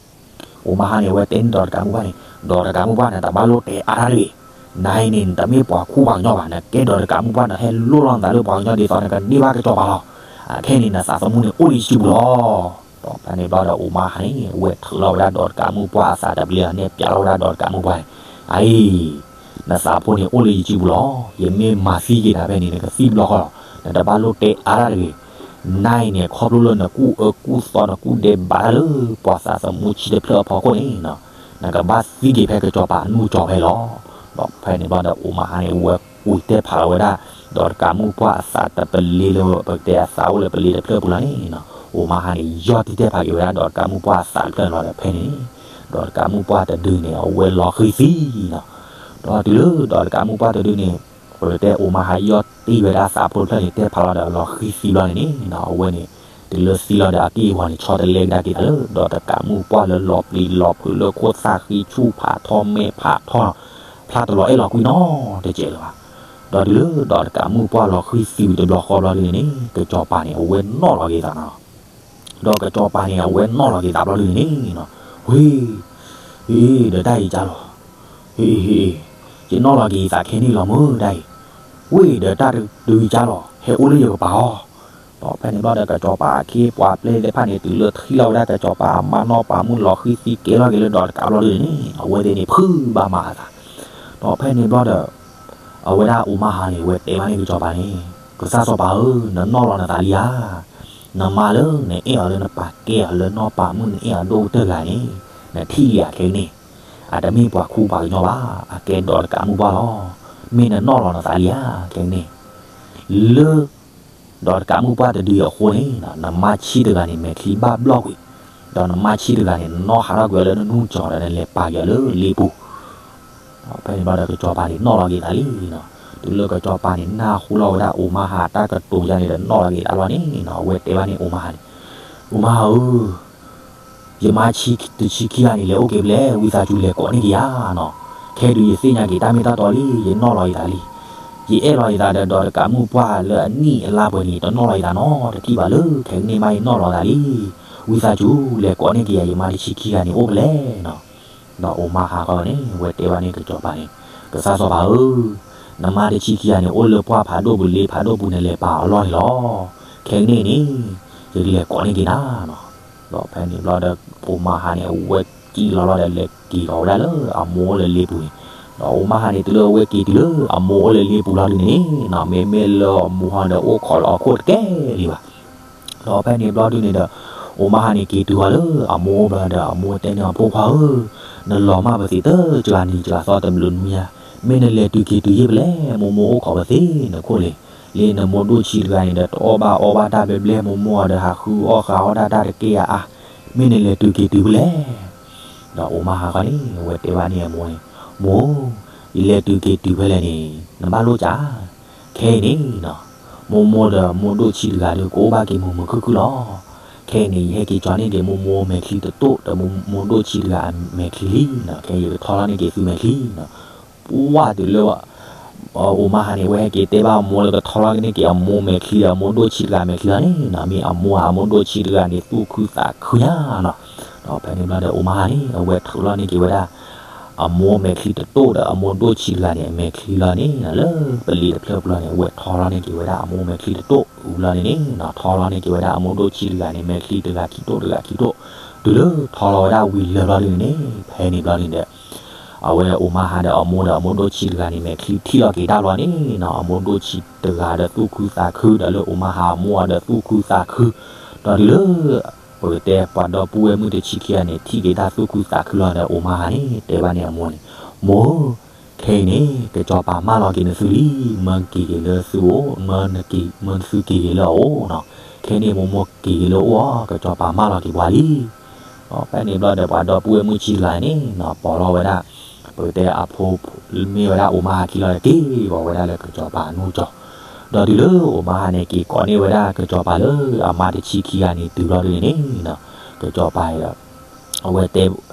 အိၣ်မါဟါန့ၣ် အဝဲတဲန့ၢ်ဒီးတကးမုၣ်ပှၢ်န့ၣ်, ဒီးတကးမုၣ်ပှၢ်န့ၣ် တဘၣ်လိၣ်တဲအါတၢ်တဂ့ၤ, နၤအံၤန့ၣ် နတမ့ၢ်ပှၤခူပှၤကညီဘၣ်, နကဲဒီးတကးမုၣ်ပှၢ် နဟဲလိၣ်လီၤနသးလၢပှၤကညီဒ်သိးနကန့ၢ်ဘၣ်ကစီၤပၤလီၤ. ခဲအံၤန့ၣ် နသးသမူန့ၣ်အိၣ်လၢယစုပူၤလီၤ. ဒီးဖဲန့ၣ်ဘျီဒီး အိၣ်မါဟါန့ၣ် ဝဲထုးလီၤဝဲဒၣ်ဒီးတကးမုၣ်ပှၢ်အသးတဘျ့န့ၣ် ပျးလီၤဝဲဒၣ်ဒီးတကးမုၣ်ပှၢ်န့ၣ်, အအံၤ နသးဖိန့ၣ်အိၣ်လၢယစုပူၤလီၤ. ယမ့ၢ်မၤသံက့ၤနၤဖဲန့ၣ် နကသံဘျီဃီလီၤ. နတဘၣ်လိၣ်တဲအါတၢ်တဂ့ၤ. နၤအံၤန့ၣ် ခီဖျိလၢနကူၣ်အၢကူၣ်သီ နကူၣ်ဒဲးဘးတၢ်လၢ ပှၤသးသမူဆံတဖျၢၣ်အဖီခိၣ်န့ၣ် နကဘၣ်သံက့ၤဖဲကစီၤပၤအနူၢ်ကၠီၤဖဲလီၤ. ဒီးဖဲန့ၣ်ဘျီဒီး အိၣ်မါဟါန့ၣ် ဝဲကွံာ်တဲဖးလီၤဝဲဒၣ် ဒီးတကးမုၣ်ပှၢ်အသးတပလ့လၢ ပကတဲအသးအိၣ်လၢပလ့တဖျၢၣ်ပူၤလီၤန့ၣ်, အိၣ်မါဟါန့ၣ် ယီၢ်တံၢ်တဲဖးက့ၤဝဲဒၣ်ဒီးတကးမုၣ်ပှၢ်အသးတဖျၢၣ်န့ၣ်လီၤဒီး ဖဲန့ၣ် ဒီးတကးမုၣ်ပှၢ်တဒုန့ၣ် အဝဲလီၤဃံၤသံလီၤ. ဒီးတုၤလၢဒီးတကးမုၣ်ပှၢ်တဒုန့ၣ် ပကတဲအိၣ်မါဟါယီၢ်တံၢ်ဝဲဒၣ်သးဖိတဖျၢၣ်န့ၣ် တဲဖးလီၤဒီးလီၤဃံၤသံဘျီန့ၣ်န့ၣ် အဝဲန့ၣ် တုၤလၢသံလီၤဒီးအက့ၢ်အဂီၤန့ၣ် ဆီတလဲကဒါက့ၤသးလၢ ဒီးတကးမုၣ်ပှၢ်လၢလီၤပျံၤလီၤဖုးလၢခိၣ်သၣ်ဃံဆူၣ်ဖးထီ မဲာ်ဖးထီ ဖျါတလီၤအဲၣ်လီၤကွံနီတစဲးလၢၤဘၣ်. ဒီးတုၤလၢဒီးတကးမုၣ်ပှၢ်လီၤဃံၤသံဝံၤတဘျီဃီဘျီဒုန့ၣ်န့ၣ် ကစီၤပၤန့ၣ် အဝဲနီၣ်လီၤက့ၤသးနီၤ. ဒီးကစီၤပၤန့ၣ် အဝဲနီၣ်လီၤက့ၤသးဘျီဒုန့ၣ်န့ၣ် ဝ့ၢ် ဟ့ၣ် ဒီးတၢ်အံၤကၢ်လီၤ, ဟ့ၣ် ဟ့ၣ် ယနီၣ်လီၤက့ၤယသးခဲန့ၣ်လီၤမၢ်တၢ်အံၤ, ဝ့ၢ်ဒီးတၢ်တဒုကၢ်လီၤ ဟဲအိၣ်လၢယကပၤအီၤ. ဒီးဖဲန့ၣ်ဘျီဒီးကစီၤပၤအခ့အပှၤပျဲၢ်သ့ၣ်တဖၣ်န့ၣ် တုၤလၢထံၣ်လီၤဝဲဒၣ်ကစီၤပၤအမါနီၢ်ပၤမုၣ်လီၤဃံၤသံကဲလီၤက့ၤလၢဒီးတကးဘျီဒုန့ၣ်န့ၣ် အဝဲသ့ၣ်န့ၣ်ဖုးဘၣ်မၤအသး. ဒီးဖဲန့ၣ်ဘျီဒီး အဝဲဒၣ်အိၣ်မါဟါန့ၣ် ဝဲတဲဘၣ်န့ၣ်ကစီၤပၤန့ၣ်, ကစၢ်စီၤပၤဧၢ, နနီၣ်လီၤနသးလံဧါ. နမါလၢနအဲၣ်အီၤလၢနပာ်ကဲအီၤလၢနီၢ်ပၤမုၣ် နအဲၣ်အီၤဒိၣ်ကတၢၢ်တဂၤန့ၣ် နထံၣ်လံဧါခဲကနံၣ်, အတမ့ၢ်ပှၤခူပှၤကညီဘၣ်, အကဲဒီးတကးမုၣ်ပှၢ်လီၤ. မ့ၢ်နနီၣ်လီၤနသးလံဧါ ခဲကနံၣ်, လၢ ဒီးတကးမုၣ်ပှၢ်တဒုအံၤအဃိန့ၣ် နမါဆံတဂၤန့ၣ် မဲာ်ချံဘၣ်ဘျီၣ်ကွံာ်, ဒီးနမါဆံတဂၤန့ၣ် နနီၣ်ဟးထီၣ်ကွံာ်အီၤလၢနနူၢ်ကၠီၤဒီးနလဲၤပာ်က့ၤအီၤလၢလ့ပူၤ. ဖဲန့ၣ်ဘျီဒီးကစီၤပၤန့ၣ်နီၣ်လီၤက့ၤသးလံနီၤ. တုၤလၢကစီၤပၤန့ၣ် နၢ်ဟူလီၤဝဲဒၣ်အိၣ်မါဟါတၢ်ကတိၤယါန့ၣ်ဒီး နီၣ်လီၤက့ၤသးလီၤန့ၣ်နီၤ. အဝဲတဲဘၣ်န့ၣ်အိၣ်မါဟါန့ၣ်, အိၣ်မါဧၢ, ယမါတဆံခံဂၤန့ၣ် လဲၤအိၣ်က့ၤဖဲလဲၣ်, ဝံသးစူၤလဲၤကိးန့ၢ်က့ၤယၤနီၤ. ခဲဒုးယသ့ၣ်ညါက့ၤတၢ်မ့ၢ်တၢ်တီလံ, ယနီၣ်လီၤယသးလံ. ယအဲၣ်လီၤယသးဒီး ဒီးတကးမုၣ်ပှၢ်လၢအနံၣ်အလါပှဲၤန့ၣ် တနီၣ်လီၤယသးနီတထံၣ်ဘၣ်လၢ ခဲကနံၣ်မး ယနီၣ်လီၤသးလံ. ဝံသးစူၤလဲၤကိးန့ၢ်က့ၤယၤ ယမါတဆံခံဂၤန့ၣ်အိၣ်ဖဲလဲၣ်နီၤ. ဒီးအိၣ်မါဟါဃီန့ၣ် အဝဲတဲဘၣ်န့ၣ်ကစီၤပၤန့ၣ်, ကစၢ်စီၤပၤဧၢ, နမါတဆံခံဂၤန့ၣ် အိၣ်လၢပှၢ်ဖးဒိၣ်ပူၤလ့ဖးဒိၣ်ပူၤ နလဲၤပာ်အီၤလီၢ်န့ၣ်လီၤ. ခဲကနံၣ်န့ၣ် ယကလဲၤကိးန့ၢ်က့ၤနၤနီၤ. ဒီးဖဲန့ၣ်ဘျီဒီး အိၣ်မါဟါန့ၣ် အဝဲက့ၤလီၤလီၤဒီး လဲၤက့ၤလီၤဝဲဒၣ်လၢအမိၢ်အိၣ်လၢလ့ပူၤန့ၣ်. ဒီးအိၣ်မါဟါန့ၣ် တုၤလၢအဝဲက့ၤတုၤလၢအမိၢ်အိၣ်လၢလ့ပူၤလီၤဒုန့ၣ်နီၤ, မ့မ့ၢ်လၢအမိၢ်ဟီဒီး အိၣ်ခိးလၢဟီၣ်ခိၣ်တကဲလံဘၣ်. ဒီးဖဲန့ၣ်ဘျီဒုန့ၣ်ဒီး အိၣ်မါဟါန့ၣ် က့ၤတုၤဃီၤလၢအမိၢ်အိၣ်ဘျီဒီး အမိၢ်တဲန့ၢ်အီၤ ဖိခွါဧၢ, နလီၤမၢ်ပသံးတစှၤနံၤစှၤသီတဘျုးနွံညါ, မ့ၢ်နလဲၤတုၤက့ၤတုၤယ့ၢ်ဖဲလဲၣ်, မိၢ်မိၢ်အိၣ်ခိးပသ့ၣ်နခိၣ်လံ. လၢနမိၢ်ဒိၣ်ဆံးတဂၤန့ၣ်ဒီး တအီၣ်ဘၣ်အီဘၣ်တၢ်ဘျဲဘျဲ, မိၢ်မိၢ်အီၤဒီး ဟးဃုအီၣ်ဃုအီတၢ်တကဲယၤအါ, မ့ၢ်နလဲၤတုၤက့ၤတုၤဖဲလဲၣ်. ဒီးအိၣ်မါဟါဃီန့ၣ် အဝဲတဲဘၣ်န့ၢ်အမိၢ်န့ၣ်, မိၢ်, ယလဲၤတုၤက့ၤတုၤဖဲလဲၣ်န့ၣ် နဘၣ်လိၣ်ကး. ခဲအံၤန့ၣ်နီၤ, မိၢ်မိၢ်ဒီးမိၢ်ဒိၣ်ဆံးတဂၤဒီး ကအိၣ်ဘၣ်က့ၤမုာ်မုာ်ခုၣ်ခုၣ်လီၤ. ခဲအံၤန့ၣ် ယဟဲက့ၤကၠီန့ၢ်က့ၤမိၢ်မိၢ်မဲာ်ချံတတိၢ်ဒီး မိၢ်ဒိၣ်ဆံးတဂၤအမဲာ်ချံလံနီၤ. ခဲအံၤယကထီလီၤန့ၢ်က့ၤသုမဲာ်ချံနီၤ. ပှၢ်တုၤလၢ အိၣ်မါဟါန့ၣ် အဝဲဟဲက့ၤတဲဘၣ်အမိၢ်လၢကထီလီၤန့ၢ်က့ၤအမိၢ်မဲာ်ချံဒီး အမိၢ်ဒိၣ်ဆံးတဂၤမဲာ်ချံလီၤန့ၣ်နီၤ, မ့ၢ်အမိၢ်ဧါ အမိၢ်ဒိၣ်ဆံးတဂၤန့ၣ် သူၣ်ခုသးခုညါနီၤ. ဒီးဖဲန့ၣ်ဘျီဒီး အိၣ်မါဟါန့ၣ် အဝဲထုးလီၤန့ၢ်က့ၤဝဲဒၣ် အမိၢ်မဲာ်ချံတတိၢ်ဒီး အမိၢ်ဒိၣ်ဆံးတဂၤန့ၣ် အမဲာ်ချံလီၤန့ၣ်နီၤ, လၢပလ့တဖျၢၣ်ပူၤလီၤန့ၣ် အဝဲထီလီၤန့ၢ်က့ၤဝဲဒၣ်အမိၢ်မဲာ်ချံတတိၢ်ဝံၤလီၤန့ၣ်န့ၣ်နီၤ, ထီလီၤန့ၢ်က့ၤဝဲဒၣ်အမိၢ်ဒိၣ်ဆံးတဂၤန့ၣ် မဲာ်ချံတဂၤခံတိၢ်တဂၤခံတိၢ်, တုၤလၢထီလီၤဝဲဒၣ်ဝံၤလၢာ်ဘျီဒုန့ၣ်န့ၣ် ဖဲန့ၣ်ဘျီဒုန့ၣ်ဒီး အဝဲအိၣ်မါဟါဒီးအမိၢ်ဒီးအမိၢ်ဒိၣ်ဆံးတဂၤန့ၣ် မဲာ်ချံထံၣ်လီၤက့ၤတၢ်လီၤန့ၣ်နီၤ, အမိၢ်ဒိၣ်ဆံးတဂၤဒီးသူၣ်ခုသးခု ဒီးလၢအိၣ်မါဟါအမိၢ်ဒီးသူၣ်ခုသးခု, ဒီးတုၤလၢ ပကတဲပှၤဒီပုၢ်ဝဲၢ်မုၣ်တဆံခံဂၤန့ၣ် ထံၣ်က့ၤတၢ်သူၣ်ခုသးခုလီၤဒီး အိၣ်မါဟါန့ၣ် တဲဘၣ်န့ၢ်အမိၢ်န့ၣ်, မိၢ်, ခဲအံၤန့ၣ် ကစီၤပၤမၢလီၤက့ၤနသုလံ, မၢက့ၤက့ၤလၢသုအိၣ်, မၢသုက့ၤက့ၤလၢအအိၣ်နီၤ, ခဲအံၤန့ၣ် မိၢ်မိၢ်က့ၤက့ၤလၢအအိၣ်, ကစီၤပၤမၢလီၤက့ၤပှၤလံ. ဒီးဖဲန့ၣ်ဘျီဒီး ပှၤဒီပုၢ်ဝဲၢ်မုၣ်ဆံးတဂၤန့ၣ်နီၤ ပိာ်လီၤဝဲဒၣ် ပကတဲအဖိ မ့ၢ်ဝဲဒၣ်အိၣ်မါဟါခံလီၤဒီး က့ၤဂီၤဝဲဒၣ်လၢကစီၤပၤအနူၢ်ကၠီၤ, ဒီးတုၤလၢအိၣ်မါဟါန့ၣ် က့ၤကိးန့ၢ်ဝဲဒၣ်ကစီၤပၤလၢအမါတဆံခံဂၤန့ၣ်တုၤဘျီဒုန့ၣ်န့ၣ်နီၤ, ကစီၤပၤအံၤဒီး အဝဲတ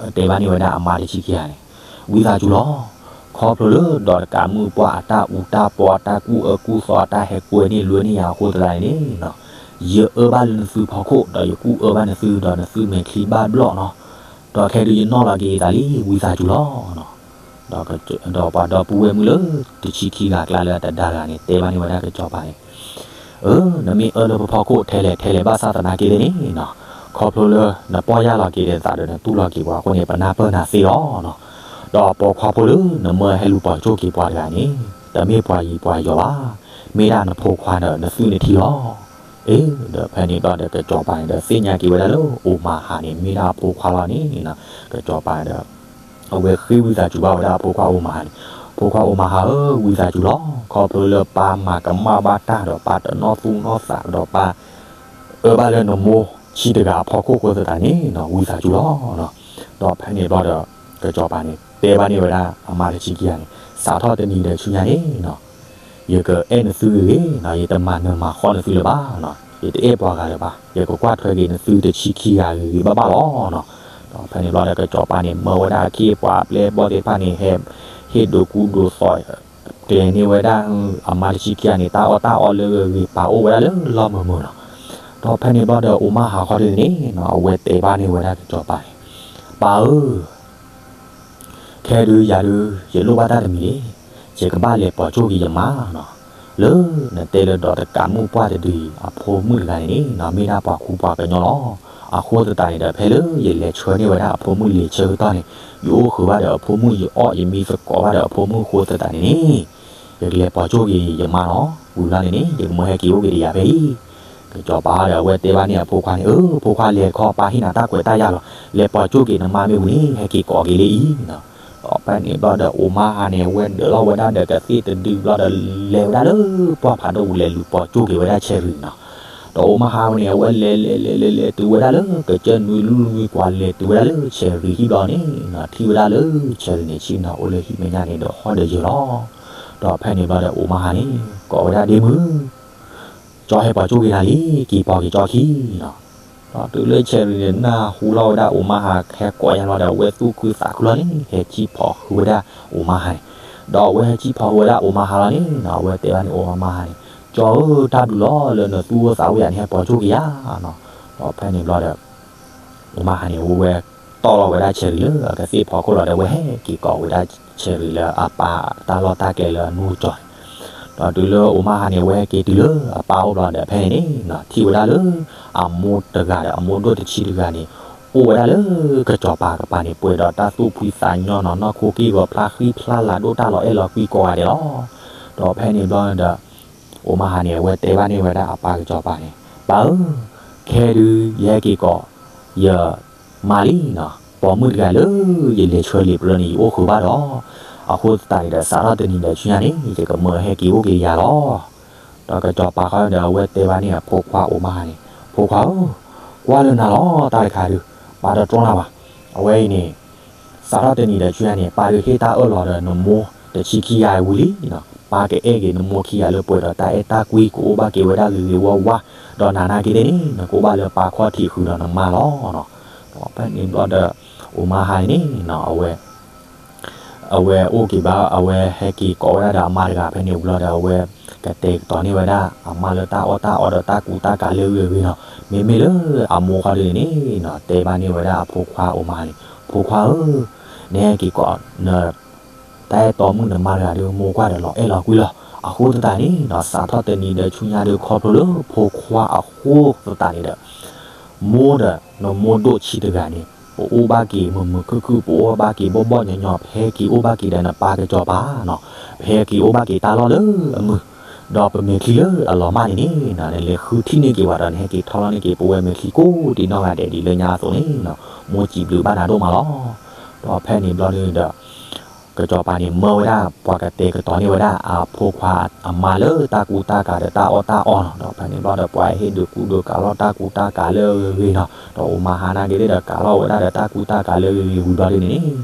ဲဘၣ်န့ၢ်ဝဲဒၣ်အမါတဆံခံဂၤန့ၣ်, ဝံသးစူၤလီၤ, ခီဖျိလၢဒီးတကးမုၣ်ပှၢ်အတၢ်အူတၢ်ပီ အတၢ်ကူၣ်အၢကူၣ်သီ အတၢ်ဟဲကွဲန့ၢ်လွဲန့ၢ်ယၤအဃိသတးန့ၣ်န့ၣ်နီၤ, ယအၢဘၣ်လၢနသုဖီခိၣ် ဒီးယကူၣ်အၢဘၣ်နသု ဒီးနသုမဲာ်ချံဘၣ်ဘျီၣ်နီၤ, ဒီးခဲဒုးယနီၣ်လီၤက့ၤယသးလံ ဝံသးစူၤလီၤ. ဒီးပှၤဒီပုၢ်ဝဲၢ်မုၣ်လၢတဆံခံဂၤအကျါလၢအတဒါတဂၤန့ၣ် တဲဘၣ်န့ၢ်ဝဲဒၣ်ကစီၤပၤန့ၣ်, အၢ နမ့ၢ်အၢလၢပဖီခိၣ်ထဲလဲၣ်ထဲလဲၣ်ဘၣ်ဆၣ်သနာ်က့န့ၣ်နီၤ, ခီဖျိလၢနပီၢ်ယၢ်လီၤက့ၤဒီးသးဒီးနတူၢ်လီၤက့ၤပှၤအဃိန့ၣ် ပနၢ်ပၢၢ်နၤသ့လီၤနီၤ. ဒီးပိာ်ခွါဖိလၢနမၢဟဲလူၤပိာ်ကၠိၣ်က့ၤပှၤတဂၤန့ၣ် တမ့ၢ်ပှၤယံၤပှၤယီၤဘၣ်, မ့ၢ်ဒၣ်နဖိခွါဒီးနသုးနထံလီၤ. အ့ ဒီးဖဲန့ၣ်ဘျီဒီးကစီၤပၤန့ၣ်ဒီးသ့ၣ်ညါက့ၤဝဲဒၣ်လၢ အိၣ်မၤဟးန့ၣ်မ့ၢ်ဒၣ်အဖိခွါလီၤန့ၣ်နီၤ, ကစီၤပၤန့ၣ်ဒီး အဝဲဃ့ဝံသးစူၤဘၣ်ဝဲဒၣ်အဖိခွါအိၣ်မၤဟးန့ၣ်, ဖိခွါအိၣ်မၤဟးဧၢ ဝံသးစူၤလီၤ. ခီဖျိလၢပၢ်မၤကမၣ်ဘၣ်တၢ်ဒီး ပၢ်တနီၣ်သူၣ်နီၣ်သးဒီးပၢ် အၢဘၣ်လၢနမိၢ်ဆံတဂၤအဖီခိၣ်အဃိသတးန့ၣ်နီၤ ဝံသးစူၤလီၤ. ဒီးဖဲန့ၣ်ဘျီဒီး ကစီၤပၤန့ၣ် တဲဘၣ်န့ၢ်ဝဲဒၣ်အမါတဆံခံဂၤန့ၣ် စးထီၣ်တနံၤဒီးဆူညါန့ၣ်နီၤ ယကအဲၣ်နသုဂ့ၤဂ့ၤနီၤ, ယတမၤနၢၤမၤဃီနသုလၢၤဘၣ်နီၤ, ယတအဲၣ်ပှၤဂၤလၢၤဘၣ်, ယကကွၢ်ထွဲက့ၤနသုတဆံခံဂၤဂ့ၤဂ့ၤဘၣ်ဘၣ်လီၤနီၤ. ဒီးဖဲန့ၣ်ဘျီဒီးကစီၤပၤန့ၣ် မၢဝဲဒၣ်အခ့အပှၤအပျဲၢ်အဘီၣ်သ့ၣ်တဖၣ်န့ၣ် ဟဲ ဟ့ၣ်ဒိးကူဒိးသိး ကျဲၤန့ၢ်ဝဲဒၣ် အမါတဆံခံဂၤန့ၣ် တၢ်အီၣ်တၢ်အီလၢအဂ့ၤဂ့ၤ ပာ်အိၣ်ဝဲဒၣ်လၢလီၢ်မုာ်မုာ်လီၤ. ဒီးဖဲန့ၣ်ဘျီဒီး အိၣ်မၤဟးခီဒုန့ၣ်နီၤ အဝဲတဲဘၣ်န့ၢ်ဝဲဒၣ်ကစီၤပၤန့ၣ်, ပၢ်ဧၢ ခဲဒုးယၤဒုး ယလိၣ်ဘၣ်တၢ်တမံၤလံ, ယကဘၣ်လဲၤပိာ်ကၠိၣ်က့ၤယမါနီၤ, လၢနတဲလၢဒီးတကးမုၣ်ပှၢ်တဒုအံၤ အဖိမုၣ်တဂၤန့ၣ်နီၤ မ့ၢ်ဒၣ်ပှၤခူပှၤကညီလီၤ. အဃိသတးန့ၣ်ဒီး ဖဲလၢယလဲၤဆှၢန့ၢ်ဝဲဒၣ်အဖိမုၣ်လံာ်ဆၢကတီၢ်န့ၣ် ယအိၣ်ဃုာ်ဘၣ်ဒီးအဖိမုၣ် ယအီၣ်ယမံသကိးဘၣ်ဒီးအဖိမုၣ်အဃိသတးန့ၣ်န့ၣ် ယကလဲၤပိာ်ကၠိၣ်က့ၤယမါနီၤ, ဝံၤလီၤန့ၣ်န့ၣ် ယကမၢဟဲက့ၤအိၣ်က့ၤဒီးယၤဖဲအံၤ. ကစီၤပၤဒီးအဝဲတဲဘၣ်န့ၣ်အဖိခွါန့ၣ်, အၢ ဖိခွါလဲၤခီ ပၢ်ဟ့ၣ်နၤတၢ်ခွဲးတၢ်ယာ်လီၤ, လဲၤပိာ်ကၠိၣ်က့ၤနမါမ့ၢ်ဝံၤန့ၣ် ဟဲက့ၤကိးက့ၤလၢအံၤနီၤ. ဒီးဖဲန့ၣ်ဘျီဒီး အိၣ်မၤဟးန့ၣ် အဝဲဒၢးလီၤဝဲဒၣ်ဒီးကသ့ၣ်တဒုဘျီဒီး လဲၤဝဲဒၣ်လၢပှၢ်ဖးဒိၣ်ပူၤ လဲၤလူၤပိာ်ကၠိၣ်က့ၤဝဲဒၣ်ဆဲးရံၤနီၤ. ဒီးအိၣ်မၤဟးန့ၣ် အဝဲလဲၤလဲၤလဲၤလဲၤလဲၤတုၤဝဲဒၣ်လၢ ကစၢၢ်နွံလူၢ်နွံကွၢ် လဲၤတုၤဝဲဒၣ်လၢဆဲးရံၤဟံၣ်ဘျီန့ၣ်နီၤ, ထံၣ်ဝဲဒၣ်လၢဆဲးရံၤန့ၣ် ဆ့ၣ်နီၤအိၣ်လၢဟံၣ်မဲာ်ညါန့ၣ်ဒီးဟီၣ်ဒီးယၢၤလီၤ. ဒီးဖဲန့ၣ်ဘျီဒီး အိၣ်မၤဟးန့ၣ် ကိးဝဲဒၣ်ဒ့မုၣ် ကၠီဟဲပိာ်ကၠိၣ်က့ၤနၤလံ, က့ၤပိာ်က့ၤကၠီခံနီၤ. ဒီးတုၤလၢဆဲးရံၤန့ၣ် နၢ်ဟူလီၤဝဲဒၣ်အိၣ်မၤဟးဟဲကိးညါလီၤဒီး အဝဲသူၣ်ခုသးခုလီၤန့ၣ် ဟဲကံၣ်ဖီၣ်ဃုာ်ဝဲဒၣ်အိၣ်မၤဟးန့ၣ်. ဒီးအဝဲဟဲကံၣ်ဖီၣ်ဃုာ်ဝဲဒၣ်အိၣ်မၤဟးလီၤန့ၣ်နီၤ, အဝဲတဲဘၣ်န့ၣ်အိၣ်မၤဟးန့ၣ်, ကၠီဧၢ တၢ်ဘျုးလီၤ လၢနသူၣ်အိၣ်သးအိၣ်ယၤန့ၣ် ဟဲပိာ်ကၠိၣ်က့ၤယၤနီၤ. ဒီးဖဲန့ၣ်ဘျီဒီး အိၣ်မၤဟးန့ၣ် အဝဲတီၢ်လီၤဝဲဒၣ်ဆဲးရံၤလၢအကသ့ၣ်ဖီခိၣ်လီၤဒီး အဝဲဟဲက့ၤကိးဝဲဒၣ်ဆဲးရံၤလၢအပၢ်တၢ်လီၢ်တၢ်ကျဲလၢအနီၢ်ကၠီန့ၣ်. ဒီးတုၤလၢအိၣ်မၤဟးန့ၣ် အဝဲဟဲက့ၤတုၤလၢအပၢ်အိၣ်ဘျီဒီးဖဲန့ၣ်န့ၣ်နီၤ, ထံၣ်ဝဲဒၣ်လၢ အမိၢ်တဂၤဒီးအမိၢ်ဒိၣ်တဆံတဂၤန့ၣ် အိၣ်ဝဲဒၣ်လၢကစီၤပၤကပၤန့ၣ် ပှဲၤဒီးတၢ်သူၣ်ဖှံသးညီနီၤ, နီၢ်ခိက့ၢ်ဂီၤဖျါဃံဖျါလၤ ဒိၣ်တၢ်လီၤအဲၣ်လီၤကွံကိးဂၤဒဲးလီၤ. ဒီးဖဲန့ၣ်ဘျီဒီး အိၣ်မၤဟးန့ၣ် အဝဲတဲဘၣ်န့ၢ်ဝဲဒၣ်အပၢ်ကစီၤပၤန့ၣ်, ပၢ်ဧၢ, ခဲဒုးယဟဲက့ၤကိး ယမါလံနီၤ, ပိာ်မုၣ်တဂၤလၢယလဲၤဆှၢလံာ်ပရၢန့ၣ် ယအိၣ်ဃုာ်ဘၣ်ဒီး, အဃိသတးန့ၣ်ဒီး စးထီၣ်တနံၤဒီးဆူညါန့ၣ် ယကမၢဟဲက့ၤအိၣ်က့ၤယၤလီၤ. ဒီးကစီၤပၤဃီဒီး အဝဲတဲဘၣ်န့ၣ်အဖိခွါအိၣ်မၤဟးန့ၣ်, ဖိခွါဧၢ, ကွၢ်လၢနၤလီၤ တၢ်တခါဒုး, ပၢ်တတြီနၤဘၣ်. အဝဲအံၤန့ၣ် စးထီၣ်တနံၤဒီးဆူညါန့ၣ် ပၢ်ဒုးဟ့ၣ်တၢ်အၢၣ်လီၤဒီးနမိၢ်တဆံခံဂၤဝံၤလံနီၤ, ပၢ်ကအဲၣ်က့ၤနမိၢ်ခံဂၤလၢပှဲၤဒီးတၢ်အဲၣ်တၢ်ကွံ ကအိၣ်ဘၣ်က့ၤဝဲဒၣ်ဂ့ၤဂ့ၤဝါဝါ, ဒီးနၤနာ်က့သ့ၣ်န့ၣ် နကအိၣ်ဘၣ်လၢပၢ်ခီၣ်ထံးဃုာ်ဒီးနမါလီၤနီၤ. ဒီးဖဲန့ၣ်ဘျီဒီး အိၣ်မၤဟးန့ၣ်နီၤ အဝဲ အဝဲအိၣ်က့ၤဘၣ် အဝဲဟဲက့ၤကိးဝဲဒၣ်ဒီးအမါတဂၤဖဲန့ၣ်ဝံၤလီၤဒီး အဝဲကတဲာ်ကတီၤန့ၢ်ဝဲဒၣ် အမါလၢတၢ်အီၣ်တၢ်အီဒီးတၢ်ကူတၢ်ကၤလၢဂ့ၤဂ့ၤနီၤ. မ့မ့ၢ်လၢအမိၢ်ခီဒုန့ၣ်န့ၣ်နီၤ တဲဘၣ်န့ၢ်ဝဲဒၣ်အဖိခွါအိၣ်မၤန့ၣ်, ဖိခွါဧၢ, နဟဲက့ၤကိးန တၢ်အဲၣ်တီမုၣ်နမါတဂၤဒီး မိၢ်ကွၢ်ဒီးလီၤအဲၣ်လီၤကွံလီၤ. အဃိသတးန့ၣ်နီၤ စးထီၣ်တနံၤဒီးဆူညါဒီး ခီဖျိလၢဖိခွါအဃိသတးန့ၣ်ဒီး မိၢ်ဒီးနမိၢ်ဒိၣ်ဆံတဂၤန့ၣ် ပအိၣ်ဘၣ်က့ၤမုာ်မုာ်ခုၣ်ခုၣ် ပအိၣ်ဘၣ်က့ၤဘီၣ်ဘီၣ်ညီညီ ပဟဲက့ၤအိၣ်ဘၣ်က့ၤဒီးနပၢ်ကစီၤပၤနီၤ, ပဟဲက့ၤအိၣ်ဘၣ်က့ၤတၢ်လီၢ်လၢအမုာ်, ဒီးပမဲာ်ချံလၢအလီၤမၢ်န့ၣ်န့ၣ် နလဲၤဃုထံၣ်န့ၢ်က့ၤဝဲဒီး နဟဲက့ၤထီၣ်လီၤန့ၢ်က့ၤ ပဝဲမဲာ်ချံကိးဒံးနီၢ်ဂၤဒဲးဒ်လၢညါအသိးန့ၣ်နီၤ, မိၢ်စံးဘျုးဘၣ်နၤဒိၣ်မးလီၤ. ဒီးဖဲန့ၣ်ဘျီဒီး ကစီၤပၤန့ၣ် မၢဝဲဒၣ် ပှၤကတဲာ်ကတီၤန့ၢ်ဝဲဒၣ် အဖိခွါအမါလၢတၢ်ကူတၢ်ကၤဒီးတၢ်အီၣ်တၢ်အီနီၤ, ဒီးဖဲန့ၣ်ဘျီဒီး ပှၤဟ့ၣ်ဒုးကူဒုးကၤလီၤတၢ်ကူတၢ်ကၤလၢအဂ့ၤဂ့ၤနီၤ, ဒီးအိၣ်မၤဟးနာ်က့သ့ၣ်ဒီး ကၤလီၤဝဲဒၣ်ဒီးတၢ်ကူတၢ်ကၤလၢအဂ့ၤဂ့ၤဝံၤဘျီဒ်န့ၣ်န့ၣ်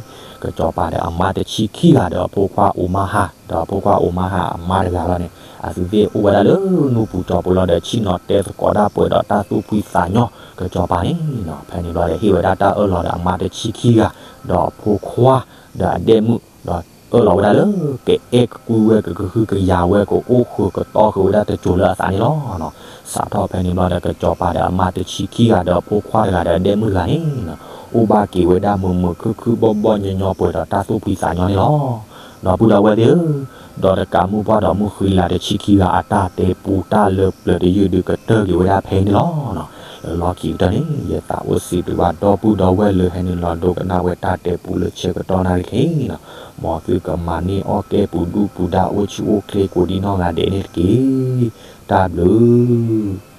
ကစီၤပၤဒီးအမါတဆံခံဂၤဒီးအဖိခွါအိၣ်မၤဟး ဒီးအဖိခွါအိၣ်မၤဟးအမါတဂၤလီၤန့ၣ် အသုသ့ၣ်အိၣ်ဝဲဒၣ်လၢနူၢ်ပူၤကၠီပူၤလီၤဒီး ဆ့ၣ်နီၤတဲသကိးတၢ်ပှဲၤဒီးတၢ်သူၣ်ဖှံသးညီ ကစီၤပၤန့ၣ်နီၤ, ဖဲန့ၣ်ဘျီဒီးဟ့ၣ်ဝဲဒၣ်တၢ်အၢၣ်လီၤဒီးအမါတဆံခံဂၤ ဒီးအဖိခွါ ဒီးအဒဲၣ်မုၣ် ဒီးအၢၣ်လီၤဝဲဒၣ်လၢ ကအဲၣ်ကကွံဝဲ ကကဟုကယာ်ဝဲ ကအိၣ်ဃုာ်ကတီၢ်ဃုာ်ဝဲဒၣ်တစိၤလၢအသးန့ၣ်လီၤ. စးထီၣ်ဖဲန့ၣ်ဘျီဒီး ကစီၤပၤဒီးအမါတဆံခံဂၤဒီးအဖိခွါတဂၤဒီးအဒဲၣ်မုၣ်တဂၤန့ၣ်နီၤ အိၣ်ဘၣ်က့ၤဝဲဒၣ်မုာ်မုာ်ခုၣ်ခုၣ်ဘီၣ်ဘီၣ်ညီညီပှဲၤဒီးတၢ်သူၣ်ဖှံသးညီန့ၣ်လီၤ. ဒီပုၢ်ဒီဝဲၢ်သ့ၣ်ဧၢ, ဒီးတကးမိၢ်ပှၢ်ဒီးမုၢ်ဃံလၤတဆံခံဂၤအတၢ်တဲပူတၢ်လၢပျၢၤတယုၢ်ဒုးကတၢၢ်က့ၤဝဲဒၣ်ဖဲအံၤန့ၣ်လီၤ. လီၢ်ခံကတၢၢ်န့ၣ် ယသးအိၣ်စံးဘျုးဘၣ်ဒီပုၢ်ဒီဝဲၢ်လၢဟဲနုာ်လီၤဒိကနၣ်ဝဲတၢ်တဲပူလၢဆၢကတီၢ်နၣ်ရံၣ်ခဲအံၤန့ၣ်လီၤ. မ်သုကမၤန့ၢ်အီၣ်ကဲပူၤဒူၣ်ပူၤဒါအိၣ်ဆူၣ်အိၣ်ချ့ကိးဒံနီၢ်ဂၤဒဲးန့ၣ်တက့ၢ်. တၢ်ဘျုး